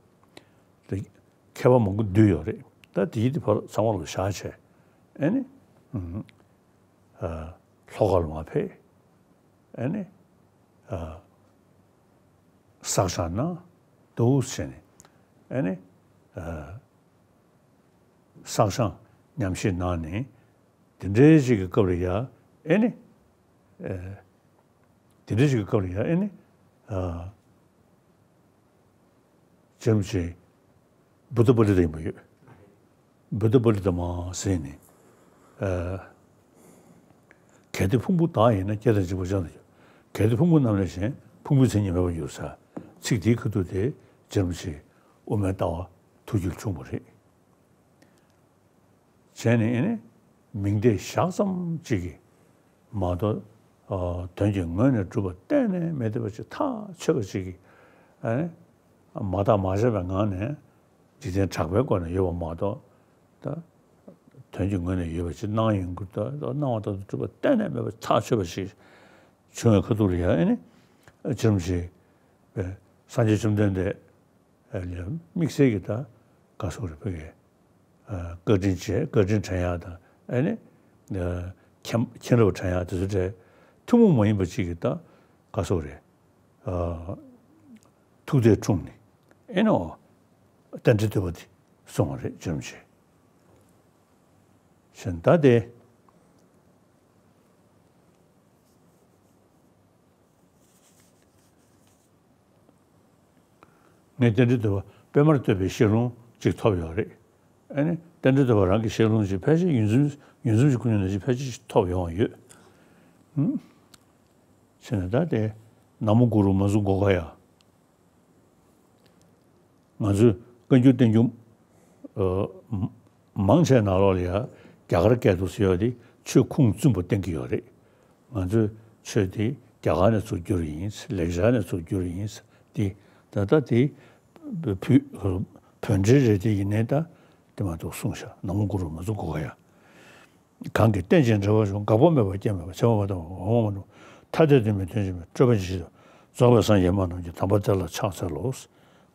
དེ་མཁས་པ་མང་པོ་འདུས་ཡོད་རེད། ད་དེའི་དེ་ཕར་ཚང་མ་ལ་བཞག་བྱས་ཨེ་ནི་ཨ་ལྷོ་ཁ་ལ་མར་ཕེབས། ཨེ་ནི་ཨ་བསགས་སྦྱང་གནང་། འདུག་སེ་བྱས་ནས་ཨེ་ནི་ཨ་བསགས་སྦྱང་ཉམས་བཞེས་གནང་ནས་དེ་འདྲའི་ཅིག་གི་སྐབས་ལ་ཡ་ཨེ་ནི་ཨ་དེ་འདྲའི་ཅིག་གི་སྐབས་ལ་ཡ་ཨེ་ནི་ཨ་ཅི་རམ་ཞིག་བུདྡྷ་པཱ་ལི་ཏ་ཡིན་པ་ཡོད། བུདྡྷ་པཱ་ལི་ཏ་མ་ཟེར་ནས། ཨ་གལ་ཏེ་ཕུང་པོ་བདག་ཡིན་ན། སྐྱེ་དང་འཇིག་པ་ཅི་ཡང་དུ་འགྱུར། གལ་ཏེ་ཕུང་པོ་རྣམས་ལས་གཞན། ཕུང་པོའི་མཚན་ཉིད་མེད་པར་འགྱུར་ཟེར། ཚིག་དེའི་ཁ་ཐུག་དེ་ཅི་རམ་ཞིག་དབུ་མའི་ལྟ་བ་ཐུགས་རྒྱུད་བྱུང་བ་རེད། བྱས་ནས་ཨེ་ནི་མིང་དེ་བཞག་ཙམ་ཅིག་གིས་མ་གཏོགས་ཨ་དོན་གྱི་ངོས་ནས་གྲུབ་པ་གཏན་ནས་མེད་བསྡད་པ་ཅིག་ཐག་ཆོད་པ་ཅིག་གིས་ཨེ་ནི་མ་བརྟགས་མ་དཔྱད་པའི་ངང་ནས་འཇིག་རྟེན་གྲགས་པའི་སྒོ་ནས་ཡོད་པ་མ་གཏོགས། ད་དོན་གྱི་ངོས་ནས་ཡོད་པ་ཅིག་སྣང་ཡོང་གི། ད་སྣང་བ་ལྟར་དུ་གྲུབ་པ་གཏན་ནས་མེད་པ་ཐག་ཆོད་པ་ཞིག་བྱུང་བའི་ཁ་ཐུག་ལ་ཡང་ཨེ་ནི་ཅི་རམ་ཞིག་པའི་སངས་རྒྱས་བཅོམ་ལྡན་འདས་ལ་དམིགས་བསལ་གྱི་ད་ག་སོགས་རེ་བོད་ཀྱི་བཀའ་དྲིན་ཆེ། བཀའ་དྲིན་དྲན་ཡག་དང་ཨེ་ནི་མཁྱེན་མཁྱེན་རབ་དྲན་ཡག་དེ་ཚོ་གྲས་ཐུན་མོང་མ་ཡིན་པ་ཅིག་གི་ད་ག་སོགས་རེ་ཐུགས་གཏད་འཁྲུངས་ནས་ཨེ་ནི་འོ་རྟེན་འབྲེལ་བསྟོད་པ་དེ་གསུངས་པ་རེད། ཅི་རམ་ཞིག་ཞེས་ད་དེ། ངས་རྟེན་འབྲེལ་བསྟོད་པ་པད་མར་བསྟོད་པའི་ཤེས་ལྷུང་ཅིག་ཐོབ་ཡོད་རེད། ཨ་ནི་རྟེན་འབྲེལ་བསྟོད་པ་རང་གི་ཤེས་ལྷུང་ཅིག་ཕལ་ཆེར་ཡུན་ཙམ་ཡུན་ཙམ་ཞིག་ཁུངས་ནས་ཅིག་ཕལ་ཆེར་ཅིག་ཐོབ་ཡོང་བ་ཡོད། ཨུམ། བྱས་ན་ད་དེ་ན་མོ་གུ་རུ་མ་ཛུ་གྷོ་ག་ཡ། ང་ཚོས་བཀའ་འགྱུར་བསྟན་འགྱུར་ཨ་མང་ཆེ་ནང་ལོགས་ལ་ཡ་རྒྱ་གར་སྐད་དུ་ཟེར་ཡོད་དེ་ཆོས་ཁུངས་བཙུན་པོ་བསྟན་གྱི་ཡོད་རེད། ང་ཚོས་ཆོས་དེ་རྒྱ་གར་ནས་ཚུར་བསྒྱུར་ཡིན། ལེགས་སྦྱར་ནས་ཚུར་བསྒྱུར་ཡིན། དེ་ད་ལྟ་དེ་བོད་བོད་འགྲེལ་རེད། དེ་ཡིན་ནའི་ད་དེ་མ་གཏོགས་གསུངས་ཤག་ན་མོ་གུ་རུ་མ་ཛུ་གྷོ་ག་ཡ། གང་གིས་རྟེན་ཅིང་འབྲེལ་བར་འབྱུང་། འགག་པ་མེད་པར་རྐྱེན་མེད་པ། ཕྱེ་མ་མ་བཏང་བ་འོང་བ་མ་འགྲོ། ཐ་དད་དོན་མིན་དོན་གཅིག་མིན། སྤྲོས་པ་ཉེར་ཞི་ལྟ་བུ། རྫོགས་པའི་སངས་རྒྱས་སྨྲ་རྣམས་ཀྱི། དམ་པ་དེ་ལ་ཕྱག་འཚལ་ལོ།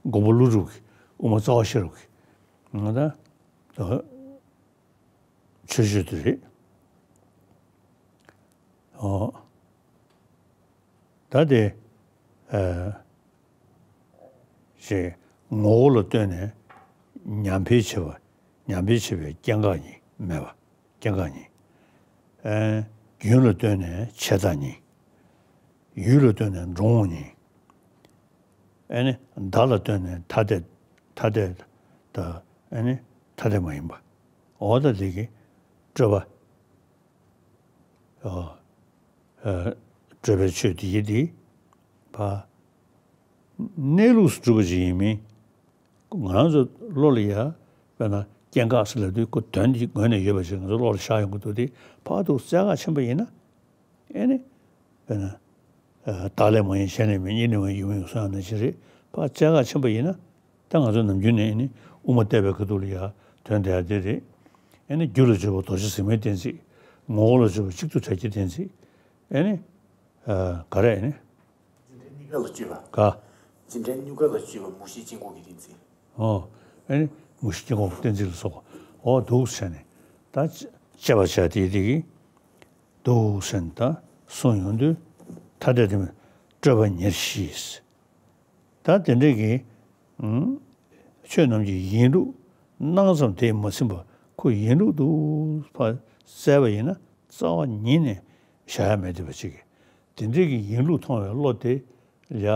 མགོན་པོ་ཀླུ་སྒྲུབ་ཀྱི་དབུ་མ་རྩ་བ་ཤེས་རབ་ཀྱི་ང་ད་ད་ཆོས་སྤྱོད་དེ་རེད། ཨོ། ད་དེ་ཨ་ཞེས་ངོ་བོ་ལ་ལྟོས་ནས་ཉམས་སྤེལ་བྱེད་པ། ཉམས་སྤེལ་བྱེད་པའི་སྐྱེ་འགག་ཉིད་མེད་པ། སྐྱེ་འགག་ཉིད། ཨེ་རྒྱུན་ལ་ལྟོས་ནས་བྱས་རྟགས་ཉིད། ཡུལ་ལ་ལྟོས་ནས་འགྲོ་འོང་ཉིད། ཨེ་ནི་བདག་ལ་ལྟོས་ནས་ཐ་དད་ཐ་དད་དང་ཨེ་ནི་ཐ་དད་མ་ཡིན་པ། འོ་ད་དེ་གི་སྤྲོས་པ། ཨ་ཨ་སྤྲོས་པའི་ཆོས་དེ་ཡི་དེ་ཕ་གནས་ལུགས་སུ་གྲུབ་པ་ཅིག་ཡིན་མིན། ང་རང་ཚོ་བློ་ལ་ཡ་དཔེར་ན་སྐྱེ་འགག་ཟེར་ལབ་དུས་ཁོ་དོན་གྱི་ངོས་ནས་ཡོད་པ་ཞིག་ང་ཚོ་བློ་ལ་ཤར་ཡོང་གི་འདུག་དེ་ཕར་ཐུག་རྩལ་འགག་ཕྱིན་པ་ཡིན་ན་ཨེ་ནི་དཔེར་ན་ཨ་བདག་ལས་མ་ཡིན་གཞན་ལས་མིན། གཉིས་ལས་མ་ཡིན་ཡུལ་མིན་གསུངས་ཡག་ནང་བཞིན་རེད། ཕར་རྩལ་འགག་ཕྱིན་པ་ཡིན་ན། ད་ང་ཚོ་ནམ་རྒྱུན་ནས་ཨེ་ནི་དབུ་མ་བསྟོད་པའི་ཁ་ཐུག་ལ་ཡ་དོན་དེ་ཡ་དེ་རེད། ཨེ་ནི་རྒྱུ་ལ་དཔྱོད་པ་རྡོ་རྗེ་ཟེགས་མའི་གཏན་ཚིགས། ངོ་བོ་ལ་དཔྱོད་པ་གཅིག་ཏུ་བྲལ་གྱི་གཏན་ཚིགས། ཨེ་ནི་ཨ་ག་རེ་ཨེ་ནི། འཛིན་གྲྭ་གཉིས་ཀ་ལ་དཔྱོད་པ། ག་འཛིན་གྲྭ་གཉིས་ཀ་ལ་དཔྱོད་པ་མུ་བཞི་དཀྱིལ་འཁོར་གྱི་གཏན་ཚིགས། ཨོ། ཨེ་ནི་མུ་བཞི་དཀྱིལ་འཁོར་གྱི་གཏན་ཚིགས་ལ་སོགས་པ། འོ་འདུག་སེ་བྱས་ནས་ད་དཔྱད་པ་བྱས་དེ་དེ་གི་འདུག་སེ་ད་གསུངས་ཡོང་དུས་ཐ་དད་དོན་མིན་སྤྲོས་པ་ཉེར་ཞི། ད་དེ་འདྲ་གི་ཨུམ་ཆོས་རྣམས་ཀྱི་ཡིན་ལུགས་སྣང་ཙམ་དེས་མ་ཟིན་པ་ཁོ་ཡིན་ལུགས་འདུག་ཕར་བཙལ་བ་ཡིན་ན་རྩ་བ་ཉིད་ནས་བཞག་ཡ་མེད་བསྡད་པ་ཅིག་གི། དེ་འདྲའི་གི་ཡིན་ལུགས་མཐོང་བའི་བློ་དེ་ལ་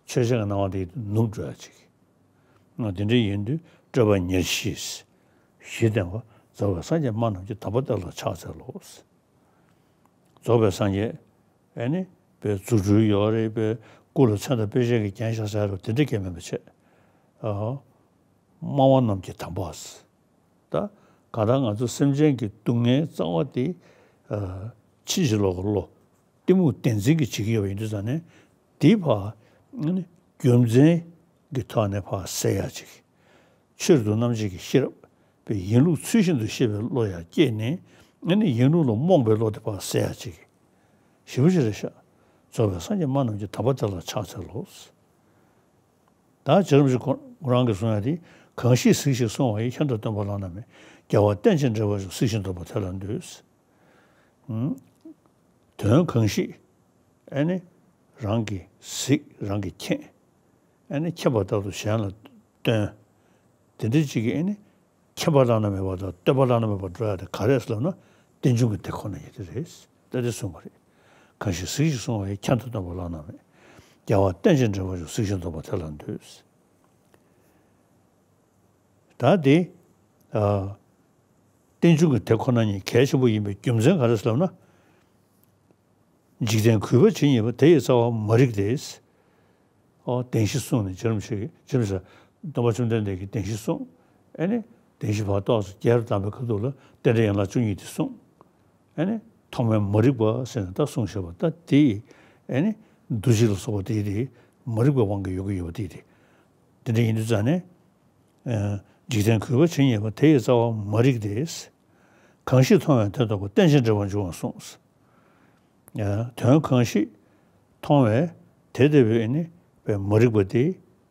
ཆོས་ཅན་གྱི་སྣང་བ་དེ་ནུབ་འགྲོ་ཡ་ཅིག་ང་དེ་འདྲའི་ཡིན་དུས་སྤྲོས་པ་ཉེར་ཞི། ཞི་བདེ་བ་རྫོགས་པའི་སངས་རྒྱས་སྨྲ་རྣམས་ཀྱི། དམ་པ་དེ་ལ་ཕྱག་འཚལ་ལོ། རྫོགས་པའི་སངས་རྒྱས་ཨེ་ནི་པའི་རྫུ་འཕྲུལ་ཡོད་རེད། པའི་སྐུ་ལ་མཚོན་དང་དཔེ་བྱད་ཀྱིས་བརྒྱན་བཞག་ས་རེད། དེ་འདྲ་གང་ཡང་མིན་པ་བྱས། ཨ་སྨྲ་བ་རྣམས་ཀྱི་དམ་པ། ད་གང་ལྟར་ང་ཚོ་སེམས་ཅན་གྱི་སྡུག་བསྔལ་རྩ་བ་དེ་ཨ་ཕྱིན་ཅི་ལོག་གི་བློ་གཏི་མུག་བདེན་འཛིན་གྱིས་བྱེད་ཀྱི་ཡོད་པ་ཡིན་དུས་ཙང་ནས་དེ་ཕར་ཨ་ནི་རྒྱུ་མཚན་གྱི་ཐོག་ནས་ཕར་སེལ་ཡག་ཅིག་ཆོས་རེད་འདུག་རྣམ་འབྱེད་ཀྱི་ཤེས་རབ་པའི་ཡིན་ལུགས་ཚུལ་བཞིན་དུ་ཤེས་པའི་བློ་ཡང་སྐྱེས་ནས་ ཨ་ནི་ཡིན་ལུགས་ལ་རྨོངས་པའི་བློ་དེ་ཕར་སེལ་ཡ་ཅིག་ཞེ་པོ་ཅིག་རེད་ཤག། རྫོགས་པའི་སངས་རྒྱས་སྨྲ་རྣམས་ཀྱི། དམ་པ་དེ་ལ་ཕྱག་འཚལ་ལོ། ད་རྗེ་རིན་པོ་ཆེ་ཁོ་རང་གིས་གསུང་ཡ་དེ། གང་ཞིག་གཟིགས་ཤིང་གསུང་བ་ཡི། ཁྱད་དུ་སྟོན་པ་བླ་ན་མེད། རྒྱལ་བ་རྟེན་ཅིང་འབྲེལ་བར་འབྱུང་། གཟིགས་ཤིང་མདོར་བསྡུ་བ་དེ་ལ་འདུད། ཨུམ། དོན་གང་ཞིག་ཨ་ནི་རང་གིས་གཟིགས། རང་གིས་མཁྱེན། ཨ་ནི་མཁྱེན་པ་ལྟར་དུ་གཞན་ལ་སྟོན། དེ་འདྲ་ཅིག་གིས་ཨ་ནི་མཁྱེན་པ་བླ་ན་མེད་པ་དང་སྟོན་པ་བླ་ན་མེད་པར་འགྲོ་ཡ་དེ་ག་རེ་རེད་ལབ་ན། རྟེན་འབྱུང་གི་དེ་ཁོ་ན་ཉིད་དེ་རེད། ད་དེ་གསུངས་པ་རེད། གང་ཞིག་གཟིགས་ཤིང་གསུང་བ་ཡི། ཁྱད་དུ་སྟོན་པ་བླ་ན་མེད། རྒྱལ་བ་རྟེན་ཅིང་འབྲེལ་བར་འབྱུང་། གཟིགས་ཤིང་མདོར་བསྡུ་བ་དེ་ལ་འདུད། ད་དེ། ཨ། རྟེན་འབྱུང་གི་དེ་ཁོ་ན་ཉིད་གལ་ཆེན་པོ་ཡིན་པའི་རྒྱུ་མཚན་ག་རེ་ཟེར་ལབ་ན། འཇིག་རྟེན་གུས་པ་ཇི་སྙེད་པ། དེ་ཡི་རྩ་བ་མ་རིག་སྟེ། ཨོ། བདེན་བཞི་གསུངས་ནས་རྗེ་རིན་པོ་ཆེ་གིས། རྗེ་རིན་པོ་ཆེ་སྟོན་པ་བཅོམ་ལྡན་འདས་ཀྱིས་བདེན་བཞི་གསུངས། ཨ་ནི་བདེན་བཞི་ཕར་ཏོག་ཙམ་རྒྱས་པར་གདམས་པའི་ཁ་ཐུག་ལ་རྟེན་འབྲེལ་ཡན་ལག་བཅུ་གཉིས་དེ་གསུངས། ཨ་ནི་ཐོག་མའི་མ་རིག་པ་ཟེར་ནས་ད་གསུངས་བཞག་པ། ད་དེ་ཨ་ནི་འདུ་བྱེད་ལ་སོགས་པ་དེ་དེ་མ་རིག་པའི་དབང་གིས་ཡོང་གི་ཡོད་པ་དེ་དེ། དེ་འདྲ་ཡིན་དུས་ཙང་ནས། ཨ། འཇིག་རྟེན་གུས་པ་ཇི་སྙེད་པ། དེ་ཡི་རྩ་བ་མ་རིག་སྟེ། གང་ཞིག་མཐོང་བས་དེ་རྟོགས་པ། རྟེན་ཅིང་འབྲེལ་བར་འབྱུང་བར་གསུངས། ཨ། དོན་གང་ཞིག་མཐོང་བས་དེ་ལྟ་བུའི་ཨ་ནི་པའི་མ་རིག་པ་དེ་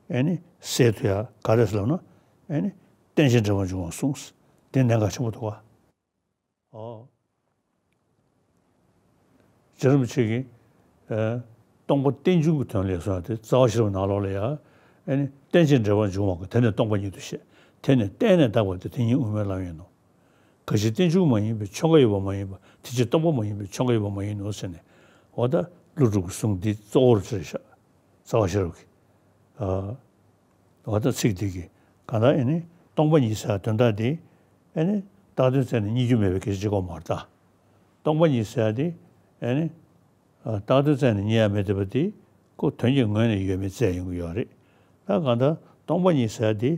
ཨ་ནི་སེལ་ཐུབ་ཡ་ག་རེ་ཟེར་ལབ་ན། ཨ་ནི་རྟེན་ཅིང་འབྲེལ་བར་འབྱུང་བར་གསུངས། དེ་གནད་འགག་ཆེན་པོ་འདུག་ག། ཨོ། རྗེ་རིན་པོ་ཆེ་གིས། ཨ། སྟོང་པ་རྟེན་འབྱུང་གི་དོན་ལ་གསུངས་ཏེ། རྩ་བ་ཤེས་རབ་ནང་ལོགས་ལ་ཡང་། ཨ་ནི་རྟེན་ཅིང་འབྲེལ་བར་འབྱུང་བ་གོ། དེ་ནི་སྟོང་པ་ཉིད་དུ་བཤད། དེ་ནི་བརྟེན་ནས་བཏགས་པ་སྟེ། དེ་ཉིད་དབུ་མའི་ལམ་ཡིན་ནོ། གང་ཞིག་རྟེན་འབྱུང་མ་ཡིན་པའི་ཆོས་འགའ་ཡོད་པ་མ་ཡིན་པ། དེ་ཕྱིར་སྟོང་པ་མ་ཡིན་པའི་ཆོས་འགའ་ཡོད་པ་མ་ཡིན་ནོ་ཟེར་ནས། འོ་ད་ཀླུ་སྒྲུབ་ཀྱི་གསུང་འདི་གཙོ་བོར་བྱས་ཤག། རྩ་བ་ཤེས་རབ་ཀྱི། ཨ། འོ་ད་ཚིག་འདི་གིས་གང་ལྟར་ཨ་ནི་སྟོང་པ་ཉིད་ཟེར་དོན་དག་འདི་ཨ་ནི་བཏགས་དོན་བཙལ་ནས་རྙེད་རྒྱུ་མེད་པའི་སྐད་ཆ་གཅིག་པོ་མ་རེད་ད། སྟོང་པ་ཉིད་ཟེར་དེ་ཨ་ནི། ཨ། བཏགས་དོན་བཙལ་ནས་རྙེད་ཡ་མེད་བསྡད་པ་དེ་ཁོ་དོན་གྱི་ངོས་ནས་ཡོད་མེད་བཙལ་ཡོང་གི་ཡོད་རེད། ད་གང་ལྟར་སྟོང་པ་ཉིད་ཟེར་དེ་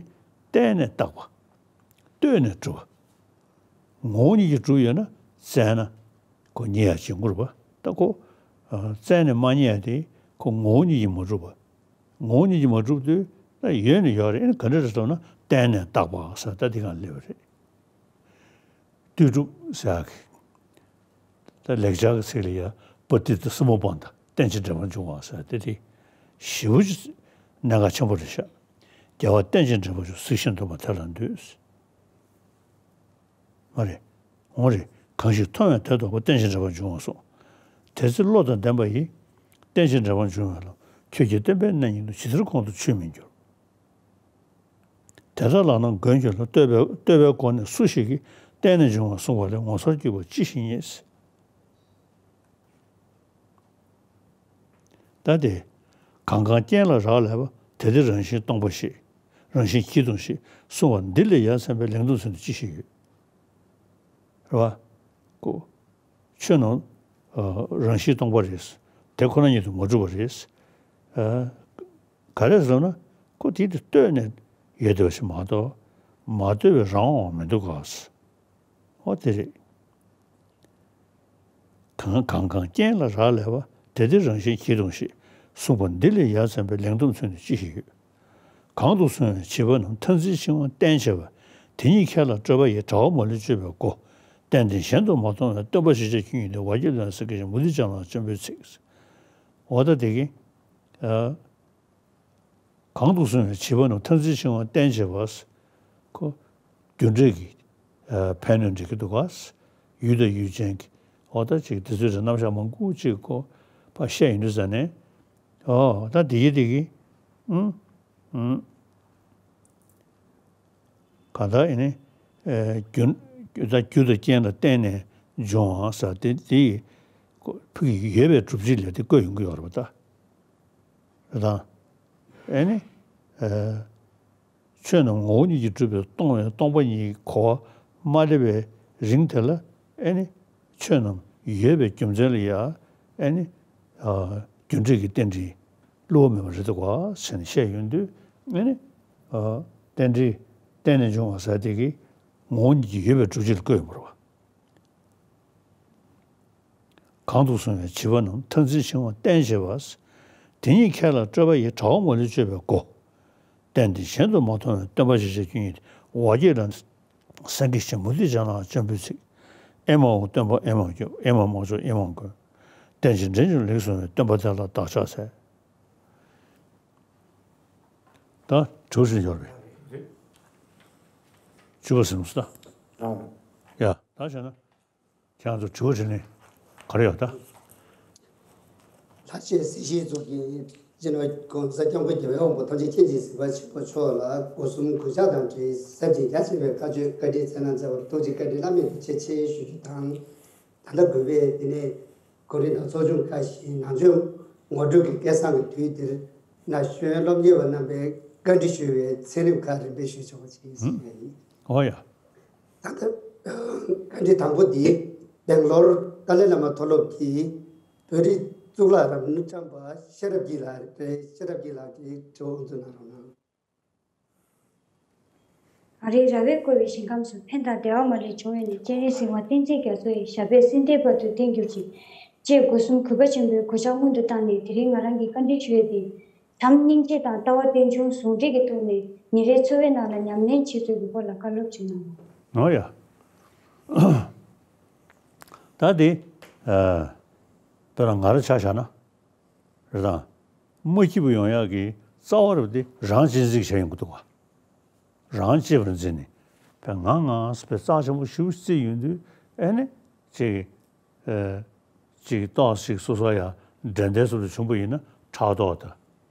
བརྟེན་ནས་བཏགས་པ། ལྟོས་ནས་གྲུབ་པ། ངོ་བོ་ཉིད་ཀྱིས་གྲུབ་ཡོད་ན་བཙལ་ན་ཁོ་རྙེད་ཡ་ཅིག་ཡོང་གི་རེད་པ། ད་ཁོ། ཨ། བཙལ་ནས་མ་རྙེད་ཡ་དེ་ཁོ་ངོ་བོ་ཉིད་ཀྱིས་མ་གྲུབ་པ། ངོ་བོ་ཉིད་ཀྱིས་མ་གྲུབ་དུས་ད་ཡོད་ནི་ཡོད་རེད། ཨ་ནི་ག་འདྲ་རེད་ཟེར་ན་བརྟེན་ནས་བཏགས་པ་ཟེར་ད་འདི་གང་སླེབས་པ་རེད། ལྟོས་གྲུབ་ཟེར་ཡག་གི། ད་ལེགས་སྦྱར་གྱི་ཚིག་ལ་ཡ། པ་ཏི་ཏ་སུ་མ་པ་ཏ། རྟེན་ཅིང་འབྲེལ་བར་འབྱུང་བ་ཟེར་དེ་དེ་ཞེ་པོ་ཅིག་གནད་འགག་ཆེན་པོ་རེད་ཤག། རྒྱལ་བ་རྟེན་ཅིང་འབྲེལ་བར་འབྱུང་། གཟིགས་ཤིང་མདོར་བསྡུ་བ་དེ་ལ་འདུད། མ་རེད། འོང་རེད། གང་ཞིག་མཐོང་བས་དེ་རྟོགས་པ། རྟེན་ཅིང་འབྲེལ་བར་འབྱུང་བར་གསུངས། དེ་ཚེ་བློ་དང་ལྡན་པ་ཡིས། རྟེན་ཅིང་འབྲེལ་བར་འབྱུང་བའི་བློ། ཁྱོད་ཀྱི་བསྟན་པའི་གནས་རྙིང་དུ། ཇི་ལྟར་གོང་དུ་ཆུད་མི་འགྱུར། དེ་ལྟར་ལགས་ན་མགོན་ཁྱོད་ལ། བསྟོད་པའི་བསྟོད་པའི་སྒོ་ནས་སུ་ཞིག་གིས། བརྟེན་ནས་འབྱུང་བ་གསུངས་པ་ལས། ངོ་མཚར་སྐྱེས་པ་ཅི་ཞིག་རྙེད། ད་དེ། གང་གང་རྐྱེན་ལ་རག་ལས་པ། དེ་དེ་རང་བཞིན་སྟོང་པ་ཞིག། རང་བཞིན་གྱིས་སྟོང་ཞིག་གསུངས་པ་འདི་ལས་ཡ་མཚན་པའི་ལན་ལྡོག་ཚུལ་དུ་ཅི་ཞིག་ཡོད། རེད་པ། ཁོ། ཆོས་རྣམས། ཨ། རང་བཞིན་སྟོང་པ་རེད། དེ་ཁོ་ན་ཉིད་དུ་མ་གྲུབ་པ་རེད། ཨ། ག་རེ་ཟེར་ན། ཁོ་དེ་དེ་ལྟོས་ནས་ཡོད་བསྡད་པ་ཞིག་མ་གཏོགས། མ་ལྟོས་པའི་རང་དབང་མི་འདུག་ག། ཨོ་དེ་རེད། གང་གང་གང་རྐྱེན་ལ་རག་ལས་པ། དེ་དེ་རང་བཞིན་གྱིས་སྟོང་ཞིག་གསུངས་པ་འདི་ལས་ཡ་མཚན་པའི་ལན་ལྡོག་ཚུལ་དུ་ཅི་ཞིག་ཡོད། གང་དུ་སོང་བའི་བྱིས་པ་རྣམས། མཐར་འཛིན་འཆིང་བ་བརྟེན་བྱས་པ། དེ་ཉིད་ཁྱེད་ལ་སྤྲོད་པ་ཡི། དྲ་བ་མ་ལུས་སྤྱོད་པའི་སྒོ། རྟེན་འདི་གཞན་དུ་མ་མཐོང་བས། སྟོན་པ་ཞེས་བྱ་ཁྱོད་ཉིད་དེ། བ་སྐྱེས་ལ་སེང་གེ་བཞིན། མུ་སྟེགས་ཅན་ལ་སྤྱང་པོའི་ཚིག། འོ་ད་དེ་གི། ཨ། གང་དུ་སོང་བའི་བྱིས་པ་རྣམས། མཐར་འཛིན་འཆིང་བ་བརྟེན་བྱས་པ། ཁོ། རྒྱུ་འབྲས་ཀྱི། ཨ། ཕན་གནོད་འགྲིག་གི་འདུག་ག། ཡུལ་དང་ཡུལ་ཅན་གྱི། འོ་ད་ཅིག་དེ་ཚོའི་རྣམ་གཞག་མང་པོ་ཅིག་ཁོ་ཕར་བཤད་ཡོང་དུས་ཙ་ནས། ཨོ་ད་དེ་གི་དེ་གི། ཨུམ། ཨུམ། གང་ལྟར་ཨེ་ནི། ཨེ། རྒྱུ། རྒྱུ་དང་། རྒྱུ་དང་རྐྱེན་ལ་བརྟེན་ནས་འབྱུང་བ་ཟེར་དེ་དེ་ཡི་ཁོ་ཕ་གི་ཡོད་པའི་སྒྲུབ་བྱེད་ལས་དེ་བཀོད་ཡོང་གི་ཡོད་རེད་པ་ད། རེད་དང་། ཨེ་ནི། ཨེ། ཆོས་རྣམས་ངོ་བོ་ཉིད་ཀྱིས་གྲུབ་པས་སྟོང་བའི་སྟོང་པ་ཉིད་ཀྱི་གོ་བ་མ་སླེབས་པའི་རིང་དེ་ལ། ཨེ་ནི། ཆོས་རྣམས་ཡོད་པའི་རྒྱུ་མཚན་ལ་ཡ། ཨེ་ནི། ཨ། རྒྱུ་འབྲས་ཀྱི་རྟེན་འབྲེལ་བསླུ་བ་མེད་པ་རེད་འདུག་ག་ཟེར་ནས་བཤད་ཡོང་དུས། ཨེ་ནི། ཨ། རྟེན་འབྲེལ་བརྟེན་ནས་འབྱུང་བ་ཟེར་དེ་གི་ངོ་བོ་ཉིད་ཀྱིས་ཡོད་པའི་སྒྲུབ་བྱེད་ལ་བཀོད་ཡོང་བ་རེད་པ། གང་དུ་སོང་བའི་བྱིས་པ་རྣམས། མཐར་འཛིན་འཆིང་བ་བརྟེན་བྱས་པ། དེ་ཉིད་ཁྱེད་ལ་སྤྲོད་པ་ཡི། དྲ་བ་མ་ལུས་སྤྱོད་པའི་སྒོ། རྟེན་འདི་གཞན་དུ་མ་མཐོང་བས། སྟོན་པ་ཞེས་བྱ་ཁྱོད་ཉིད་དེ། བ་སྐྱེས་ལ་སེང་གེ་བཞིན། མུ་སྟེགས་ཅན་ལའང་སྤྱང་པོའི་ཚིག། ཨེ་མ་འོང་སྟོན་པ་ཨེ་མ་སྐྱོབ། ཨེ་མ་མ་འཇོག་ཨེ་མ་མགོན། བསྟན་བྱ་འདྲེན་ཅིང་ལེགས་བཟུང་བའི། སྟོན་པ་དེ་ལ་བདག་ཕྱག་འཚལ། ད་དྲི་བ་དྲིས་ལན་ཡོད་རེད། བཅུ་པ་ཟིན་སོང་ད། ཡ། ད་བྱས་ན། ཁྱེད་རང་ཚོ་དྲི་བ་དྲིས་ལན་ག་རེ་ཡོད་ད། ལྷ་ཆོས་སྲིད་ཞིའི་གཙུག་རྒྱན་སྤྱི་ནོར་༸གོང་ས་༸སྐྱབས་མགོན་རྒྱལ་བའི་དབང་པོ་ཐམས་ཅད་མཁྱེན་ཅིང་གཟིགས་པ་ཆེན་པོ་མཆོག་ལ་སྒོ་གསུམ་གུས་ཕྱག་དང་འབྲེལ་ཟབ་ཅིང་རྒྱ་ཆེ་བའི་བཀའ་ཆོས་བཀའ་དྲིན་སྩལ་གནང་མཛད་པར་ཐུགས་རྗེ་བཀའ་དྲིན་བླ་མེད་ཀྱི་ཆེ་ཆེ་ཞུ་རྒྱུ་དང་། ད་ལྟ་དགོན་པས་དེ་ནས་གོ་རིམ་དང་ཚོགས་ཆུང་ཁག་བཞིའི་ནང་ཆོས་ངོ་སྤྲོད་ཀྱི་སྐལ་བཟང་གི་དུས་འདིར་ན་ཤོད་སློབ་གཉེར་བ་རྣམ་པས་བཀའ་འདྲི་ཞུ་བའི་ཚན་རིག་ཁག་རིམ་པས་ཞུས་ཆོག་པ་ཞིག་ཡིན། ཨོ་ཡ། ད་ལྟ་བཀའ་འདྲི་དང་པོ་འདི་སྦེང་ལོར་ཏཱ་ལའི་བླ་མ་མཐོ་སློབ་ཀྱིས་བོད་རིགས་གཙུག་ལག་རབ་གནས་བཀྲམ་པ་ཤེས་རབ་སྐྱིད་ལགས་རེད། ཤེས་རབ་སྐྱིད་ལགས་ཀྱིས་དྲི་བ་དབུ་འཛུགས་གནང་རོགས་གནང་། ཨ་རིའི་ར་བས་བསྐོར་བའི་ཞིང་ཁམས་སུ་ཕན་དང་བདེ་བ་མ་ལུས་འབྱུང་བའི་གནས། སྤྱན་རས་གཟིགས་དབང་བསྟན་འཛིན་རྒྱ་མཚོ་ཡི་ཞབས་པད་སྲིད་མཐའི་བར་དུ་བརྟན་གྱུར་ཅིག་ཅེས་སྒོ་གསུམ་གུས་པ་ཆེན་པོས་གུས་ཕྱག་སྔོན་དུ་བཏང་ནས། དེ་རིང་ང་རང་གིས་བཀའ་འདྲི་ཞུ་ཡས་དེ། དམ་སྙིང་རྗེ་དང་ལྟ་བ་རྟེན་འབྱུང་ཟུང་འབྲེལ་གྱི་ཐོག་ནས་ཉིན་རེའི་འཚོ་བའི་ནང་ལ་ཉམས་ལེན་བྱེད་ཚུལ་གྱི་སྐོར་ལ་བཀའ་སློབ་ཅིག་གནང་། ཨོ་ཡ། ད་དེ། ཨ། དཔེར་ན་ང་རང་ཆ་བཞག་ན། རེད་དང་། མ་སྐྱིད་པོ་ཡོང་ཡག་གི་རྩ་བ་རུ་དེ་རང་གཅེས་འཛིན་བྱས་ཡོང་གི་འདུག་བ། རང་གཅེས་པར་འཛིན་ནས། དཔེ་ང་ང་ཟེར་བའི་རྩ་ཆེན་པོ་ཞེ་པོ་བརྩིས་ཡོང་དུས་ཨེ་ནི། ཅིག་ཨེ། ཅིག་ཏོག་ཙམ་སོ་སོ་ཡང་འགྲན་ཟླའི་བཟོ་འདྲ་བྱུང་པ་ཡིན་ན་ཕྲག་དོག་དང་།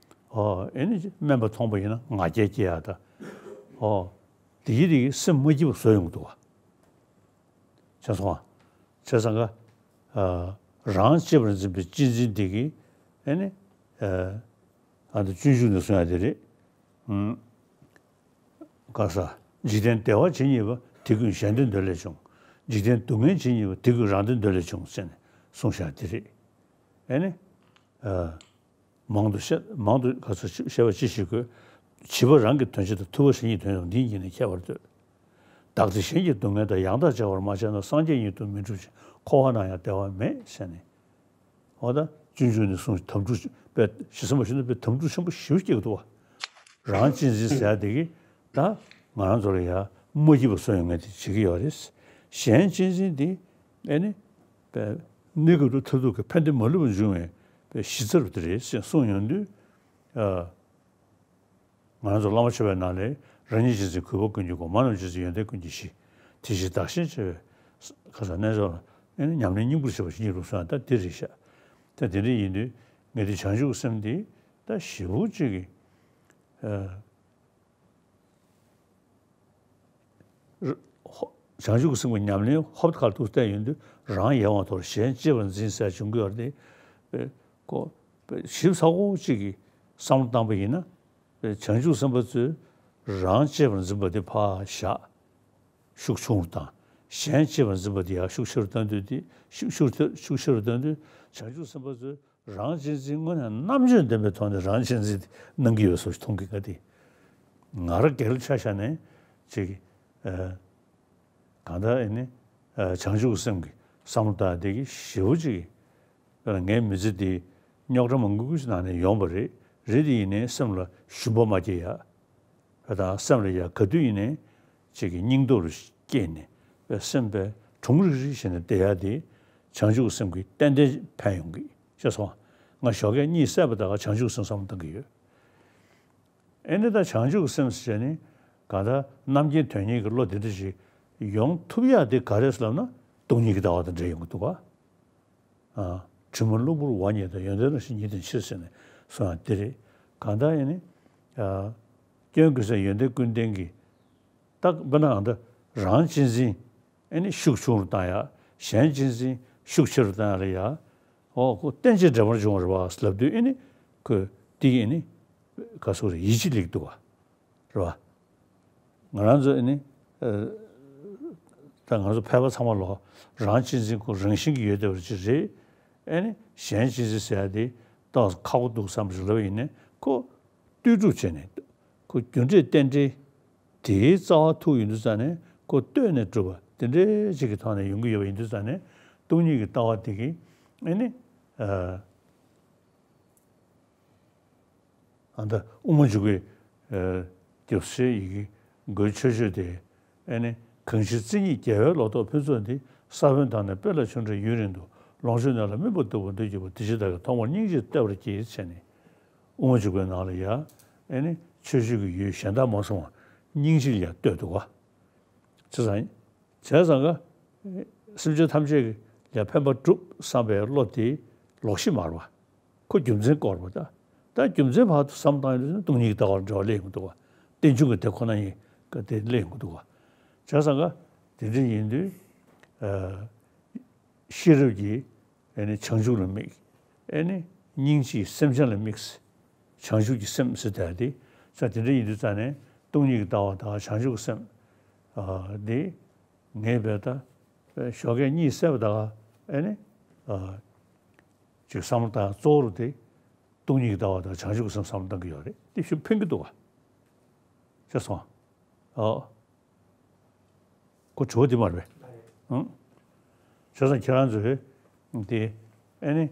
ཨོ་ཨེ་ནི་སྨན་པ་མཐོང་པ་ཡིན་ན་ང་རྒྱལ་སྐྱེ་ཡག་དང་། ཨོ། དེ་ཡིས་དེ་གི་སེམས་མ་སྐྱིད་པ་བཟོ་ཡོང་གི་འདུག་བ། བྱས་སོང་ང་། བྱས་ཙང་ཀ་ཨ། རང་གཅེས་པར་འཛིན་པའི་གཅེས་འཛིན་དེ་གིས་ཨེ་ནི། ཨ། ཨ་ད་སྤྱོད་འཇུག་ནས་གསུང་ཡག་དེ་རེད། ཨུམ། ག་ས། འཇིག་རྟེན་བདེ་བ་ཇི་སྙེད་པ། དེ་ཀུན་གཞན་དོན་འདོད་ལས་བྱུང་། འཇིག་རྟེན་སྡུག་བསྔལ་ཇི་སྙེད་པ། དེ་ཀུན་རང་དོན་འདོད་ལས་བྱུང་། ཟེར་ནས་གསུངས་བཞག་དེ་རེད། ཨེ་ནི། ཨ། མང་དུ་བཤད། མང་དུ་ག་ཚོད་བཤད་པ་ཅི་ཞིག་དགོས། བྱིས་པ་རང་གི་དོན་བྱེད་དང་། ཐུབ་པ་གཞན་གྱི་དོན་དང་། འདི་གཉིས་ནི་ཁྱད་པར་ལྟོས། བདག་དང་གཞན་གྱི་སྡུག་བསྔལ་དང་། ཡང་དག་བརྗེ་བར་མ་བྱས་ན། སངས་རྒྱས་ཉིད་དུ་མི་འགྲུབ་ཅིང་། འཁོར་བ་ན་ཡང་བདེ་བ་མེད། ཟེར་ནས། འོ་ད་སྤྱོད་འཇུག་ནས་གསུངས། དམ་ཕྲུག་པའི་ཞེ་ས་མ་ཞུ་ན་པའི་དམ་ཕྲུག་ཆེན་པོ་ཞེ་པོ་སྐྱེ་གི་འདུག་བ། རང་གཅེས་འཛིན་ཟེར་ཡག་དེ་གིས་ད་ང་རང་ཚོ་ལ་ཡ་མ་སྐྱིད་པ་བཟོ་ཡོང་མཁན་དེ་བྱེད་ཀྱི་ཡོད་རེད། གཞན་གཅེས་འཛིན་དེ་ཨེ་ནི། པའི་གནས་སྐབས་དུ་མཐར་ཐུག་གི་ཕན་བདེ་མ་ལུས་པ་འབྱུང་བའི་པའི་གཞི་རྩ་རུ་དེ་རེད་ཟེར་གསུངས་ཡོང་དུས། ཨ། ང་རང་ཚོ་བླ་མ་མཆོད་པའི་ནང་ལས། རང་ཉིད་གཅེས་འཛིན་གུས་པ་ཀུན་གྱི་སྒོ། མ་རྣམས་གཅེས་འཛིན་ཡོན་ཏན་ཀུན་གྱི་གཞི། དེ་བཞིན་བདག་གཞན་བརྗེ་བའི་ཁ་ས་རྣལ་འབྱོར་ལ། ཨེ་ནི་ཉམས་ལེན་སྙིང་པོར་བྱེད་པ་ཞིག་སྙིང་རུས་སུ་ཡང་ད་འདི་རེད་ཤག་ད་དེ་འདྲ་ཡིན་དུས་ངས་དེ་བྱང་ཆུབ་ཀྱི་སེམས་འདི་ད་ཞེ་པོ་ཅིག་གི། ཨ། ཧོ། བྱང་ཆུབ་ཀྱི་སེམས་ཀྱི་ཉམས་ལེན་ཧོབ་ཁར་ཐུག་བལྟས་ཡོང་དུས་རང་ཡལ་བ་དོར་གཞན་གཅེས་པར་འཛིན་ཟེར་བྱུང་གི་ཡོད་རེད། པའི་ཀོ། པའི་ཞིབ་ཚགས་པོ་གཅིག་གིས་བསམ་བློ་བཏང་པ་ཡིན་ན། པའི་བྱང་ཆུབ་སེམས་དཔའ་ཚོས་རང་གཅེས་པར་འཛིན་པ་དེ་ཕར་བཞག་ཤུགས་ཆུང་རུ་བཏང་། གཞན་གཅེས་པར་འཛིན་པ་དེ་ཡར་ཤུགས་ཆེ་རུ་བཏང་དུས་དེ་ཤུགས་ཤུགས་ཆེ་ཤུགས་ཆེ་རུ་བཏང་དུས་བྱང་ཆུབ་སེམས་དཔའ་ཚོས། རང་གཅེས་འཛིན་དངོས་གནས་རྣམ་དཔྱོད་ལྡན་པའི་ཐོག་ནས་རང་གཅེས་འཛིན་གནང་གི་ཡོད་བཟོ་ཞིག་མཐོང་གི། ག་དེ་ང་རང་སྒེར་ལ་ཆ་བཞག་ནས་ཅིག་ཨ། གང་ལྟར་ཨེ་ནི། ཨ། བྱང་ཆུབ་སེམས་ཀྱི་བསམ་བློ་བཏང་དེ་གི་ཞེ་པོ་ཅིག་དཔེར་ན་ངའི་མི་ཚེ་འདི་རྙོག་དྲ་མང་པོ་ཞིག་ནང་ནས་ཡོང་བ་རེད། རེད་དེ་ཡིན་ནའི་སེམས་ལ་ཞུམ་པ་མ་སྐྱེ་ཡ། དང་སེམས་ལ་ཡ་ག་དུས་ཡིན་ནའི་ཅིག་གི་སྙིང་སྟོབས་རུ་སྐྱེས་ནས་པའི་སེམས་པའི་གྲུང་རིག་རིག་བྱས་ནས་བསྡད་ཡ་དེ་བྱང་ཆུབ་སེམས་ཀྱིས་ཏན་ཏན་ཕན་ཡོང་གི། ཤེས་སོང་། ང་ཞོགས་ཀས་གཉིད་སད་པ་དང་བྱང་ཆུབ་སེམས་བསམ་བློ་གཏོང་གི་ཡོད། ཨེ་ནི་ད་བྱང་ཆུབ་སེམས་ཟེར་ནི་གང་ལྟར་རྣམ་མཁྱེན་དོན་གཉེར་གྱི་བློ་དེ་འདྲ་ཞིག་ཡོང་ཐུབ་ཡ་དེ་ག་རེ་ཟེར་ལབ་ན་སྟོང་ཉིད་ཀྱི་ལྟ་བ་དང་འབྲེལ་ཡོང་གི་འདུག་ག་ཨ། དྲི་མ་གློ་བུར་འོག་ཉིད་དང་། ཡོན་ཏན་རང་བཞིན་ཉིད་དང་ཕྱིར། ཟེར་ནས་གསུངས་ཡ་དེ་རེད། གང་ལྟར་ཡིན་ནི། ཨ། སྐྱོན་ཀུན་ཟད་ཡོན་ཏན་ཀུན་ལྡན་གྱི། ད་དཔེར་ན་ཨ་ད་རང་གཅེས་འཛིན་ཨེ་ནི་ཤུགས་ཆུང་རུ་བཏང་ཡ། གཞན་གཅེས་འཛིན་ཤུགས་ཆེ་རུ་བཏང་ཡ་ལ་ཡ། ཨོ་ཁོ་རྟེན་ཅིང་འབྲེལ་བར་འབྱུང་བ་རེད་བ་ལབ་དུས་ཨེ་ནི་ཁོས་དེ་ཨེ་ནི་ག་སོ་རེ་ཡིད་ཆེས་ལེགས་འདུག་བ། རེད་བ། ང་རང་ཚོ་ཨེ་ནི། ཨ། ད་ང་ཚོ་ཕལ་པ་ཚང་མ་ལོ་རང་གཅེས་འཛིན་ཁོ་རང་བཞིན་གྱིས་ཡོད་བསྡད་པ་ཅིག་རེད། ཨེ་ནི་གཞན་གཅེས་འཛིན་ཟེར་ཡ་དེ་ཏོག་ཙམ་ཁག་པོ་འདུག་བསམ་ཞིག་ལབ་པ་ཡིན་ནའི་ཁོ་ལྟོས་གྲུབ་བྱས་ནས་ཁོ་རྒྱུ་འབྲས་རྟེན་འབྲེལ་དེའི་རྩ་བ་ཐུག་ཡོང་དུས་ཙང་ནས་ཁོ་ལྟོས་ནས་གྲུབ་པ་དེ་འདྲའི་ཅིག་གི་ཐོག་ནས་ཡོང་གི་ཡོད་པ་ཡིན་དུས་ཙང་ནས་སྟོང་ཉིད་ཀྱི་ལྟ་བ་དེ་གིས་ཨེ་ནི། ཨ། ཨ་ད་དབུ་མ་འཇུག་པའི། ཨ། རྒྱབ་སའི་ཡི་གེ་མགོའི་མཆོད་བརྗོད་དེ། ཨེ་ནི་གང་ཕྱིར་བརྩེ་ཉིད་རྒྱལ་བའི་ལོ་ཏོག་ཕུན་ཚོགས་འདི། ས་བོན་དག་ནི་སྤེལ་ལ་ཆུ་འདྲ་ཡུན་རིང་དུ། ལོངས་སྤྱོད་རྣམས་ལ་སྨིན་པ་འདོད་པ་འདོད་ཀྱི་བ། དེ་ཕྱིར་བདག་གིས་ཐོག་མར་སྙིང་རྗེ་བསྟོད་པར་བགྱི། ཟེར་ནས་དབུ་མ་འཇུག་པའི་ནང་ལ་ཡ། ཨེ་ནི་ཆོས་སྤྱོད་ཀྱི་ཡུལ་གཞན་དག་མ་བསམ་པར་སྙིང་རྗེ་ལ་ཡ་བསྟོད་འདུག་བ། བྱས་ཙང་། བྱས་ཙང་ཀ། སེམས་ཅན་ཐམས་ཅད་ཀྱི་ལ་ཕན་པ་སྒྲུབ་བསམ་པའི་བློ་དེ་ལོག་ཤེས་མ་རེད་བ། ཁོ་རྒྱུ་མཚན་སྐོར་བ་ད། ད་རྒྱུ་མཚན་བར་དུ་བསམ་བཏང་ཡོད་ན་སྟོང་ཉིད་ཀྱི་ལྟ་བ་འབྲེལ་བ་སླེབས་ཡོང་གི་འདུག་བ། རྟེན་འབྱུང་གི་དེ་ཁོ་ན་ཡིན་ཀ་དེ་སླེབས་ཡོང་གི་འདུག་བ། བྱས་ཙང་ཀ། དེ་འདྲ་ཡིན་དུས། ཤེས་རབ་ཀྱིས་ཨེ་ནི་བྱང་ཆུབ་ལ་དམིགས། ཨེ་ནི་སྙིང་རྗེས་སེམས་ཅན་ལ་དམིགས། བྱང་ཆུབ་ཀྱི་སེམས་ཟེར་དེ་དེ། ས་དེ་འདྲ་ཡིན་དུས་ཙང་ནས་སྟོང་ཉིད་ཀྱི་ལྟ་བ་དང་བྱང་ཆུབ་ཀྱི་སེམས། ཨ། འདི་ངས་བས་ད་ཞོགས་ཀས་གཉིད་སད་པ་དང་ཨེ་ནི། ཨ། ཅིག་བསམ་བློ་བཏང་གཙོ་བོ་དེ་སྟོང་ཉིད་ཀྱི་ལྟ་བ་དང་བྱང་ཆུབ་ཀྱི་སེམས་བསམ་བློ་བཏང་གི་ཡོད་རེད། དེ་ཞིག་ཕན་གྱི་འདུག་བ། ཤེས་སོང་། ཨོ། ཁོ་དྲི་བ་དེ་མ་རེད་པས། ཨང་། བྱས་ཙང་ཁྱེད་རང་ཚོས་དེ་ཨེ་ནི་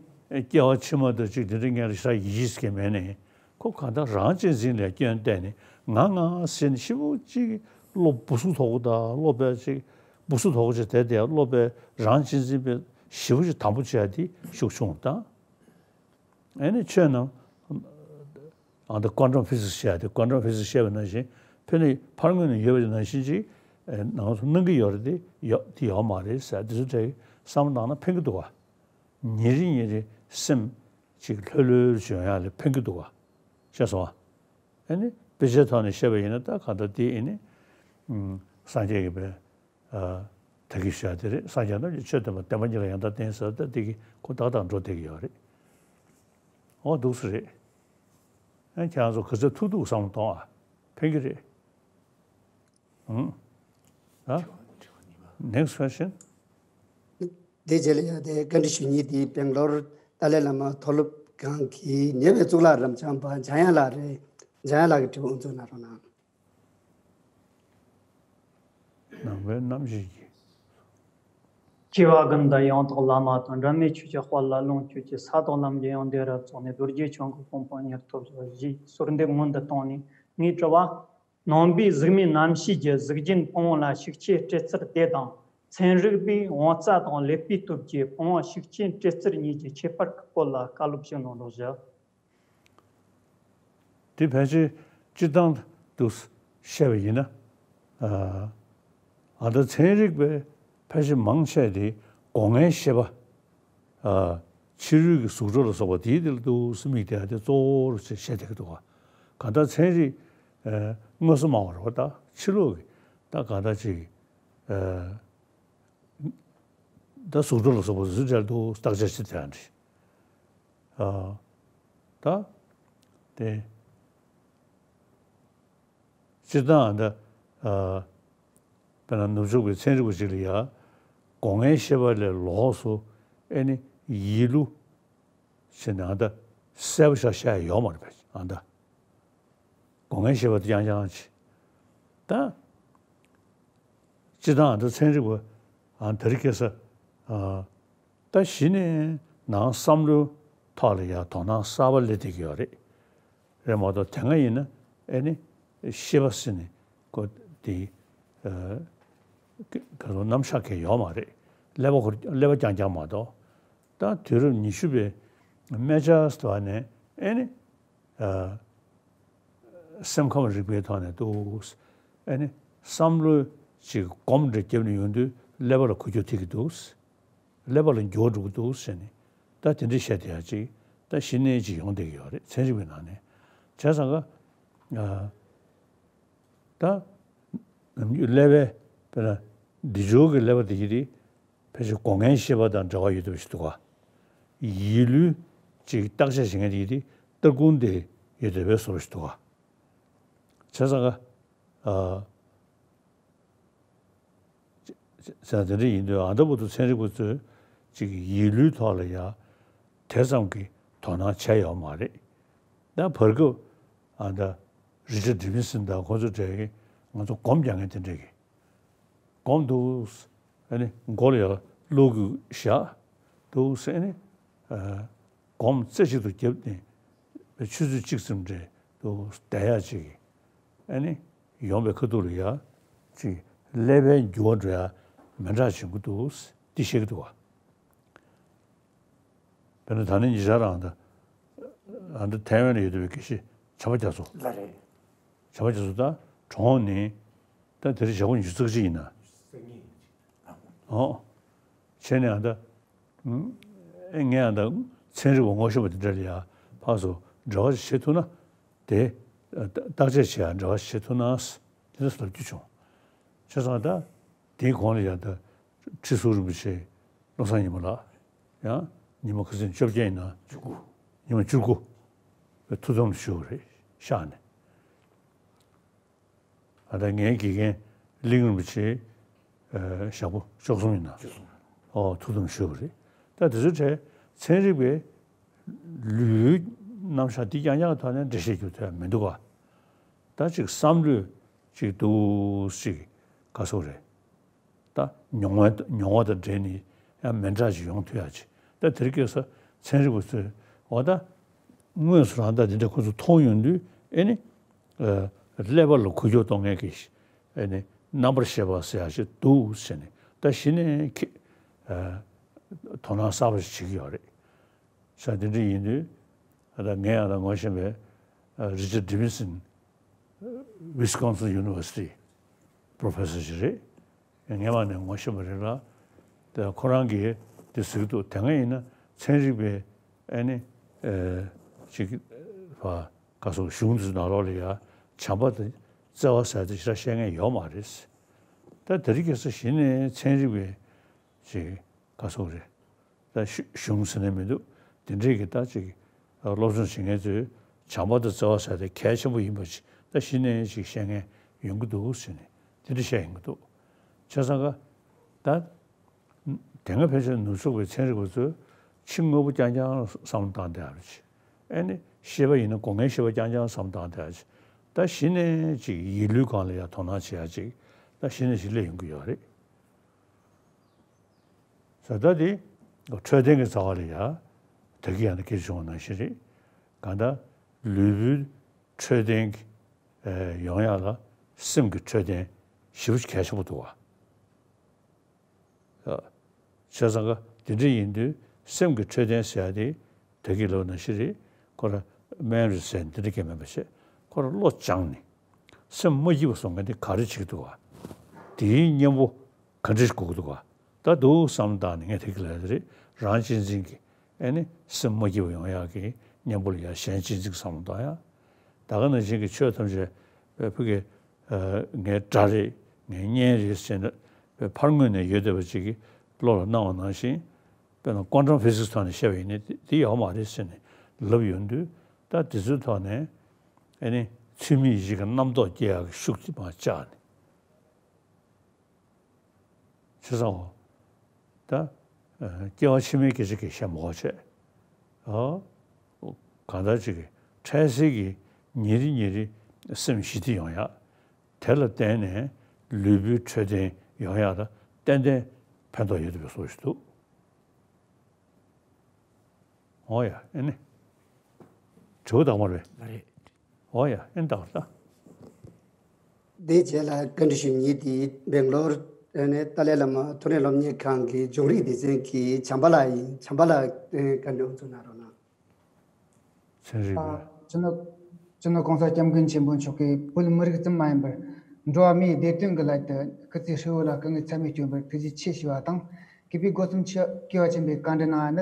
སྐྱེ་བ་ཕྱི་མ་དང་གཅིག་དེ་འདྲའི་ངན་ལ་ཞེ་དྲག་ཡིད་ཆེས་མེད་ནས་ཁོ་གང་ལྟར་རང་གཅེས་འཛིན་ལ་སྐྱོན་བལྟས་ནས་ང་ང་ཟེར་ནས་ཞེ་པོ་ཅིག་བློ་སྦུ་སུ་དོག་པོ་དང་བློ་དཔེ་ཅིག་སྦུ་སུ་དོག་པོ་ཅིག་དེ་དེ་བློ་དཔེ་རང་གཅེས་འཛིན་པའི་ཞེ་པོ་ཅིག་དམ་པོ་བྱས་ཏེ་ཤུགས་ཆུང་དང་། ཨེ་ནི་ཆོས་རྣམས། ཨ་ད་ཀོན་ཊམ་ཕི་སིག་སི་བཤད་དེ་ཀོན་ཊམ་ཕི་སིག་སི་བཤད་པ་ནང་བཞིན་ཕན་ནི་ཕར་ངོས་ནས་ཡོད་པ་ནང་བཞིན་ཅིག་ནང་དུ་སྣང་གི་ཡོད་རེད་དེ་ཡོད་དེ་ཡོད་མ་རེད་ཟེར་དེ་ཚོ་དེ་བསམ་བློ་བཏང་ན་ཕན་གི་འདུག་བ། ཉིན་རེ་ཉིན་རེ་སེམས་ཅིག་ལྷོད་ལྷོད་བྱུང་ཡག་ལ་ཕན་གི་འདུག་བ། ཤེས་སོང་བ། ཨེ་ནི་དཔེ་ཆའི་ཐོག་ནས་བཤད་པ་ཡིན་ན་ད་ག་ད་དེ་ཨེ་ནི། སངས་རྒྱས་ཀྱི་བའི། ད་གི་བཤད་དེ་རེད། སངས་རྒྱས་རྣམས་ཀྱི་ཆོས་སྟོན་པ། བསྟན་པ་ཉིད་ལ་ཡང་དག་བསྟེན་ཟེར་ད་དེ་གི་ཁོ་ཏག་ཏག་འགྲོ་བསྡད་ཀྱི་ཡོད་རེད། འོ་འདུག་སེ་རེད། ཨ་ཁྱེད་རང་ཚོ་ག་ཚོད་ཐུག་ཐུག་བསམ་བློ་གཏོང་ཨ། ཕན་གི་རེད། ཨང་། ཨ། Next question. དེ་རྗེས་ལ་ཡང་དེ་བཀའ་འདྲི་ཞུ་མཁན་དེ་སྦེང་ལོར་ཏཱ་ལའི་བླ་མ་མཐོ་སློབ་ཁང་གི་ཉེ་བའི་གཙུག་ལག་རབ་འབྱམས་པ་འཇམ་དབྱངས་ལགས་རེད། འཇམ་དབྱངས་ལགས་ཀྱི་དྲི་བ་དབུ་འཛུགས་གནང་རོགས་གནང་། ནང་པའི་རྣམ་བཤད་ཀྱི། སྐྱེ་བ་ཀུན་ཏུ་ཡང་དག་བླ་མ་དང་། འབྲལ་མེད་ཆོས་ཀྱི་དཔལ་ལ་ལོངས་སྤྱོད་ཅིང་། ས་དང་ལམ་གྱི་ཡང་དག་རབ་རྫོགས་ནས། རྡོ་རྗེ་འཆང་གི་དཔུང་པ་ཉིད་ཐོབ་ཤོག་ཞེས་གསོལ་འདེབས་སྔོན་དུ་བཏང་ནས་ངའི་དྲི་བ། ནང་པའི་གཟུགས་མེད་རྣམ་བཤད་ཀྱི་གཟུགས་ཅན་སྤོང་བ་ལ་ཤུགས་རྐྱེན་སྤྲད་ཚུལ་དེ་དང་། ཚན་རིག་པས་དབང་རྩ་དང་ཀླད་པའི་སྟོབས་ཀྱིས་སྤོང་བ་ཤུགས་རྐྱེན་སྤྲད་ཚུལ་གཉིས་ཀྱི་ཁྱད་པར་གྱི་སྐོར་ལ་བཀའ་སློབ་ཞུ་གནང་རོགས་ཞུ། དེ་ཕལ་ཆེར་སྤྱིར་བཏང་དུ་བཤད་པ་ཡིན་ན། ཨ། ཨ་ད་ཚན་རིག་པའི་ཕལ་ཆེར་མང་ཆེ་དེ་སྒོ་ལྔའི་ཤེས་པ། ཨ། ཕྱི་རོལ་གྱི་གཟུགས་སྒྲ་ལ་སོགས་པ་དེའི་དེ་ལ་འདུག་སེ་དམིགས་བསྡད་དེ་གཙོ་བོར་བྱས་བཤད་བསྡད་ཀྱི་འདུག་ག་གང་ལྟར་ཚན་རིག་ཨ། དངོས་སུ་སྨྲ་བ་རེད་བ། ད་ཕྱི་ལོགས་ཀྱི་ད་གང་ལྟར་ཅིག་ཨ། ད་གཟུགས་སྒྲ་ལ་སོགས་པ་གཟུགས་སྒྲ་འདུག་བརྟག་དཔྱད་བྱེད་དེ་འདྲ། ཨ། ད་དེ། སྤྱིར་བཏང་ཨ་ད། ཨ། དཔེར་ན་ནུབ་ཕྱོགས་པའི་ཚན་རིག་པ་ཅིག་ལ་ཡ། སྒོ་ལྔའི་ཤེས་པ་ལས་ལོགས་སུ་ཨེ་ནི་ཡིད་བློ་བྱས་ནས་ཨ་ད་གསལ་པོ་ཞིག་བཤད་ཡ་ཡོད་མ་རེད་པས་ཨ་ད། སྒོ་ལྔའི་ཤེས་པ་དེ་རྐྱང་རྐྱང་ཅིག་ད། སྤྱིར་བཏང་ཨ་ད་ཚན་རིག་པ་ཨ་དེ་རིང་ཁ་སང་ཨ། ད་གཞི་ནས་ནང་བསམ་བློའི་ཐོག་ལ་ཡང་དོ་སྣང་གསར་པ་སླེབས་བསྡད་ཀྱི་ཡོད་རེད། རེད་མ་གཏོགས་དེ་སྔ་ཡིན་ན་ཨེ་ནི་ཤེས་པ་ཟེར་ནས་ཁོ་དེ་ཨ། ག་རེ་རྣམ་གཞག་གང་ཡོད་མ་རེད། ཀླད་པ་ཁོ་ཀླད་པ་རྐྱང་རྐྱང་མ་གཏོགས། ད་དུས་རབས་ཉི་ཤུ་པའི་སྨད་ཆར་ཟེར་བ་ནས་ཨེ་ནི། ཨ། སེམས་ཁམས་རིག་པའི་ཐོག་ནས་འདུག་ཨེ་ནི་བསམ་བློ་ཅིག་སྒོམ་འདྲ་བརྒྱབ་ནས་ཡོང་དུས་ཀླད་པ་ལ་འགུལ་སྐྱོད་ཐེབས་ཀྱི་འདུག་ཀླད་པ་ལ་འགྱུར་བ་འགྲོ་གི་འདུག་ཟེར་ནས་ད་དེ་འདྲ་བཤད་བསྡད་ཡ་ཅིག་ད་གཞི་ནས་ཅིག་ཡོང་བསྡད་ཀྱི་ཡོད་རེད་ཚན་རིག་པའི་ནང་ནས། བྱས་ཙང་ཀ་ཨ། ད་ནམ་རྒྱུན་ཀླད་པའི་དཔེར་ན་འདི་ཕྱོགས་ཀྱི་ཀླད་པ་དེ་གྱིས་དེ། ཕལ་ཆེར་སྒོ་ལྔའི་ཤེས་པ་དང་འབྲེལ་བ་ཡོད་བསྡད་པ་ཞིག་འདུག་ག་ཡིད་བློའི་ཅིག་བརྟག་དཔྱད་བྱེད་མཁན་དེ་དེ་སྟ་གོན་དེ་ཡོད་བསྡད་པའི་བཟོ་འདྲ་ཞིག་འདུག་ག་བྱས་ཙང་ཀ་ཨ། བྱས་ཙང་དེ་འདྲ་ཡིན་དུས་ཨ་ད་བར་དུ་ཚན་རིག་པ་ཚོས་ཅིག་ཡིད་བློའི་ཐོག་ལ་ཡ་དེ་ཙམ་གྱི་དོ་སྣང་བྱས་ཡོད་མ་རེད། ད་བར་སྐབས་ཨ་ད་རི་ཅར་ཌི་ཝི་སན་དང་ཁོང་ཚོ་འདྲ་གི་ང་ཚོ་སྒོམ་རྒྱག་མཁན་དེ་འདྲ་གི་སྒོམ་འདུག་ཨ་ནི་མགོ་ལ་ཡར་བླུགས་བཞག་འདུག་ཨ་ནི་སྒོམ་རྩེ་གཅིག་ཏུ་བརྒྱབ་ནས་ཆུ་ཚོད་གཅིག་ཙམ་འདྲ་འདུག་བསྡད་ཡག་ཅིག་ཨ་ནི་ཡོང་པའི་ཁ་ཐུག་ལ་ཡ་ཅིག་ཀླད་པའི་འགྱུར་བ་འགྲོ་ཡ་མི་འདྲ་བྱུང་གི་འདུག་འདི་བཤད་ཀྱི་འདུག་བ། དཔེར་ན་ད་ནི་ཉེ་ཆར་རང་ད་ཨ་ད་ཐའེ་ཝན་ལ་ཡོད་བསྡད་པའི་དགེ་བཤེས་བྱམས་པ་རྒྱ་མཚོ། ལགས་རེད། བྱམས་པ་རྒྱ་མཚོ་ད་གྲོངས་ནས་ད་དེ་རིང་ཞག་པོ་ཉི་ཤུ་རྩ་གཅིག་ཡིན་ན། ཨོ། བྱས་ནས་ཨ་ད་ཨེ་ངས་ཨ་ད་ཚན་རིག་པ་ངོ་ཤེས་པ་དེ་འདྲ་ལ་ཡ་ཕར་ཚུར་འབྲེལ་བ་ཞིག་བྱེད་ཐུབ་ན་དེ་བརྟག་དཔྱད་བྱེད་ཡ་འབྲེལ་བ་ཞིག་བྱེད་ཐུབ་ན་དེ་འདྲ་ལབ་རྒྱུ་བྱུང་། བྱས་ཙང་ད་དེའི་གོང་ལ་ཡ་ད་ཁྲི་ཟུར་རིན་པོ་ཆེ་བློ་བཟང་ཉི་མ་ལགས་ཡང་ཉི་མ་ཁ་སང་བཅོ་བརྒྱད་ཡིན་ན་བཅུ་དགུ། ཉི་མ་བཅུ་དགུ་ཐུགས་འཚབ་ཞུ་བ་རེད་ཤག་ནས། ཨ་ད་ངའི་དགེ་རྒན་གླིང་རིན་པོ་ཆེ་ཞག་པོ་བཅུ་གསུམ་ཡིན་ན་ཨོ་ཐུགས་འཚབ་ཞུ་བ་རེད། ད་དེ་ཚོའི་གྲས་ཚན་རིག་པའི་ལུས་པོའི་རྣམ་གཞག་འདི་རྐྱང་རྐྱང་གི་ཐོག་ནས་འགྲེལ་བཤད་རྒྱུ་དེ་མི་འདུག་ག་ད་ཅིག་བསམ་བློས་ཅིག་འདུག་ཅིག་ག་སོག་རེད། ད་མྱོང་བ་མྱོང་བ་དང་འབྲེལ་ནས་ཡང་མི་འདྲ་ཅིག་ཡོང་ཐུབ་ཡ་ཅིག་ད་དེ་རིང་ཁ་སང་ཚན་རིག་པ་ཚོས་འོ་ད་དངོས་སུ་རང་ད་དེ་འདྲ་ཁོ་ཚོ་མཐོང་ཡོང་དུས་ཨེ་ནི་ཀླད་པ་ལ་འགུལ་སྐྱོད་གཏོང་མཁན་གྱི་ཨེ་ནི་རྣམ་པར་ཤེས་པ་ཟེར་ཡ་ཅིག་འདུག་ཟེར་ནས་ད་གཞི་ནས་ཁྱེད་དོ་སྣང་གསར་པ་ཞིག་བྱེད་ཀྱི་ཡོད་རེད། ས་དེ་འདྲ་ཡིན་དུས་ད་ངས་ཡང་ད་ངོ་ཤེས་པའི་Richard Davidson Wisconsin University professor ཞིག་རེད། ངས་མ་ནས་ངོ་ཤེས་པ་རེད་ལ། དེ་ཁོ་རང་གིས་དེ་ཟེར་གྱི་འདུག་དེ་སྔ་ཡིན་ན་ཚན་རིག་པའི་ཨ་ནི་ཅིག་བ་ག་སོགས་གཞུང་དེ་ནང་ལོགས་ལ་ཡ་བྱམས་པ་དང་བརྩེ་བ་ཟེར་དེ་ཞེ་དྲག་བཤད་མཁན་ཡོད་མ་རེད། ད་དེ་རིང་ཁ་སང་གཞི་ནས་ཚན་རིག་པའི་ཅིག་ག་སོགས་རེད། ད་གཞུང་ཟེར་ནས་མི་འདུག་དེ་འདྲས་ཀྱི་ད་ཅིག་སློབ་སྦྱོང་བྱེད་མཁན་ཚོས་བྱམས་པ་དང་བརྩེ་བ་ཟེར་དེ་གལ་ཆེན་པོ་ཡིན་པ་ཅིག་ད་གཞི་ནས་ཅིག་བཤད་མཁན་ཡོང་གི་འདུག་ཟེར་ནས་དེ་འདྲ་བཤད་ཡོང་གི་འདུག་བྱས་ཙང་ཀ་ད་དེ་སྔ་ཕལ་ཆེར་ནུབ་ཕྱོགས་པའི་ཚན་རིག་པ་ཚོས་ཕྱི་དངོས་པོ་རྐྱང་རྐྱང་བསམ་བློ་བཏང་བསྡད་ཡ་རེད། ཨ་ནི་ཤེས་པ་ཡིན་ན་སྒོ་ལྔའི་ཤེས་པ་རྐྱང་རྐྱང་བསམ་བློ་བཏང་བསྡད་ཡ་ཅིག་ད་གཞི་ནས་ཅིག་ཡིད་ལུས་སྒང་ལ་ཡ་དོ་སྣང་བྱེད་ཡ་ཅིག་ད་གཞི་ནས་ཅིག་སླེབས་ཡོང་གི་ཡོད་རེད། ས་ད་དེ་འཕྲོད་བསྟེན་གྱི་རྩ་བ་ལ་ཡ་ད་གི་ཡང་ན་སྐད་ཆ་བྱུང་བ་ནང་བཞིན་རེད། གང་ལྟར་ལུས་པོའི་འཕྲོད་བསྟེན་གྱི་ཡོང་ཡ་ལ་སེམས་ཀྱི་འཕྲོད་བསྟེན་ཞེ་པོ་ཅིག་གལ་ཆེན་པོ་འདུག་བ། བྱས་ཙང་ཀ་དེ་འདྲ་ཡིན་དུས་སེམས་ཀྱི་འཕྲོད་བསྟེན་ཟེར་ཡ་དེ་ད་གི་ལབ་ནང་བཞིན་རེད། ཁོ་ར་སྨན་རེད་ཟེར་འདི་འདྲ་གས་མེད་པ་བྱས་ཁོ་ར་བློ་སྦྱངས་ནས་སེམས་མ་སྐྱིད་པ་བཟོ་མཁན་དེ་ག་རེ་བྱེད་ཀྱི་འདུག་བ། དེའི་གཉེན་པོ་ག་འདྲ་ཞིག་དགོས་ཀྱི་འདུག་ག་ད་འདུག་བསམ་བཏང་ནས་ངས་དེ་གི་ལབ་ཡ་དེ་རེད། རང་གཅེས་འཛིན་གྱི་ཨེ་ནི་སེམས་མ་སྐྱིད་པ་ཡོང་ཡག་གི་གཉེན་པོ་ལ་ཡ་གཞན་གཅེས་འཛིན་གྱི་བསམ་བློ་བཏང་ཡ། ད་ག་ནང་བཞིན་གྱི་ཆོས་ཐམས་ཅད་ཕ་གི་ངའི་དགྲ་རེད། ངའི་གཉེན་རེད་ཟེར་ནས་ཕར་ངོས་ནས་ཡོད་བསྡད་པ་ཅིག་གི་བློ་ལ་སྣང་བ་ནང་བཞིན་དཔེར་ན་ཀོན་ཊམ་ཕི་ཟིག་སི་ཐོག་ནས་བཤད་པ་ཡིན་ན་དེ་དེ་ཡོད་མ་རེད་ཟེར་ནས་ལབ་ཡོང་དུས་ད་དེ་ཚོའི་ཐོག་ནས་ཨེ་ནི་ཚུལ་མིན་ཡིད་བྱེད་ཀྱི་རྣམ་རྟོག་སྐྱེ་ཡག་གི་ཤུགས་དེ་མར་བཅག་ནས། བྱས་ཙང་འོ། ད། སྐྱེ་བ་ཕྱི་མའི་སྐད་ཆ་གི་བཤད་མ་དགོས་བྱས། ཨོ། གང་ལྟར་ཅིག་གི་འཕྲལ་སེལ་གྱི་ཉིན་རེ་ཉིན་རེ་སེམས་ཞི་བདེ་ཡོང་ཡག་དེ་ལ་བརྟེན་ནས་ལུས་པོའི་འཕྲོད་བསྟེན་ཡོང་ཡག་ལ་ཏན་ཏན་ཕན་ཐོགས་ཡོད་པའི་བཟོ་ཞིག་འདུག་འོ་ཡ་ཨེ་ནི། དྲི་བ་དག་མ་རེད། ལགས་རེད། འོ་ཡ་ཨེ་ནི་དག་རེད་ད། དེའི་རྗེས་ལ་བཀའ་འདྲི་ཞུ་མཁན་དེ་སྦེང་ལོར་ནས་ཏཱ་ལའི་བླ་མ་ཐོ་རེངས་སློབ་གཉེར་ཁང་གི་སྦྱོང་རིག་སྡེ་ཚན་གྱི་བྱམས་པ་ལགས་ཡིན། བྱམས་པ་ལགས་བཀའ་འདྲི་འོང་ཚོད་གནང་རོགས་གནང་། ཚན་རིག་པས། སྤྱི་ནོར་སྤྱི་ནོར་༸གོང་ས་༸སྐྱབས་མགོན་ཆེན་པོ་མཆོག་གིས་བོད་མི་རིགས་ཙམ་མ་ཡིན་པར་འགྲོ་བ་མིའི་བདེ་དོན་གྱི་སླད་དུ་སྐུ་ཚེ་ཧྲིལ་བོ་ལ་དཀའ་ངལ་ཚད་མེད་བསྐྱོན་པར་ཐུགས་རྗེ་ཆེ་ཞུ་བ་དང་། གུས་པས་སྒོ་གསུམ་མཆོད་བཀའ་དྲིན་ཆེ་ཞུ་བ་དང་།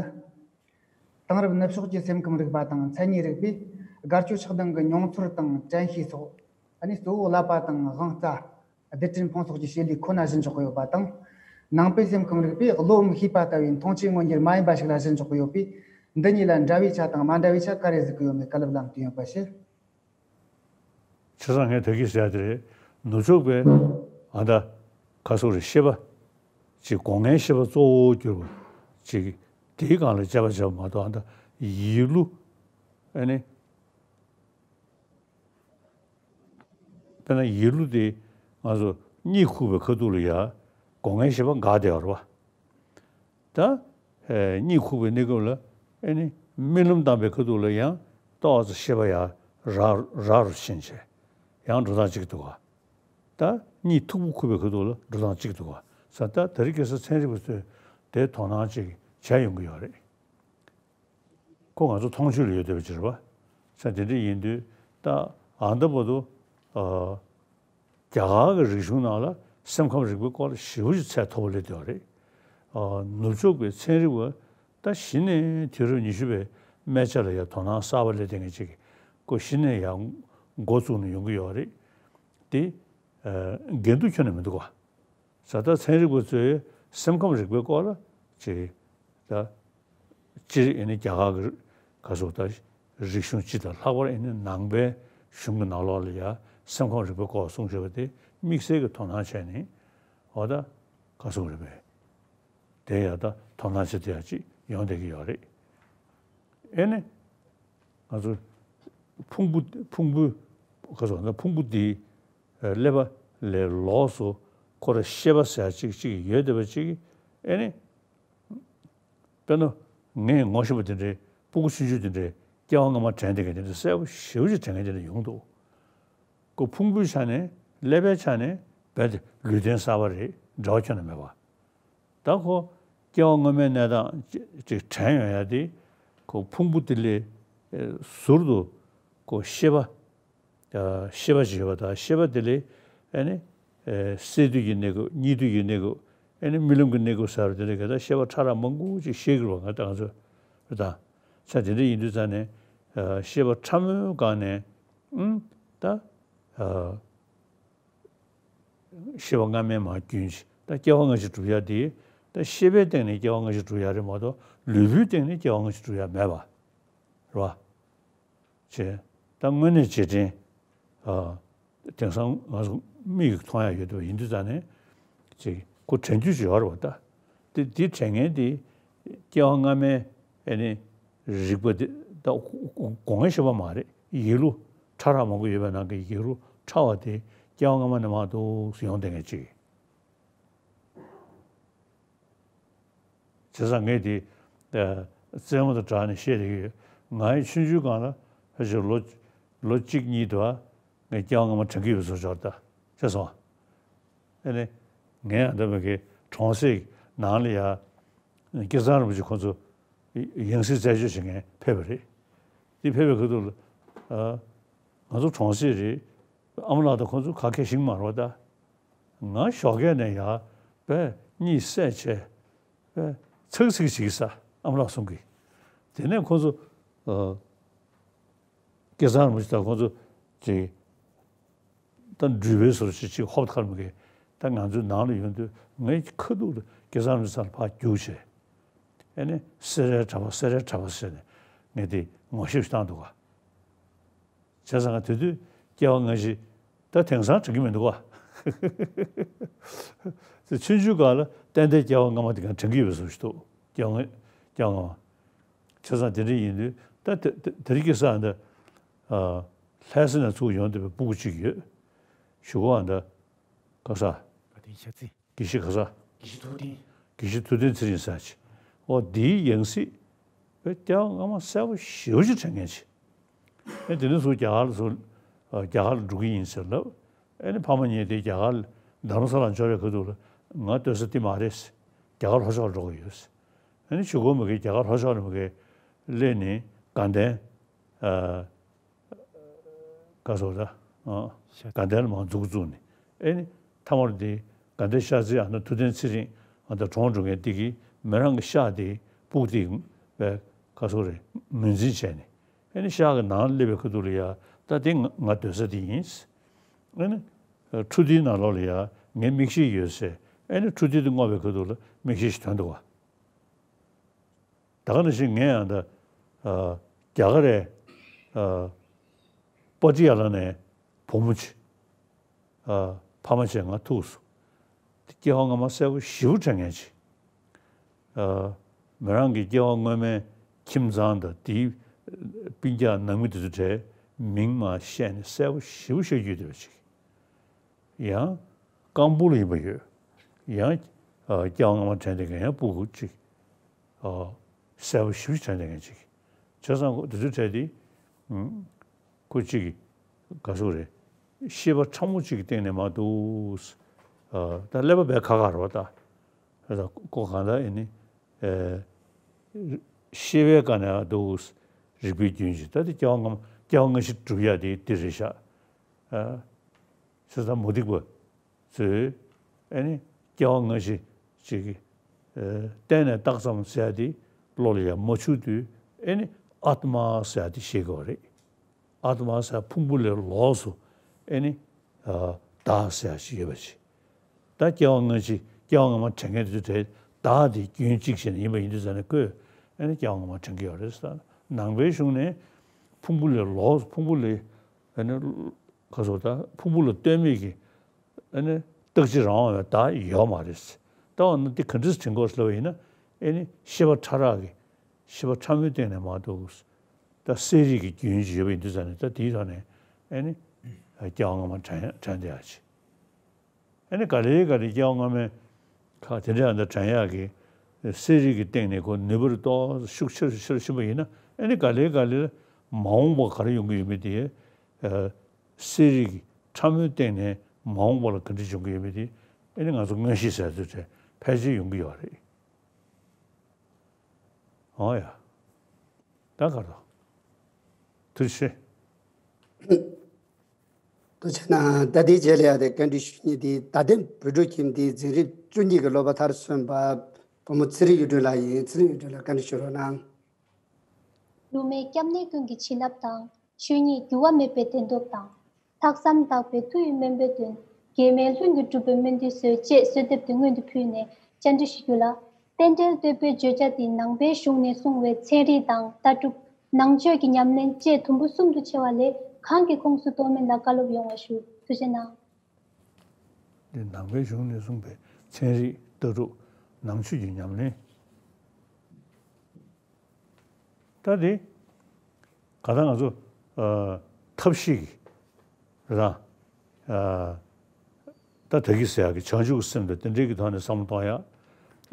དེང་རབས་ནུབ་ཕྱོགས་ཀྱི་སེམས་ཁམས་རིག་པ་དང་མཚན་ཉིད་རིག་པས་དགའ་སྐྱོ་ཆགས་སྡང་གི་མྱོང་ཚོར་དང་དྲན་ཤེས་སོགས་ཨ་ནི་གཙོ་བོ་ཀླད་པ་དང་དབང་རྩ། རྡུལ་ཕྲན་ཕུང་ཚོགས་ཀྱི་བྱེད་ལས་ཁོ་ན་གཞིར་འཇོག་གི་ཡོད་པ་དང་། ནང་པའི་སེམས་ཁམས་རིག་པས་བློ་འམ་ཤེས་པ་ལྟ་བུའི་མཐོང་ཆོས་མངོན་གྱུར་མ་ཡིན་པ་ཞིག་ལ་གཞིར་འཇོག་གི་ཡོད་པས། འདི་གཉིས་ལ་འདྲ་བའི་ཆ་དང་མ་འདྲ་བའི་ཆ་ག་རེ་གཟིགས་ཀྱི་ཡོད་མེད་བཀའ་སློབ་ལམ་སྟོན་ཡོད་པ་ཞུ། བྱས་ཙང་ངས་ད་གིན་ཟེར་ཡ་དེ་རེད། ནུབ་ཕྱོགས་པའི་ཨ་ད་ཁ་སོགས་རེད་ཤེས་པ། ཅིག་སྒོ་ལྔའི་ཤེས་པ་གཙོ་བོ་གྱུར་པ་ཅིག་དེའི་སྒང་ལ་དཔྱད་པ་བྱས་པ་མ་གཏོགས་ཨ་ད་ཡིད་བློ་ཨ་ནི། དཔེར་ན་ཡིད་བློ་དེ་ང་ཚོ་གཉིད་ཁུག་པའི་ཁ་ཐུག་ལ་ཡ་སྒོ་ལྔའི་ཤེས་པ་འགག་བསྡད་ཡོད་རེད་བ། ད། ཨེ། གཉིད་ཁུག་པའི་གནས་སྐབས་ལ་ཨེ་ནི་རྨི་ལམ་བཏང་པའི་ཁ་ཐུག་ལ་ཡང་ཏོག་ཙམ་ཤེས་པ་ཡར་རག་རག་རུ་ཕྱིན་བྱས་ཡང་འགྲོ་སྟངས་གཅིག་འདུག་ག་ད་གཉིད་མཐུག་པོ་ཁུག་པའི་ཁ་ཐུག་ལ་འགྲོ་སྟངས་གཅིག་འདུག་ག་ས་ད་དེ་རིང་ཁ་སང་ཚན་རིག་པ་ཚོས་ དེ་དོ་སྣང་ཅིག་བྱས་ཡོང་གི་ཡོད་རེད། ཁོ་ང་ཚོ་མཐོང་ཆོས་ལ་ཡོད་བསྡད་པ་ཅིག་རེད་པ། ས་དེ་འདྲ་ཡིན་དུས་ད་ཨ་ད་བར་དུ་ཨ། རྒྱ་གར་གྱི་རིག་གཞུང་ནང་ལ་སེམས་ཁམས་རིག་པའི་སྐོར་ལ་ཞེ་པོ་ཅིག་ཚད་མཐོ་པོ་སླེབས་བསྡད་པ་རེད། ཨ། ནུབ་ཕྱོགས་པའི་ཚན་རིག་པ་ད་གཞི་ནས་དུས་རབས་ཉི་ཤུ་པའི་སྨད་ཆ་ལ་ཡང་དོ་སྣང་གསར་པ་སླེབས་བསྡད་མཁན་ཅིག་གི་སྒོ་གཞི་ནས་ཡང་འགོ་བཙུགས་ནས་ཡོང་གི་ཡོད་རེད། དེ་ཨ། འགལ་འདུ་ཁྱོན་ནས་མི་འདུག་ག་ད་ལྟ་ཚན་རིག་པ་ཚོས་སེམས་ཁམས་རིག་པའི་སྐོར་ལ་ཅིག་ད། སྤྱིར་ཨེ་ནི་རྒྱ་གར་གྱི་ག་ཟེར་ད་རིག་གཞུང་སྤྱི་དང་ལྷག་པར་ཨེ་ནི་ནང་པའི་གཞུང་གི་ནང་ལོགས་ལ་ཡ་སེམས་ཁམས་རིག་པའི་སྐོར་གསུང་བཞག་པ་དེ་དམིགས་བསལ་གྱི་དོ་སྣང་བྱས་ནས་འོ་ད་ག་ཟེར་རེད་པས། དེ་ཡ་ད་དོ་སྣང་བྱེད་དེ་ཡ་ཅིག་ཡོང་བསྡད་ཀྱི་ཡོད་རེད། ཨེ་ནི་ང་ཚོ་ཕུང་པོ་ཕུང་པོའི་ག་ཟེར་ན་ཕུང་པོ་འདིའི་ཀླད་པ་ལས་ལོགས་སུ་ཁོ་ར་ཤེས་པ་ཟེར་ཅིག་ཅིག་ཡོད་བསྡད་པ་ཅིག་ཨེ་ནི། དཔེར་ན། ངས་ངོ་ཤེས་པ་དེ་འདྲའི་སྤུ་གུ་ཆུང་ཆུང་དེ་འདྲའི་སྐྱེ་བ་སྔ་མ་དྲན་བསྡད་མཁན་དེ་འདྲ་གསལ་པོ་ཞེ་པོ་ཅིག་དྲན་མཁན་དེ་འདྲ་ཡོང་འདུག་ཁོ་ཕུང་པོའི་ཆ་ནས་ཀླད་པའི་ཆ་ནས་རྦད་དེ་ལུས་རྟེན་གསར་པ་རེད། འབྲེལ་བ་ཁྱོན་ནས་མེད་པ། ད་ཁོ་སྐྱེ་བ་སྔོན་མའི་གནས་སྟངས་ཅིག་དྲན་ཡོང་ཡ་དེ་ཁོ་ཕུང་པོ་དེ་ལས་ཟུར་དུ་ཁོ་ཤེས་པ། ཤེས་པ་ཞིག་ཡོད་པ་དང་ཤེས་པ་དེ་ལས་ཨ་ནི་སད་དུས་ཀྱི་གནས་སྐབས་གཉིད་དུས་ཀྱི་གནས་སྐབས་ཨ་ནི་རྨི་ལམ་གྱི་གནས་སྐབས་ཟེར་བ་དེ་འདྲ་ག་ད་ཤེས་པ་ཕྲ་རགས་མང་པོ་ཅིག་ཤེས་ཀྱི་རེད་པ། ང་ད་ང་ཚོ་རེད་ད། ས་དེ་འདྲ་ཡིན་དུས་ཙང་ནས་ཤེས་པ་ཕྲ་མོའི་སྒང་ནས་ཨང་ད་ཤེས་པ་སྔ་མའི་མ་རྒྱུན་ཞིག་ད་སྐྱེ་བ་སྔ་ཕྱི་སྒྲུབ་ཡ་དེ་ད་ཤེས་པའི་སྟེང་ནས་སྐྱེ་བ་སྔ་ཕྱི་སྒྲུབ་ཡ་རེད་མ་གཏོགས་ལུས་པོའི་སྟེང་ནས་སྐྱེ་བ་སྔ་ཕྱི་སྒྲུབ་ཡ་མེད་པ་རེད་པ། བྱས། ད་དངོས་གནས་རྗེས་དྲན། ཨ། དེང་སང་ང་ཚོ་མིག་གིས་མཐོང་ཡ་ཡོད་དུས་ཡིན་དུས་ཙང་ནས་ཅིག་ཁོ་དྲན་རྒྱུ་ཅིག་ཡོད་རེད་པ་ད། དེ་དེ་དྲན་མཁན་དེ་སྐྱེ་བ་སྔ་མའི་ཨེ་ནི་རིག་པ་དེ་ད་སྒོ་ལྔའི་ཤེས་པ་མ་རེད། ཡིད་བློ་ཕྲ་རགས་མང་པོ་ཡོད་པའི་ནང་གི་ཡིད་བློ་ཕྲ་བ་དེ་སྐྱེ་བ་སྔ་མ་ནས་མར་འདུག་སེ་ཡོང་བསྡད་མཁན་ཅིག་བྱས་ཙང་ངས་དེ་རྩེད་མོ་དང་སྦྲགས་ནས་བཤད་བསྡད་ཀྱི་ཡོད། ང་ཡི་ཆུང་ཆུང་སྒང་ལ་ཕལ་ཆེར་ལོ་ལོ་གཅིག་གཉིས་དུ་ངས་སྐྱེ་བ་སྔ་མ་དྲན་གྱི་ཡོད་པའི་བཟོ་འདྲ་ད་བྱས་སོང་། ཨ་ནི་ངས་ཨ་ད་མ་གི་གྲོང་གསེབ་ནང་ལ་ཡ་སྐལ་བཟང་རིན་པོ་ཆེ་ཁོང་ཚོ་ཡང་སྲིད་རྩད་གཅོད་བྱེད་མཁན་ཕེབས་པ་རེད། དེ་ཕེབས་པའི་ཁ་ཐུག་ལ་ཨ་ང་ཚོ་གྲོང་གསེབ་རེད། ཨ་མ་ལགས་དང་ཁོང་ཚོ་ག་གེ་ཞིག་མ་རེད་པ་ད། ང་ཞོགས་ཀས་ནས་ཡར་པས་གཉིད་སད་བྱས་པས་ཚག་ཚིག་བྱེད་ཀྱི་ས་ཨ་མ་ལགས་གསུང་གི། དེ་ནས་ཁོ་ཚོ་ཨ། སྐལ་བཟང་རིན་པོ་ཆེ་དང་ཁོ་ཚོ་ཅིག་ད་འགྲུལ་པའི་བཟོ་ཅིག་ཅིག་ཧོབ་ཁར་མ་གི་ད་ང་ཚོའི་ནང་ལ་ཡོང་དུས་ངའི་ཁ་ཐུག་ལ་སྐལ་བཟང་རིན་པོ་ཆེ་ལ་ཕར་རྒྱུགས་བྱས། ཨ་ནི་སེ་རའི་གྲྭ་པ་སེ་རའི་གྲྭ་པ་ཟེར་ནས་ངས་དེ་ངོ་ཤེས་ཤིག་བཏང་འདུག་ག་བྱས་ཙང་ང་དེ་དུས་སྐྱེ་བ་སྔ་ཕྱི་ད་དེང་སང་དྲན་གྱི་མི་འདུག་ག་དེ་ཆུང་ཆུང་སྒང་ལ་ཏན་ཏན་སྐྱེ་བ་སྔ་མ་དེ་གང་དྲན་གྱི་ཡོད་པའི་བཟོ་ཞིག་འདུག་སྐྱེ་བ་སྔ་སྐྱེ་བ་སྔ་མ། བྱས་ཙང་དེ་འདྲ་ཡིན་དུས་ད་དེ་དེ་དེ་རིང་ཁ་སང་འདི་ཨ་ལྷ་ས་ནས་ཚུར་ཡོང་བསྡད་པའི་སྤུ་གུ་གཅིག་ཡོད། གཞུག་གུ་ཨ་འདི་ག་ས། དགེ་བཤེས་ག་ས། དགེ་བཤེས་ཐུབ་བསྟན། དགེ་བཤེས་ཐུབ་བསྟན་ཚེ་རིང་ཟེར་ཅིག་འོ་འདིའི་ཡང་སྲིད་པའི་སྐྱེ་བ་སྔ་མ་གསལ་པོ་ཞེ་པོ་ཅིག་དྲན་མཁན་ཅིག་ཨེ་དེ་ནས་ཚུར་རྒྱ་གར་ལ་ཚུར་རྒྱ་གར་ལ་འགྲོ་གི་ཡིན་ཟེར་ལབ། ཨེ་ནི་ཕ་མ་གཉིས་དེ་རྒྱ་གར་ལ་རྡ་རམ་ས་ལ་འབྱོར་བའི་ཁ་ཐུག་ལ་ང་སྡོད་ས་འདི་མ་རེད། རྒྱ་གར་ལྷོ་ཕྱོགས་ལ་འགྲོ་གི་ཡོད། ཨེ་ནི་གཞུག་གུ་མ་གི་རྒྱ་གར་ལྷོ་ཕྱོགས་ལ་མ་གི་སླེབས་ནས་དགའ་ལྡན་ཨ། ག་སོ་ད། ཨ། ཤ་དགའ་ལྡན་ལ་མར་འཛུགས་བཙུགས་ནས། ཨེ་ནི། མཐའ་མར་དེ་དགའ་ལྡན་ཤར་རྩེའི་ཨ་ན་ཐུབ་བསྟན་ཚེ་རིང་ཨ་ད་གྲོངས་འགྲོ་མཁན་དེ་གིས་མོ་རང་གི་ཤག་དེ་སྤུ་གུ་དེ་བས་ག་སོ་རེད་ངོས་འཛིན་བྱས་ནས། ཨེ་ནི་ཤག་གི་ནང་སླེབས་པའི་ཁ་ཐུག་ལ་ཡ་ད་དེ་ང་ང་སྡོད་ས་དེ་ཡིན། ཨེ་ནི། འཕྲུལ་དེའི་ནང་ལོགས་ལ་ཡ་ངའི་མིག་ཤེལ་ཡོད་ཟེར། ཨེ་ནི་འཕྲུལ་དེ་དེ་བསྔོགས་པའི་ཁ་ཐུག་ལ་མིག་ཤེལ་ཞིག་ཐོན་འདུག་བ། ད་ག་ནང་བཞིན་ངས་ཡང་ད། ཨ། རྒྱ་གར་རེད། ཨ། པ་ཏི་ཡ་ལ་ནས་བུ་མོ་ཅིག་ཨ། ཕ་མ་བྱས་ང་ཐུག་སོང་། དེ་སྐྱེ་བ་སྔ་མ་གསལ་པོ་ཞེ་པོ་དྲན་མཁན་ཅིག་ཨ། མོ་རང་གི་སྐྱེ་བ་སྔོན་མའི་ཁྱིམ་ཚང་དང་དེའི་སྤུན་ཀྱག་ནང་མི་དེ་ཚོ་གྲས་མིང་མ་བཤད་ནས་གསལ་པོ་ཞེ་པོ་ཤོད་རྒྱུ་དེ་བ་ཅིག་ཡང་རྐང་སྤོལ་ཡིན་པ་ཡོད། ཡང་ཨ། སྐྱེ་བ་སྔ་མ་དྲན་བསྡད་མཁན་ཡང་སྤུ་གུ་གཅིག་ཨ། གསལ་པོ་ཞེ་པོ་ཅིག་དྲན་བསྡད་མཁན་གཅིག་བྱས་ཙང་ཁོ་དེ་ཚོའི་གྲས་དེ། ཨུམ། ཁོ་གཅིག་གིས་ག་ཟེར་རེད། ཤེས་པ་ཕྲ་མོ་གཅིག་གི་སྟེང་ནས་མར་འདུག་ཨ། ད་ཀླད་པ་བས་ཁག་ཁག་རེད་པ་ད། ད་ཁོ་གང་ལྟར་ཨེ་ནི་ ཨེ། ཤེས་པའི་སྒང་ནས་འདུག་རིགས་པའི་རྒྱུན་གྱིས། ད་དེ་སྐྱེ་བ་སྔ་མ་སྐྱེ་བ་སྔ་ཕྱི་སྒྲུབ་ཡ་དེ་དེ་རེད་ཤག་ཨ། བྱས་ཙང་མུ་སྟེགས་པ་ཚོས་ཨེ་ནི་སྐྱེ་བ་སྔ་ཕྱི་ཅིག་གི་ཨེ་གཏན་ནས་བཏགས་ཙམ་ཟེར་ཡ་དེ་བློ་ལ་ཡང་མ་འཆར་དུས། ཨེ་ནི་ཨཱཏྨ་ཟེར་ཡ་དེ་ཤེས་དགོས་རེད། ཨཱཏྨ་ཟེར་ཕུང་པོ་ལས་ལོགས་སུ་ཨེ་ནི་ཨ་བདག་ཟེར་ཡ་ཞིག་ཡོད་པ་ཅིག་ད་སྐྱེ་བ་སྔ་ཕྱི་སྐྱེ་བ་སྔ་མ་དྲན་མཁན་དེ་ཚོ་དེ་བདག་དེ་རྒྱུན་གཅིག་བྱས་ནས་ཡིན་པ་ཡིན་དུས་ཙང་ནས་ཁོས་ཨེ་ནི་སྐྱེ་བ་སྔ་མ་དྲན་གྱི་ཡོད་རེད་ཟེར། ནང་པའི་གཞུང་ནས་ཕུང་པོ་ལས་ལོགས་སུ། ཕུང་པོ་ལས་ཨེ་ནི་ག་སོ་ད་ཕུང་པོ་ལ་ལྟོས་མེད་ཀྱི་ཨེ་ནི་རྟག་གཅིག་རང་དབང་བའི་བདག་ཡོད་མ་རེད། ད་འོ་ན་འདི་ག་འདྲས་དྲན་དགོས་ལབ་པ་ཡིན་ན། ཨེ་ནི་ཤེས་པ་ཕྲ་རགས་ཀྱི་ཤེས་པ་ཕྲ་མོའི་སྟེང་ནས་མ་གཏོགས་ད་གསལ་རིག་གི་རྒྱུན་ཞིག་ཡོད་པ་ཡིན་དུས་ཙང་ནས། ད་དེའི་ཐོག་ནས་ཨེ་ནི་སྐྱེ་བ་སྔ་མ་དྲན་དྲན་བསྡད་ཡ་ཅིག་ཨེ་ནི་ག་ལེ་ག་ལེ་སྐྱེ་བ་སྔ་མའི་ཁ་དེ་འདྲ་ཡང་ད་དྲན་ཡག་གི་གསལ་རིག་གི་སྟེང་ནས་ཁོ་ནུས་པ་རུ་ཏོག་ཙམ་ཤུགས་ཆེ་རུ་ཆེ་རུ་ཕྱིན་པ་ཡིན་ན། ཨེ་ནི་ག་ལེ་ག་ལེ་མ་འོངས་པ་ག་རེ་ཡོང་གི་ཡོད་མེད་དེ། ཨ། གསལ་རིག་གི་ཕྲ་མོའི་སྟེང་ནས་མ་འོངས་པ་ལ་ག་འདྲ་འབྱུང་གི་ཡོད་མེད་དེ། ཨེ་ནི་ང་ཚོ་མངོན་ཤེས་ཟེར་ཚུལ་དེ་ཕལ་ཆེར་ཡོང་གི་ཡོད་རེད། འོ་ཡ། ད་ག་རེ། ཐུགས་རྗེ་ཆེ། ཐུགས་རྗེ་གནང་། ད་ལྟའི་རྗེས་ལ་ཡ་དེ་བཀའ་འདྲི་ཞུ་མཁན་དེ། ད་ཐེངས་བོད་ཕྲུག་ཁྱིམ་སྡེའི་འཛིན་རིམ་བཅུ་གཉིས་ཀྱི་སློབ་པ་མཐར་སོན་པ་བུ་མོ་ཚེ་རིང་གཡུ་སྒྲོན་ལགས་ཡིན། ཚེ་རིང་གཡུ་སྒྲོན་ལགས་བཀའ་འདྲི་ཞུ་རོགས་གནང་། ལུང་མའི་སྐྱབས་གནས་ཀུན་གྱི་བྱིན་རླབས་དང་། ཆོས་ཉིད་འགྱུར་བ་མེད་པའི་བདེན་སྟོབས་དང་། ལྷག་བསམ་དག་པའི་མཐུ་ཡིས་སྨན་པའི་དོན། འགལ་མེད་ལྷུན་གྱིས་གྲུབ་པའི་སྨོན་འདུན་གསོལ། ཅེས་གསོལ་འདེབས་དེ་སྔོན་དུ་ཕུལ་ནས་བཅར་འདྲི་ཞུ་རྒྱུ་ལ། རྟེན་འབྲེལ་བསྟོད་པའི་བརྗོད་བྱ་འདི་ནང་པའི་གཞུང་ནས་གསུངས་པའི་ཚན་རིག་དང་ལྟ་གྲུབ། ནང་ཆོས་ཀྱི་ཉམས་ལེན་བཅས་དུམ་བུ་གསུམ་དུ་ཕྱེ་བ་ལས་གང་གི་ཁོངས་སུ་གཏོགས་མིན་ལ་བཀའ་སློབ་ཡོང་བ་ཞུ། ཐུགས་རྗེ་གནང་། འདི་ནང་པའི་གཞུང་ནས་གསུངས་པའི་ཚན་རིག། ལྟ་གྲུབ། ནང་ཆོས་ཀྱི་ཉམས་ལེན། ད་དེ་ག་ད་ང་ཚོ་ཨ་ཐབས་ཤེས་ཀྱི་རེད་ད། ཨ་ད་ད་གི་ཟེར་ཡག་གི་བྱང་ཆུབ་ཀྱི་སེམས་དང་དེ་འདྲའི་གི་ཐོག་ནས་བསམ་བློ་གཏོང་ཡག་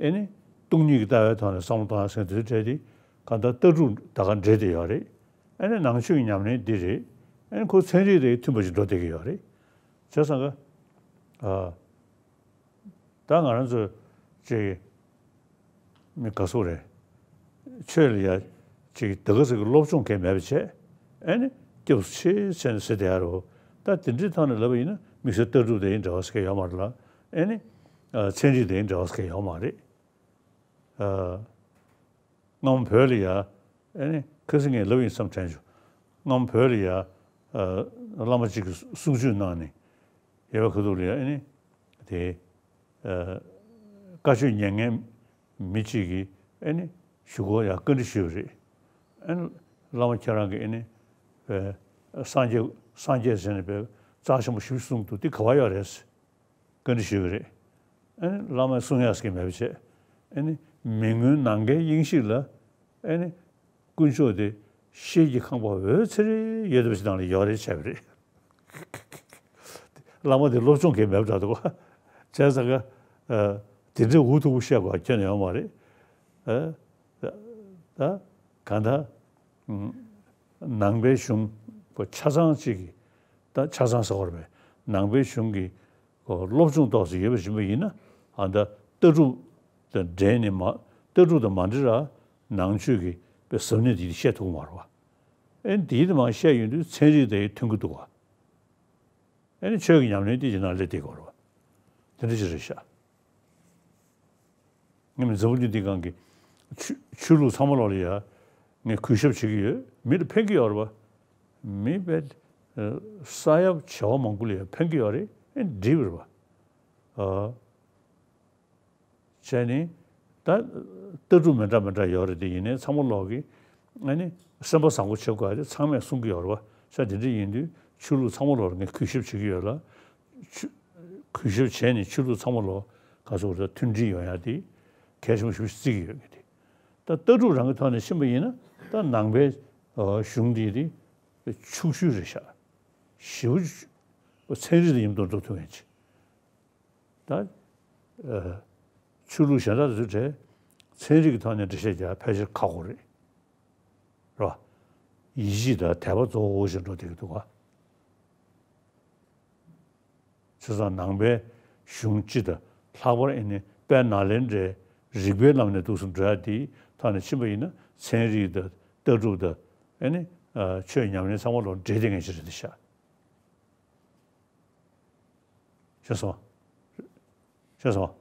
ཨེ་ནི་སྟོང་ཉིད་ཀྱི་ལྟ་བའི་ཐོག་ནས་བསམ་བློ་གཏོང་ཡག་ཟེར་དུས་འཕྲལ་དེ་ག་ད་ལྟ་གྲུབ་ད་ག་འདྲེས་ཏེ་ཡོད་རེད། ཨེ་ནི་ནང་ཆོས་ཀྱི་ཉམས་ལེན་འདི་རེད། ཨེ་ནི་ཁོ་ཚན་རིག་དེ་མཐུན་པ་ཞིག་འགྲོ་བསྡད་ཀྱི་ཡོད་རེད། བྱས་ཙང་ག་ཨ། ད་ང་རང་ཚོ་ཅིག་མི་ག་ཚོད་རེད། ཆོས་ལ་ཡ་ཅིག་ད་ག་ཟེ་གི་སློབ་སྦྱོང་གང་མེད་པ་བྱས། ཨེ་ནི་སྐྱབས་སུ་མཆི་ཟེར་ནས་ཟེར་བསྡད་ཡ་རེད་བ། ད་དེ་འདྲའི་ཐོག་ནས་ལབ་པ་ཡིན་ན་དམིགས་བསལ་ལྟ་གྲུབ་དེའི་འབྲེལ་བ་ཟེར་མཁན་ཡོད་མ་རེད་ལ། ཨེ་ནི་ཨ་ཚན་རིག་དེའི་འབྲེལ་བ་ཟེར་མཁན་ཡོད་མ་རེད། ཨ། སྔ་མོ་བོད་ལ་ཡ། ཨེ་ནི་ཁ་སང་ངས་ལབ་ཡིན་བསམ་དྲན་བྱུང་། སྔ་མོ་བོད་ལ་ཡ། ཨ། བླ་མ་གཅིག་གིས་གསུང་ཆོས་གནང་ནས་ཡོད་པའི་ཁ་ཐུག་ལ་ཡ། ཨེ་ནི་དེ་ཨ་བཀའ་ཆོས་ཉན་མཁན་མི་གཅིག་གིས་ཨེ་ནི་གཞུག་གུ་ཡ་བཀའ་འདྲི་ཞུས་པ་རེད། ཨེ་ནི་བླ་མ་ཁྱེད་རང་གིས་ཨེ་ནི་ཨ་སངས་རྒྱས་སངས་རྒྱས་ཟེར་ནས་པའི་རྩ་ཆེན་པོ་ཞེ་པོ་གསུངས་འདུག་དེ་ག་པར་ཡོད་རེད། བཀའ་འདྲི་ཞུས་པ་རེད། ཨེ་ནི་བླ་མས་གསུང་ཡག་ཟེར་གྱི་མེད་པ་བྱས། ཨེ་ནི་མི་མངོན་ནམ་མཁའི་དབྱིངས་ཤིག་ལ། ཨེ་ནི་དཀོན་མཆོག་དེ་ཤེལ་གྱི་ཁང་པ་འོད་ཚེར་ཡོད་པ་ཞིག་ནང་ལ་ཡོད་རེད་བྱས་པ་རེད། བླ་མ་དེ་སློབ་སྦྱོང་གང་མེད་པ་འདྲ་འདུག་བྱས་ཙང་ག་ཨ་དེ་འདྲའི་འུ་ཐུག་པོ་བཤད་དགོས་ཁྱོན་ནས་ཡོད་མ་རེད། ཨ་ད་གང་ལྟར་ནང་པའི་གཞུང་པོ་ཆ་ཚང་གཅིག་གི། ད་ཆ་ཚང་ཟེར་བ་རེད་པས། ནང་པའི་གཞུང་གི་སློབ་སྦྱོང་ཏོག་ཙམ་ཡོད་པ་ཡིན་པ་ཡིན་ན། ཨ་ད་ལྟ་གྲུབ་དང་འབྲེལ་ནས་མ། ལྟ་གྲུབ་དང་མ་འབྲེལ་ར་ནང་ཆོས་ཀྱི་པའི་ཟབ་གནད་དེ་བཤད་ཐུབ་ཀྱི་མ་རེད་པ། ཨེ་འདིའི་དེ་མ་བཤད་ཡོང་དུས་ཚན་རིག་དེ་མཐུན་གྱི་འདུག་པ། ཨེ་ནི་ཆོས་ཀྱི་ཉམས་ལེན་དེ་ཡིན་ན་སླེབས་བསྡད་ཀྱི་ཡོད་རེད་པ། དེ་འདྲ་ཅིག་རེད་ཤག་ངས་མི་འཛམ་བུ་གླིང་འདིའི་སྒང་གི་ཆོས་ཆོས་ལུགས་ཚང་མ་ལོག་ལ་ཡ་ངས་གུས་ཞབས་བྱེད་ཀྱི་ཡོད། མི་ལ་ཕན་གྱི་ཡོད་རེད་པ། མི་དཔེ་ས་ཡ་བྱེ་བ་མང་པོ་ལ་ཡ་ཕན་གྱི་ཡོད་རེད། ཨེ་འགྲིག་པ་རེད་པ། ཨ། བྱས་ནས་ད་ལྟ་གྲུབ་མི་འདྲ་མི་འདྲ་ཡོད་རེད་དེ། ཡིན་ནའི་ཚང་མ་ལོག་གི་ཨ་ནི་སེམས་པ་བཟང་པོ་བྱེད་དགོས་ཡ་དེ་ཚང་མས་གསུང་གི་ཡོད་རེད་པ། ས་དེ་འདྲ་ཡིན་དུས་ཆོས་ལུགས་ཚང་མ་ལོག་ལ་ངས་གུས་ཞབས་བྱེད་ཀྱི་ཡོད་ལ། ཆོས་གུས་ཞབས་བྱས་ནས་ཆོས་ལུགས་ཚང་མ་ལོག་ག་ཚོད་རེད་མཐུན་སྒྲིལ་ཡོང་ཡ་དེ་གལ་ཆེན་པོ་ཞེ་པོ་ཅིག་བརྩི་གི་ཡོད་གི་དེ། ད་ལྟ་གྲུབ་རང་གི་ཐོག་ནས་ཕྱིན་པ་ཡིན་ན་ད་ནང་པའི་ཨ་གཞུང་འདི་དེ་ཕྱུག་ཤོས་རེད་ཤག་ཞེ་པོ་ཅིག་ཚན་རིག་དང་མཉམ་དུ་འགྲོ་ཐུབ་མཁན་ཅིག་ད་ཨ་ཆོས་ལུགས་གཞན་དག་དང་འབྲེལ་ཚན་རིག་གི་ཐོག་ནས་འགྲེལ་བཤད་རྒྱག་ཕལ་ཆེར་ཁག་པོ་རེད། རེད་པ། ཡིད་ཆེས་དང་དད་པ་གཙོ་བོ་ཞིག་འགྲོ་བསྡད་ཀྱི་འདུག་ག་བྱས་ཙང་ནང་པའི་གཞུང་སྤྱི་དང་ལྷག་པར་ཨེ་ནི་དཔལ་ནཱ་ལེནྡྲའི་ རིགས་པའི་ལམ་ནས་འདུག་སེ་འགྲོ་ཡ་དེའི་ཐོག་ནས་ཕྱིན་པ་ཡིན་ན། ཚན་རིག་དང་ལྟ་གྲུབ་དང་། ཨེ་ནི། ཨ། ཆོས་ཉམས་ལེན་ཚང་མ་ལོག་འདྲེས་བསྡད་མཁན་ཞིག་རེད་ཤག་ཤེས་སོང་། ཤེས་སོང་།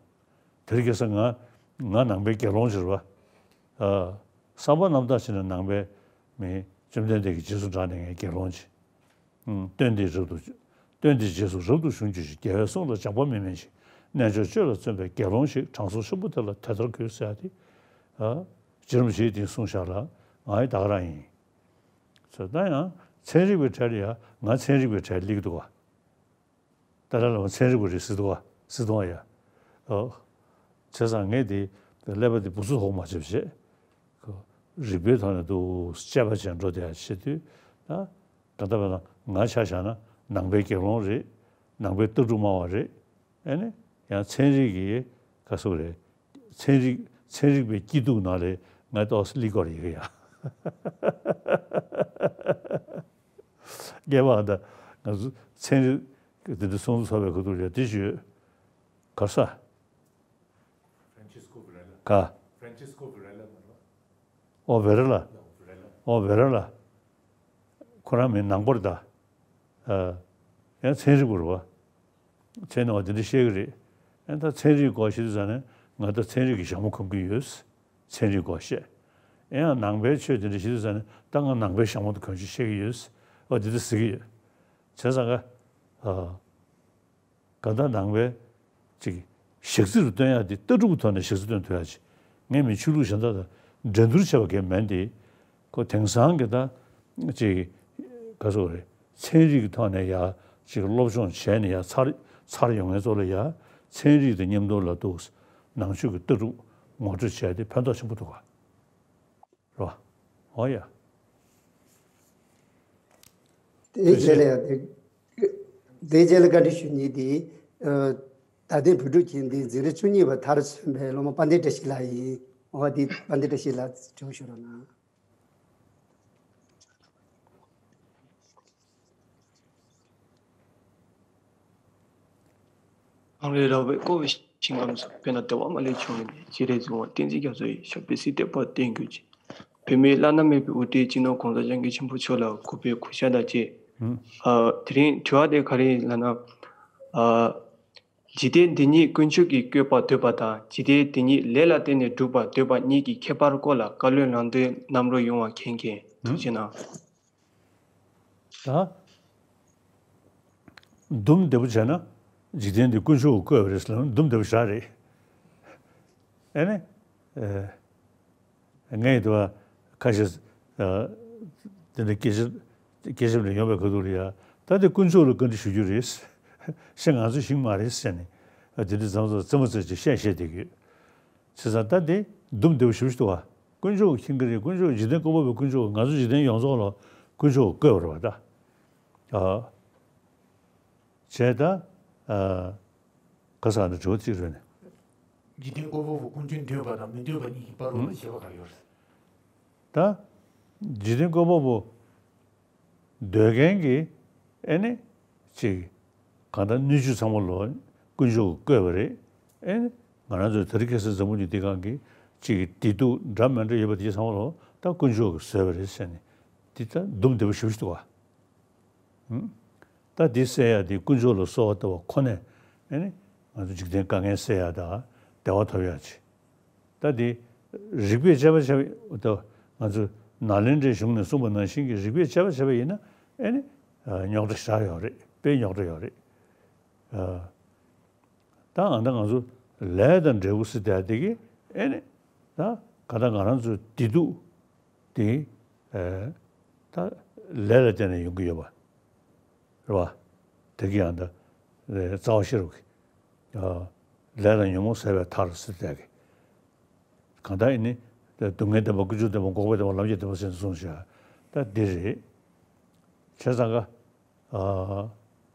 དེ་རིང་ཁ་སང་ང་ང་ནང་པའི་དགེ་སློང་ཞིག་རེད་པ། ཨ། བསམ་པ་རྣམ་དག་བྱས་ནས་ནང་པའི་མི་བཅོམ་ལྡན་འདས་ཀྱི་རྗེས་སུ་འབྲངས་ནས་ངས་དགེ་སློང་ཞིག་ཨུམ། སྟོན་དེའི་རབ་ཏུ། སྟོན་དེའི་རྗེས་སུ་རབ་ཏུ་བྱུང་གྱུར་ཅིག་རྒྱལ་བའི་གསུང་ལ་སྦྱངས་པ་མི་དམན་ཞིང་། རྣལ་འབྱོར་སྤྱོད་ལ་བརྩོན་པའི་དགེ་སློང་ཞིག་དྲང་སྲོང་ཤོག་བུ་དེ་ལ་དེ་ལྟར་གུས་ཟེར་ཡ་དེ། ཨ། རྗེ་རིན་པོ་ཆེས་དེ་གསུངས་བཞག་ལ་ང་ཡི་ད་ག་རང་ཡིན། ཚོད་ལྟ་ཡང་ཚན་རིག་པའི་གྲས་ལ་ཡ་ང་ཚན་རིག་པའི་གྲས་སླེབས་ཀྱི་འདུག་ག་ཏཱ་ལའི་བླ་མ་ཚན་རིག་པ་རེད་ཟེར་འདུག་ག་ཟེར་འདུག་ག་ཡ། ཨོ། བྱས་ཙང་ངས་དེ་ཀླད་པ་དེ་འབུ་ཚུགས་ཧོག་མ་བྱེད་པ་བྱས། ཁོ་རིགས་པའི་ཐོག་ནས་འདུག་དཔྱད་པ་བྱས་འགྲོ་བསྡད་ཡ་བྱེད་དུས་ད། གང་ལྟར་བས་ན་ང་ཆ་བཞག་ན་ནང་པའི་དགེ་སློང་རེད། ནང་པའི་ལྟ་གྲུབ་སྨྲ་བ་རེད། ཨེ་ནི། ཡང་ཚན་རིག་གི་ག་ཟེར་རེད། ཚན་རིག་ཚན་རིག་པའི་སྐྱིད་སྡུག་ནང་ལ་ང་ཏོག་ཙམ་སླེབས་ཀྱི་ཡོད་རེད་ཡ། སྐལ་བ་ད་ང་ཚོ་ཚན་རིག་དེ་འདྲ་གསུང་ཚོགས་པའི་ཁ་ཐུག་ལ་དེ་ཞུས། ག་ས། Francisco Varela། ག Francisco Varela མ་རེད། ཨོ་ཝེ་རེ་ལ། ཨོ་ཝེ་རེ་ལ། ཁོ་རང་མི་ནང་པ་རེད་ད། ཨ། ཡང་ཚན་རིག་པ་རེད་པ། ཚན་ནང་བ་དེ་འདྲ་བཤད་ཀྱི་རེད། ཡང་ད་ཚན་རིག་སྐོར་བཤད་དུས་ཙ་ནས་ང་ད་ཚན་རིག་གི་ཞྭ་མོ་གོན་གྱི་ཡོད། ཚན་རིག་སྐོར་བཤད། ཡང་ནང་པའི་ཆོས་དེ་འདྲ་བཤད་དུས་ཙ་ནས་ད་ང་ནང་པའི་ཞྭ་མོ་དེ་གོན་ཆོག་བཤད་ཀྱི་ཡོད། ཨོ་དེ་འདྲ་ཟེར་གྱི་ཡོད། བྱས་ཙང་ཀ་ཨ། གང་ལྟར་ནང་པའི་ཅིག་ཞག་རྩི་རུ་སྟོན་ཡག་དེ་ལྟ་གྲུབ་ཀྱི་ཐོག་ནས་ཞག་རྩི་སྟོན་ཐུབ་ཡག་ཅིག་ངས་མི་ཆོས་ལུགས་གཞན་དག་དང་འགྲན་བསྡུར་བྱས་པ་གས་མིན་ཏེ། ཁོ་དེང་སང་གི་ད་ཅིག་ག་ཟེར་རེད། ཚན་རིག་གི་ཐོག་ནས་ཡ་ཅིག་སློབ་སྦྱོང་བྱས་ནས་ཡ་ཚར་ཚར་ཡོང་མཁན་ཚོ་ལ་ཡ་ཚན་རིག་དང་མཉམ་དུ་ལ་འདུག་ནང་ཆོས་ཀྱི་ལྟ་གྲུབ་ངོ་སྤྲོད་བྱས་ཏེ་ཕན་ཐོགས་ཆེན་པོ་འདུག་ག་རེད་བ། འོ་ཡ། དེའི་རྗེས་ལ་ཡང་དེ་དེའི་རྗེས་ལ་བཀའ་འདྲི་ཞུ་མཁན་དེ། ཨ། ད་ལྟའི་བོད་ཕྲུག་ཁྱིམ་སྡེའི་འཛིན་གྲྭ་བཅུ་གཉིས་པ་མཐར་སོན་པའི་སློབ་མ་དཔལ་ལྡན་བཀྲ་ཤིས་ལགས་ཡིན། འོ་དེ་དཔལ་ལྡན་བཀྲ་ཤིས་ལགས་དྲི་བ་ཞུ་རོགས་གནང་། ཨང་རེ་ར་བའི་ཀོ་བའི་ཞིང་ཁམས་སུ། དཔེར་ན་བདེ་བ་མ་ལུས་འབྱུང་བའི་གནས། སྤྱན་རས་གཟིགས་དབང་བསྟན་འཛིན་རྒྱ་མཚོ་ཡི། ཞབས་པད་སྲིད་མཐའི་བར་བརྟན་གྱུར་ཅིག་བོད་མིའི་བླ་ན་མེད་པའི་དབུ་ཁྲིད་སྤྱི་ནོར་༸གོང་ས་༸སྐྱབས་མགོན་ཆེན་པོ་མཆོག་ལ་གུས་པས་གུས་ཕྱག་དང་བཅས། ཨ། དེ་རིང་དྲི་བ་དེ་ག་རེ་ཡིན་ལབ་ན། ཨ། འཇིག་རྟེན་འདི་ཉིད་དཀོན་མཆོག་གིས་བཀོད་པར་འདོད་པ་དང་། འཇིག་རྟེན་འདི་ཉིད་ལས་ལ་བརྟེན་ནས་གྲུབ་པར་འདོད་པ་གཉིས་ཀྱི་ཁྱད་པར་སྐོར་ལ་བཀའ་སློབ་ལམ་སྟོན་གནང་རོགས་ཡོང་བ། མཁྱེན་མཁན། ཐུགས་རྗེ་གནང་། ད་སྡུམ་བདེ་པོ་བྱས་ན་འཇིག་རྟེན་འདི་དཀོན་མཆོག་གིས་བཀོད་པ་རེད་ཟེར་ན་སྡུམ་བདེ་པོ་ཞེ་དྲག་རེད། ཨེ་ནི། ཨེ། ངས་དེ་བ་ཁ་ཤས། ཨ། དེ་འདྲ་སྐད་ཆ་སྐད་ཆ་ནས་ཡོང་བའི་ཁ་ཐུག་ལ་ཡ། ད་དེ་དཀོན་མཆོག་ལ་བཀའ་འདྲི་ཞུ་རྒྱུ་རེད། ཤི་ང་ཚོའི་ཞིང་མ་རེད་ཟེར་ནས། ཨ། དེ་འདྲ་མཚམས་མཚམས་རྩེད་མོ་རྩེ་ཅིག་བཤད་བཤད་བསྡད་ཀྱི་ཡོད། བྱས་ཙང་ད་དེ་སྡུམ་བདེ་པོ་ཞེ་པོ་ཞིག་འདུག་ག་དཀོན་མཆོག་གིས་མཁྱེན་གྱི་རེད། དཀོན་མཆོག་འཇིག་རྟེན་བཀོད་པ་པོའི་དཀོན་མཆོག་ང་ཚོ་འཇིག་རྟེན་ཡོངས་རྫོགས་ལ་དཀོན་མཆོག་གིས་བཀོད་པ་རེད་པ་ད། ཨ། བྱས་ད། ཨ། ག་ས་ནས་དྲི་བ་གཅིག་རེད་ནས། འཇིག་རྟེན་བཀོད་པ་པོ་དཀོན་མཆོག་འདོད་པ་དང་མི་འདོད་པ་གཉིས་ཀྱི་བར་དུ་ལ་ཁྱད་པར་ག་ཡོད་རེད། ད། འཇིག་རྟེན་བཀོད་པ་པོ་འདོད་མཁན་གྱི་ཨེ་ནི་ཅིག་གང་ལྟར་སྣོད་བཅུད་ཚང་མ་ལོ་དཀོན་མཆོག་གིས་བཀོད་པ་རེད། ཨེ་ནི་ང་རང་ཚོའི་དེ་རིང་ཁ་སང་འཛམ་བུ་གླིང་འདི་སྒང་གི་ཅིག་བདེ་སྡུག་འདྲ་མི་འདྲ་ཡོད་པ་དེ་ཚང་མ་ལོ་ད་དཀོན་མཆོག་གིས་བཟོས་པ་རེད་ཟེར་ནས་འདི་ད་སྡུམ་བདེ་པོ་ཞེ་པོ་ཞིག་འདུག་ག་ད་འདི་སེལ་ཡ་དེ་དཀོན་མཆོག་ལ་གསོལ་བ་བཏབ་པ་ཁོ་ནས་ཨེ་ནི་ང་ཚོ་འཇིག་རྟེན་དཀའ་ངལ་སེལ་ཡ་དང་བདེ་བ་ཐོབ་ཡ་ཅིག་ད་འདི་རིགས་པས་དཔྱད་པ་བྱས་པ་ད་ང་ཚོ་ནཱ་ལེནྡྲའི་གཞུང་ནས་གསུངས་པ་ནང་བཞིན་གྱི་རིགས་པས་དཔྱད་པ་བྱས་པ་ཡིན་ན་ཨེ་ནི་རྙོག་དྲ་ཞེ་དྲག་ཡོད་རེད། དཔེ་རྙོག་དྲ་ཡོད་རེད། ད་ཨ་ད་ང་ཚོ་ལས་དང་འབྲས་བུ་ཟེར་བསྡད་དེ་གི་ཨེ་ནི་ད་ག་ད་ང་རང་ཚོའི་བདེ་སྡུག་དེ་ཨེ་ད་ལས་ལ་བརྟེན་ནས་ཡོང་གི་ཡོད་པ་རེད་བ། དེ་གི་ཡང་ད་རྩ་བ་ཤེས་རབ་ཀྱི་ཨ་ལས་དང་ཉོན་མོངས་ཟད་པའི་མཐར་ཟེར་བསྡད་གི་གང་ལྟར་ཨེ་ནི་སྡུག་བསྔལ་བདེན་པ། ཀུན་འབྱུང་བདེན་པ། འགོག་པ་བདེན་པ། ལམ་གྱི་བདེན་པ་ཟེར་ནས་གསུངས་བཞག་ད་འདི་རེད། བྱས་ཙང་ཀ་ཨ།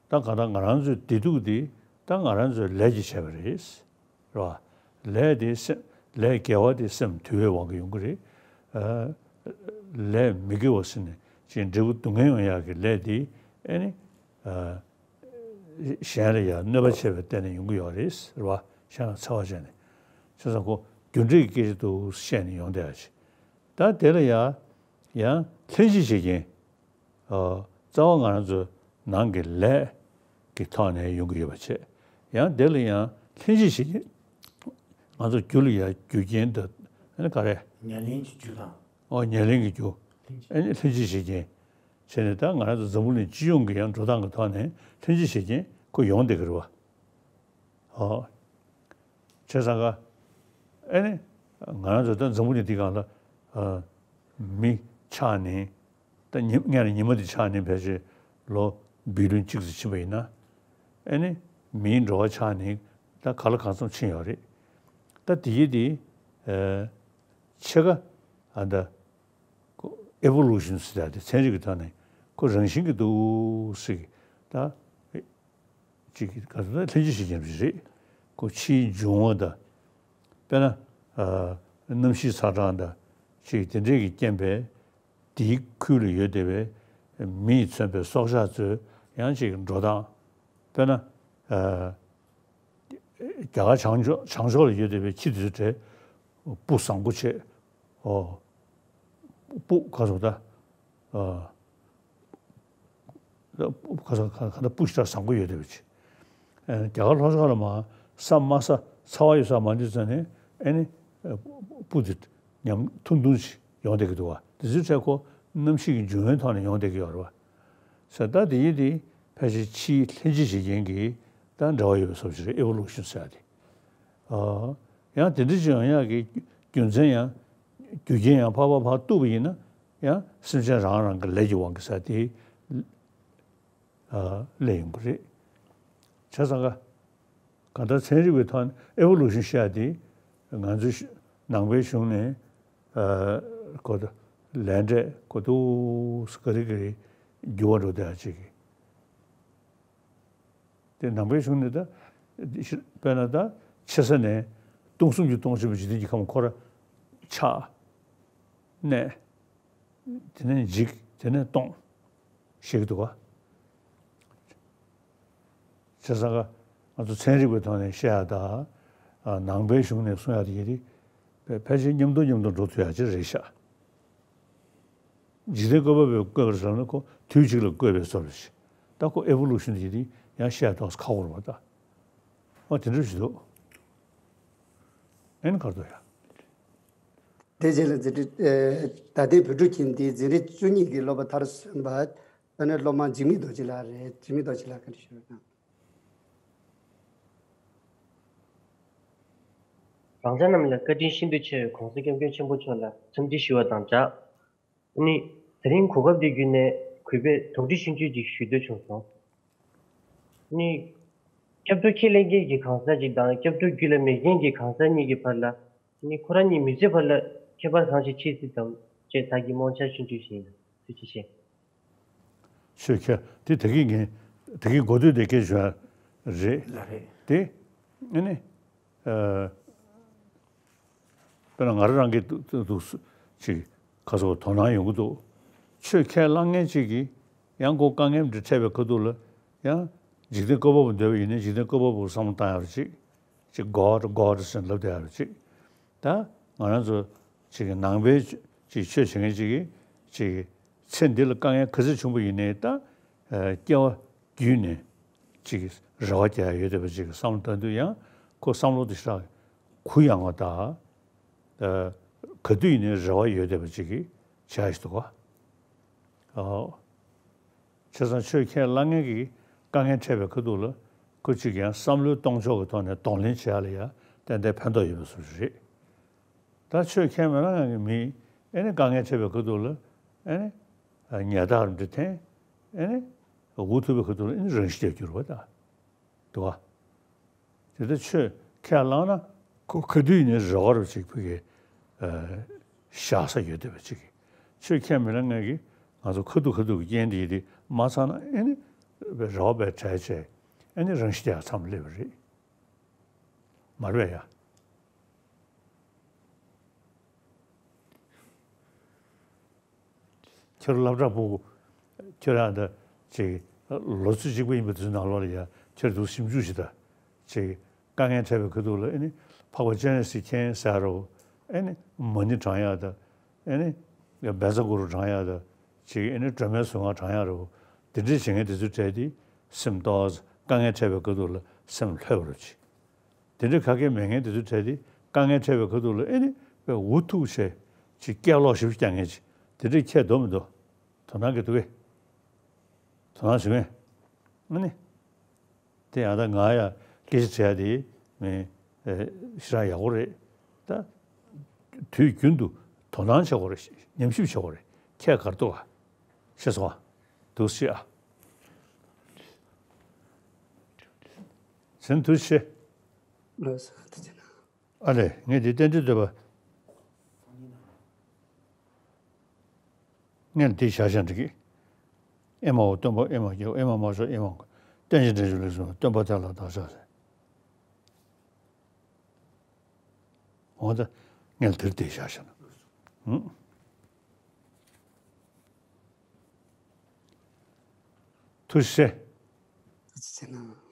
ད་གང་ལྟར་ང་རང་ཚོའི་བདེ་སྡུག་འདི་ད་ང་རང་ཚོའི་ལས་ཀྱིས་བྱས་པ་རེད། རེད་བ། ལས་དེ་སེམས་ལས་དགེ་བ་དེ་སེམས་དུལ་བའི་དབང་གིས་ཡོང་གི་རེད། ཨ། ལས་མི་དགེ་བ་ཟེར་ནས་ཅིག་འབྲས་བུ་སྡུག་བསྔལ་ཡོང་ཡག་གི་ལས་དེ་ཨེ་ནི། ཨ། གཞན་ལ་ཡང་གནོད་པ་བྱས་པའི་སྟེང་ནས་ཡོང་གི་ཡོད་རེད། རེད་བ། གཞན་ལ་འཚེ་བ་བྱས་ནས། བྱས་ཙང་ཁོ་ རྒྱུ་འབྲས་ཀྱི་སྐད་ཆ་འདུག་བཤད་ནས་ཡོང་བསྡད་ཡ་ཅིག་ད་དེ་ལ་ཡ་ཡང་ལྷན་ཅིག་བྱེད་རྐྱེན། ཨ། རྩ་བ་ང་རང་ཚོའི་ནང་གི་ལས་ཀྱི་ཐོག་ནས་ཡོང་གི་ཡོད་པ་བྱས། ཡང་དེ་ལ་ཡང་ལྷན་ཅིག་བྱེད་རྐྱེན། ང་ཚོ་རྒྱུ་ལ་ཡང་རྒྱུ་རྐྱེན་དང་། ཨ་ནི་ག་རེ། ཉེར་ལེན་གྱི་རྒྱུ་དང་། ཨོ། ཉེར་ལེན་གྱི་རྒྱུ། ལྷན་ཅིག་ཨ་ནི་ལྷན་ཅིག་བྱེད་རྐྱེན་བྱས་ནས། ད་ང་རང་ཚོ་འཛམ་བུ་གླིང་སྤྱི་ཡོངས་ཀྱི་ཡང་འགྲོ་སྟངས་ཀྱི་ཐོག་ནས་ལྷན་ཅིག་བྱེད་རྐྱེན་ཁོ་ཡོང་བསྡད་ཀྱི་རེད་བ། ཨོ། བྱས་ཙང་ཀ། ཨེ་ནི། ང་རང་ཚོ་ད་འཛམ་བུ་གླིང་འདི་སྒང་ལ། ཨ། མི་ཆགས་ནས། ད་ཉི་སྔོན་ལ་ཉི་མ་འདི་ཆགས་ནས་ཕལ་ཆེར་ལོ་བི་ལིའོན་གཅིག་ཙམ་ཕྱིན་པ་ཡིན་ན། ཨེ་ནི། མིའི་འགྲོ་བ་ཆགས་ནས་ད་ག་ལ་གང་འཚམ་ཕྱིན་ཡོད་རེད། ད་དེ་ཡི་དེ། ཨ། ཕྱེད་ཀ། ཨ། ད་ཨེ་ཝོ་ལུ་ཤན་ཟེར་ཡ་དེ་ཚན་རིག་གི་ཐོག་ནས་ཁོ་རང་བཞིན་གྱི་འདུག་ཟེར་གི། ད་ཅིག་ག་ཚོད་ལྷན་ཅིག་བྱེད་རྐྱེན་རེད། ཁོ་ཕྱིའི་འབྱུང་བ་དང་། དཔེར་ན། ཨ། གནམ་གཤིས་ཚ་གྲང་དང་ཅིག་དེ་འདྲས་ཀྱི་རྐྱེན་པས། དེའི་ཁུལ་ལ་ཡོད་བསྡད་པའི་མིས་མཚོན་པའི་སྲོག་ཆགས་ཚོའི་ཡང་ཅིག་འགྲོ་སྟངས། དཔེར་ན། ཨ། རྒྱ་གར་བྱང་ཕྱོགས། བྱང་ཕྱོགས་ལ་ཡོད་བསྡད་པའི་ཁྱི་དེ་ཚོ་གྲས་སྤུ་བཟང་པོ་བྱས། ཨོ། སྤུ་ག་ཚོད་ད། ཨ། སྤུ་ག་ཚོད་ག་ག་ད་སྤུ་ཞེ་དྲག་བཟང་པོ་ཡོད་བསྡད་པ་བྱས། ཨ། རྒྱ་གར་ལྷོ་ཕྱོགས་ལ་མར་ས་དམའ་ས་ཚ་བ་ཡོད་ས་མར་འདི་ཚོ་ནས། ཨེ་ནི། སྤུ་དེ་ཉམས་ཐུང་ཐུང་ཞིག་ཡོང་བསྡད་ཀྱི་འདུག་བ། དེ་ཚོའི་གྲས་ཁོ་གནམ་གཤིས་ཀྱི་འབྱུང་བའི་ཐོག་ནས་ཡོང་བསྡད་ཀྱི་ཡོད་རེད་བ། ཟེར། ད་དེ་ཡིན་དེ་ཕལ་ཆེར་ཕྱིའི་ལྷན་ཅིག་བྱེད་རྐྱེན་གྱི་ད་འབྲེལ་བ་ཡོད་པའི་བཟོ་ཞིག་རེད། ཨེ་ཝོ་ལུ་ཤན་ཟེར་ཡ་དེ། ཨ། ཡང་དེ་འདྲ་ཅིག་ཡོང་ཡག་གི་རྒྱུ་མཚན་ཡང་། རྒྱུ་རྐྱེན་ཡང་ཕར་ཕར་ཕར་གཏུགས་པ་ཡིན་ན། ཡང་སེམས་ཅན་རང་རང་གི་ལས་ཀྱི་དབང་གིས་ཟེར་དེ། ཨ། སླེབས་ཡོང་གི་རེད། བྱས་ཙང་ཀ། གང་ལྟར་ཚན་རིག་པའི་ཐོག་ནས་ཨེ་ཝོ་ལུ་ཤན་བཤད་དེ། ང་ཚོའི་ནང་པའི་གཞུང་ནས། ཨ། གོ་ད་ལས་འབྲས་གོ་འདུག་ག་རེ་ག་རེ་འགྱུར་བ་འགྲོ་བསྡད་ཡ་ཅིག་གི། དེ་ནང་པའི་གཞུང་ནས་ད། དཔེར་ན་ད་ཆེ་ས་ནས་སྟོང་གསུམ་གྱི་སྟོང་ཆེན་པོ་འཇིག་རྟེན་གྱི་ཁམས་འཁོར་ཆགས། གནས། དེ་ནས་འཇིག་དེ་ནས་སྟོང་། ཞིག་འདུག་ག། བྱས་ཙང་ཀ། ང་ཚོ་ཚན་རིག་པའི་ཐོག་ནས་བཤད་ཡ་དང་། ཨ། ནང་པའི་གཞུང་ནས་གསུང་ཡ་དེ་ཡི་དེ། ཕལ་ཕལ་ཆེར་མཉམ་དུ་མཉམ་དུ་འགྲོ་ཐུབ་ཡ་ཅིག་རེད་ཤག། འཇིག་རྟེན་བཀོད་པ་པོས་བཀོད་པ་ཟེར་ན་ཁོ་དུས་གཅིག་ལ་བཀོད་པའི་བཟོ་འདྲ་ཞིག། ད་ཁོ་ཨེ་ཝོ་ལུ་ཤན་དེ་ཡི་དེ་ཡང་བཤད་ཡ་ཏོག་ཙམ་ཁག་པོ་རེད་པ་ད། ཨོ། དེ་འདྲ་ཞིག་འདུག། ཨེ་ནི་ག་རེ་འདུག་ཡ། དེ་རྗེས་ལ་འཛིན་གྲྭ། ཨེ། ད་ལྟའི་བོད་ཕྲུག་ཁྱིམ་འདིའི་འཛིན་གྲྭ་བཅུ་གཉིས་ཀྱི་སློབ་པ་མཐར་སོན་པ། ཨ་ནི་སློབ་མ་འཇིགས་མེད་རྡོ་རྗེ་ལགས་རེད། འཇིགས་མེད་རྡོ་རྗེ་ལགས་བཀའ་འདྲི་ཞུ་རོགས་གནང་། རང་ཅག་རྣམས་ལ་བཀའ་དྲིན་ཤིན་ཏུ་ཆེ་བའི་༸གོང་ས་༸སྐྱབས་མགོན་ཆེན་པོ་མཆོག་ལ་འཚམས་འདྲི་ཞུ་བ་དང་སྦྲགས། ཨ་ནི་དེ་རིང་གོ་སྐབས་འདི་བརྒྱུད་ནས་གུས་པས་དོགས་འདྲི་ཆུང་ཆུང་ཅིག་ཞུ་འདོད་བྱུང་སོང་། ཨ་ནི་སྐྱབས་འགྲོ་ཁས་ལེན་མཁན་གྱི་གང་ཟག་ཅིག་དང་སྐྱབས་འགྲོ་རྒྱུད་ལ་མེད་མཁན་གྱི་གང་ཟག་གཉིས་ཀྱི་བར་ལ། ཨ་ནི་ཁོ་རང་གཉིས་མི་ཚེ་བར་ལ་ཁྱད་པར་གང་ཞིག་ཕྱེ་སྲིད་དམ་ཅེས་བདག་གི་རྨོངས་འཆར་ཆུང་ཆུང་ཞིག་ཡིན། ཐུགས་རྗེ་ཆེ། ཆོས་ཁས་དེ་ད་གིན་ངས་ད་གིན་འགོ་སྟོད་དེ་སྐད་བརྗོད་རེད། ལགས་རེད། དེ་ཨ་ནི། ཨ། དཔེར་ན་ང་རང་རང་གི་འདུག་འདུག་ཅིག་ཁ་སོ་དོ་སྣང་ཡོང་གི་འདུག། ཆོས་ཁས་བླངས་མཁན་ཅིག་གིས་ཡང་ཁོ་དཀའ་ངལ་འདི་འཕྲད་པའི་ཁ་ཐུག་ལ། ཡང་འཇིག་རྟེན་བཀོད་པ་པོ་འདོད་པ་ཡིན་ན་འཇིག་རྟེན་བཀོད་པ་པོ་བསམ་བློ་བཏང་ཡག་རེད་ཅིག། ཅིག་God God ཟེར་ལབ་བསྡད་ཡག་རེད་ཅིག། ད་ང་རང་ཚོ་ཅིག་ནང་པའི་ཅིག་ཆོས་བྱེད་མཁན་ཅིག་གིས་ཅིག་ཚེ་འདི་ལ་དཀའ་ངལ་ག་ཚོད་བྱུང་པ་ཡིན་ནའི་ད། ཨ། སྐྱེ་བ་བརྒྱུད་ནས་ཅིག་རེ་བ་རྒྱག་ཡ་ཡོད་བསྡད་པ་ཅིག་བསམ་བློ་བཏང་དུས་ཡང་ཁོ་བསམ་བློ་དེ་ཞེ་དྲག་གུ་ཡངས་པ་དང་། ཨ། ག་དུས་ཡིན་ནའི་རེ་བ་ཡོད་བསྡད་པ་ཅིག་གིས་བྱས་ཞིག་འདུག་ག། ཨོ། བྱས་ཙང་ཆོས་ཁས་བླངས་མཁན་གྱིས་དཀའ་ངལ་འཕྲད་པའི་ཁ་ཐུག་ལ་ཁོ་གཅིག་ཡང་བསམ་བློའི་གཏོང་ཕྱོགས་ཀྱི་ཐོག་ནས་གདོང་ལེན་བྱེད་ཡ་ལ་ཡ་ཏན་ཏན་ཕན་ཐོགས་ཡོད་པའི་བཟོ་ཞིག་རེད། ད་ཆོས་ཁས་མི་བླངས་མཁན་གྱི་མིས་ཨེ་ནི་དཀའ་ངལ་འཕྲད་པའི་ཁ་ཐུག་ལ་ཨེ་ནི་ཉལ་ཐ་རུ་འདྲ་འཐེན། ཨེ་ནི་འུ་ཐུག་པའི་ཁ་ཐུག་ལ་ཨེ་ནི་རང་ཤི་རྒྱག་རྒྱུ་རེད་པ་ད། འདུག་ག། དེ་ལྟར་ཆོས་ཁས་བླངས་ན་ཁོ་ག་དུས་ཡིན་ནའི་རེ་བ་རུ་ཅིག་ཕ་གི། ཨ། བཞག་ས་ཡོད་བསྡད་པ་ཅིག། ཆོས་ཁས་མི་བླངས་མཁན་གྱིས་ང་ཚོ་ཁ་ཐུག་ཁ་ཐུག་གི་རྐྱེན་དེ་ཡིན་དེ་མ་ཚང་ན་ཨེ་ནི་རེ་བ་བས་བྲལ་བྱས་ཨེ་ནི་རང་ཤི་རྒྱག་མཚམས་སླེབས་པ་རེད། མ་རེད་པས་ཡ། ཁྱོད་སློབ་གྲྭ་ཕྲུ་གུ། ཁྱོད་རང་ད་ཅིག་ལོ་ཚོད་གཅིག་པ་ཡིན་པའི་དུས་ནང་ལོགས་ལ་ཡ་ཁྱོད་འདུག་ཞིབ་འཇུག་བྱེད་ད། ཅིག་ དཀའ་ངལ་འཕྲད་པའི་ཁ་ཐུག་ལ་ཨེ་ནི་འཕགས་པ་སྤྱན་རས་གཟིགས་མཁྱེན་ཟེར་རོ། ཨེ་ནི་མ་ཎི་བགྲང་ཡག་དང་། ཨེ་ནི་བཛྲ་གུ་རུ་བགྲང་ཡག་དང་། ཅིག་ཨེ་ནི་སྒྲོལ་མའི་གཟུངས་སྔགས་བགྲང་ཡག་རོ། དེ་འདྲའི་བྱེད་མཁན་དེ་ཚོའི་གྲས་དེ་སེམས་ཏོག་ཙམ་དཀའ་ངལ་འཕྲད་པའི་ཁ་ཐུག་ལ་སེམས་ལྷོད་པ་རུ་བྱེད། དེ་འདྲའི་ག་གེ་མེད་མཁན་དེ་ཚོའི་གྲས་དེ་དཀའ་ངལ་འཕྲད་པའི་ཁ་ཐུག་ལ་ཨེ་ནི་དཔེ་འུ་ཐུག་བྱས། ཅིག་སྐད་ལོག་ཞིབ་རྒྱག་མཁན་ཅིག་དེ་འདྲའི་ཁྱད་འདུག་མི་འདུག་དོ་སྣང་གི་འདུག་གས། དོ་སྣང་བྱེད་མཁན། ཨ་ནི། དེ་ཡང་ད་ང་ཡང་སྐད་ཆ་དྲིས་ཡ་དེ་མི་ཨེ་ཞེ་དྲག་ཡག་པོ་རེད། ད་དུས་རྒྱུན་དུ་དོ་སྣང་བྱེད་དགོས་རེད། ཉམས་ཞིབ་བྱེད་དགོས་རེད། ཁྱད་ག་རེ་འདུག་ག་ཤེས་སོང་ཨ། འདུག་སེ་ཨ། ཟིན་འདུག་སེ། ལགས་སོ། ཐུགས་རྗེ་གནང་། ཨ་ལས། ངས་འདི་རྟེན་འབྲེལ་བསྟོད་པ། སྔོན་ལ་འདི་བཞག་བཞག་འགྲིག་གི། ཨེ་མའོ་སྟོན་པ་ཨེ་མ་སྐྱེ་བོ་ཨེ་མ་མ་ཤོར་ཨེ་མ་མགོན། རྟེན་ཅིང་འབྲེལ་བའི་ལུས་སུ་སྟོན་པ་དེ་ལ་བདག་ཕྱག་འཚལ། འོ་ད་སྔོན་ལ་འདིར་འདི་བཞག་བཞག་ན། ཧུམ། ཐུགས་རྗེ་ཆེ། ཐུགས་རྗེ་ཆེ་གནང་།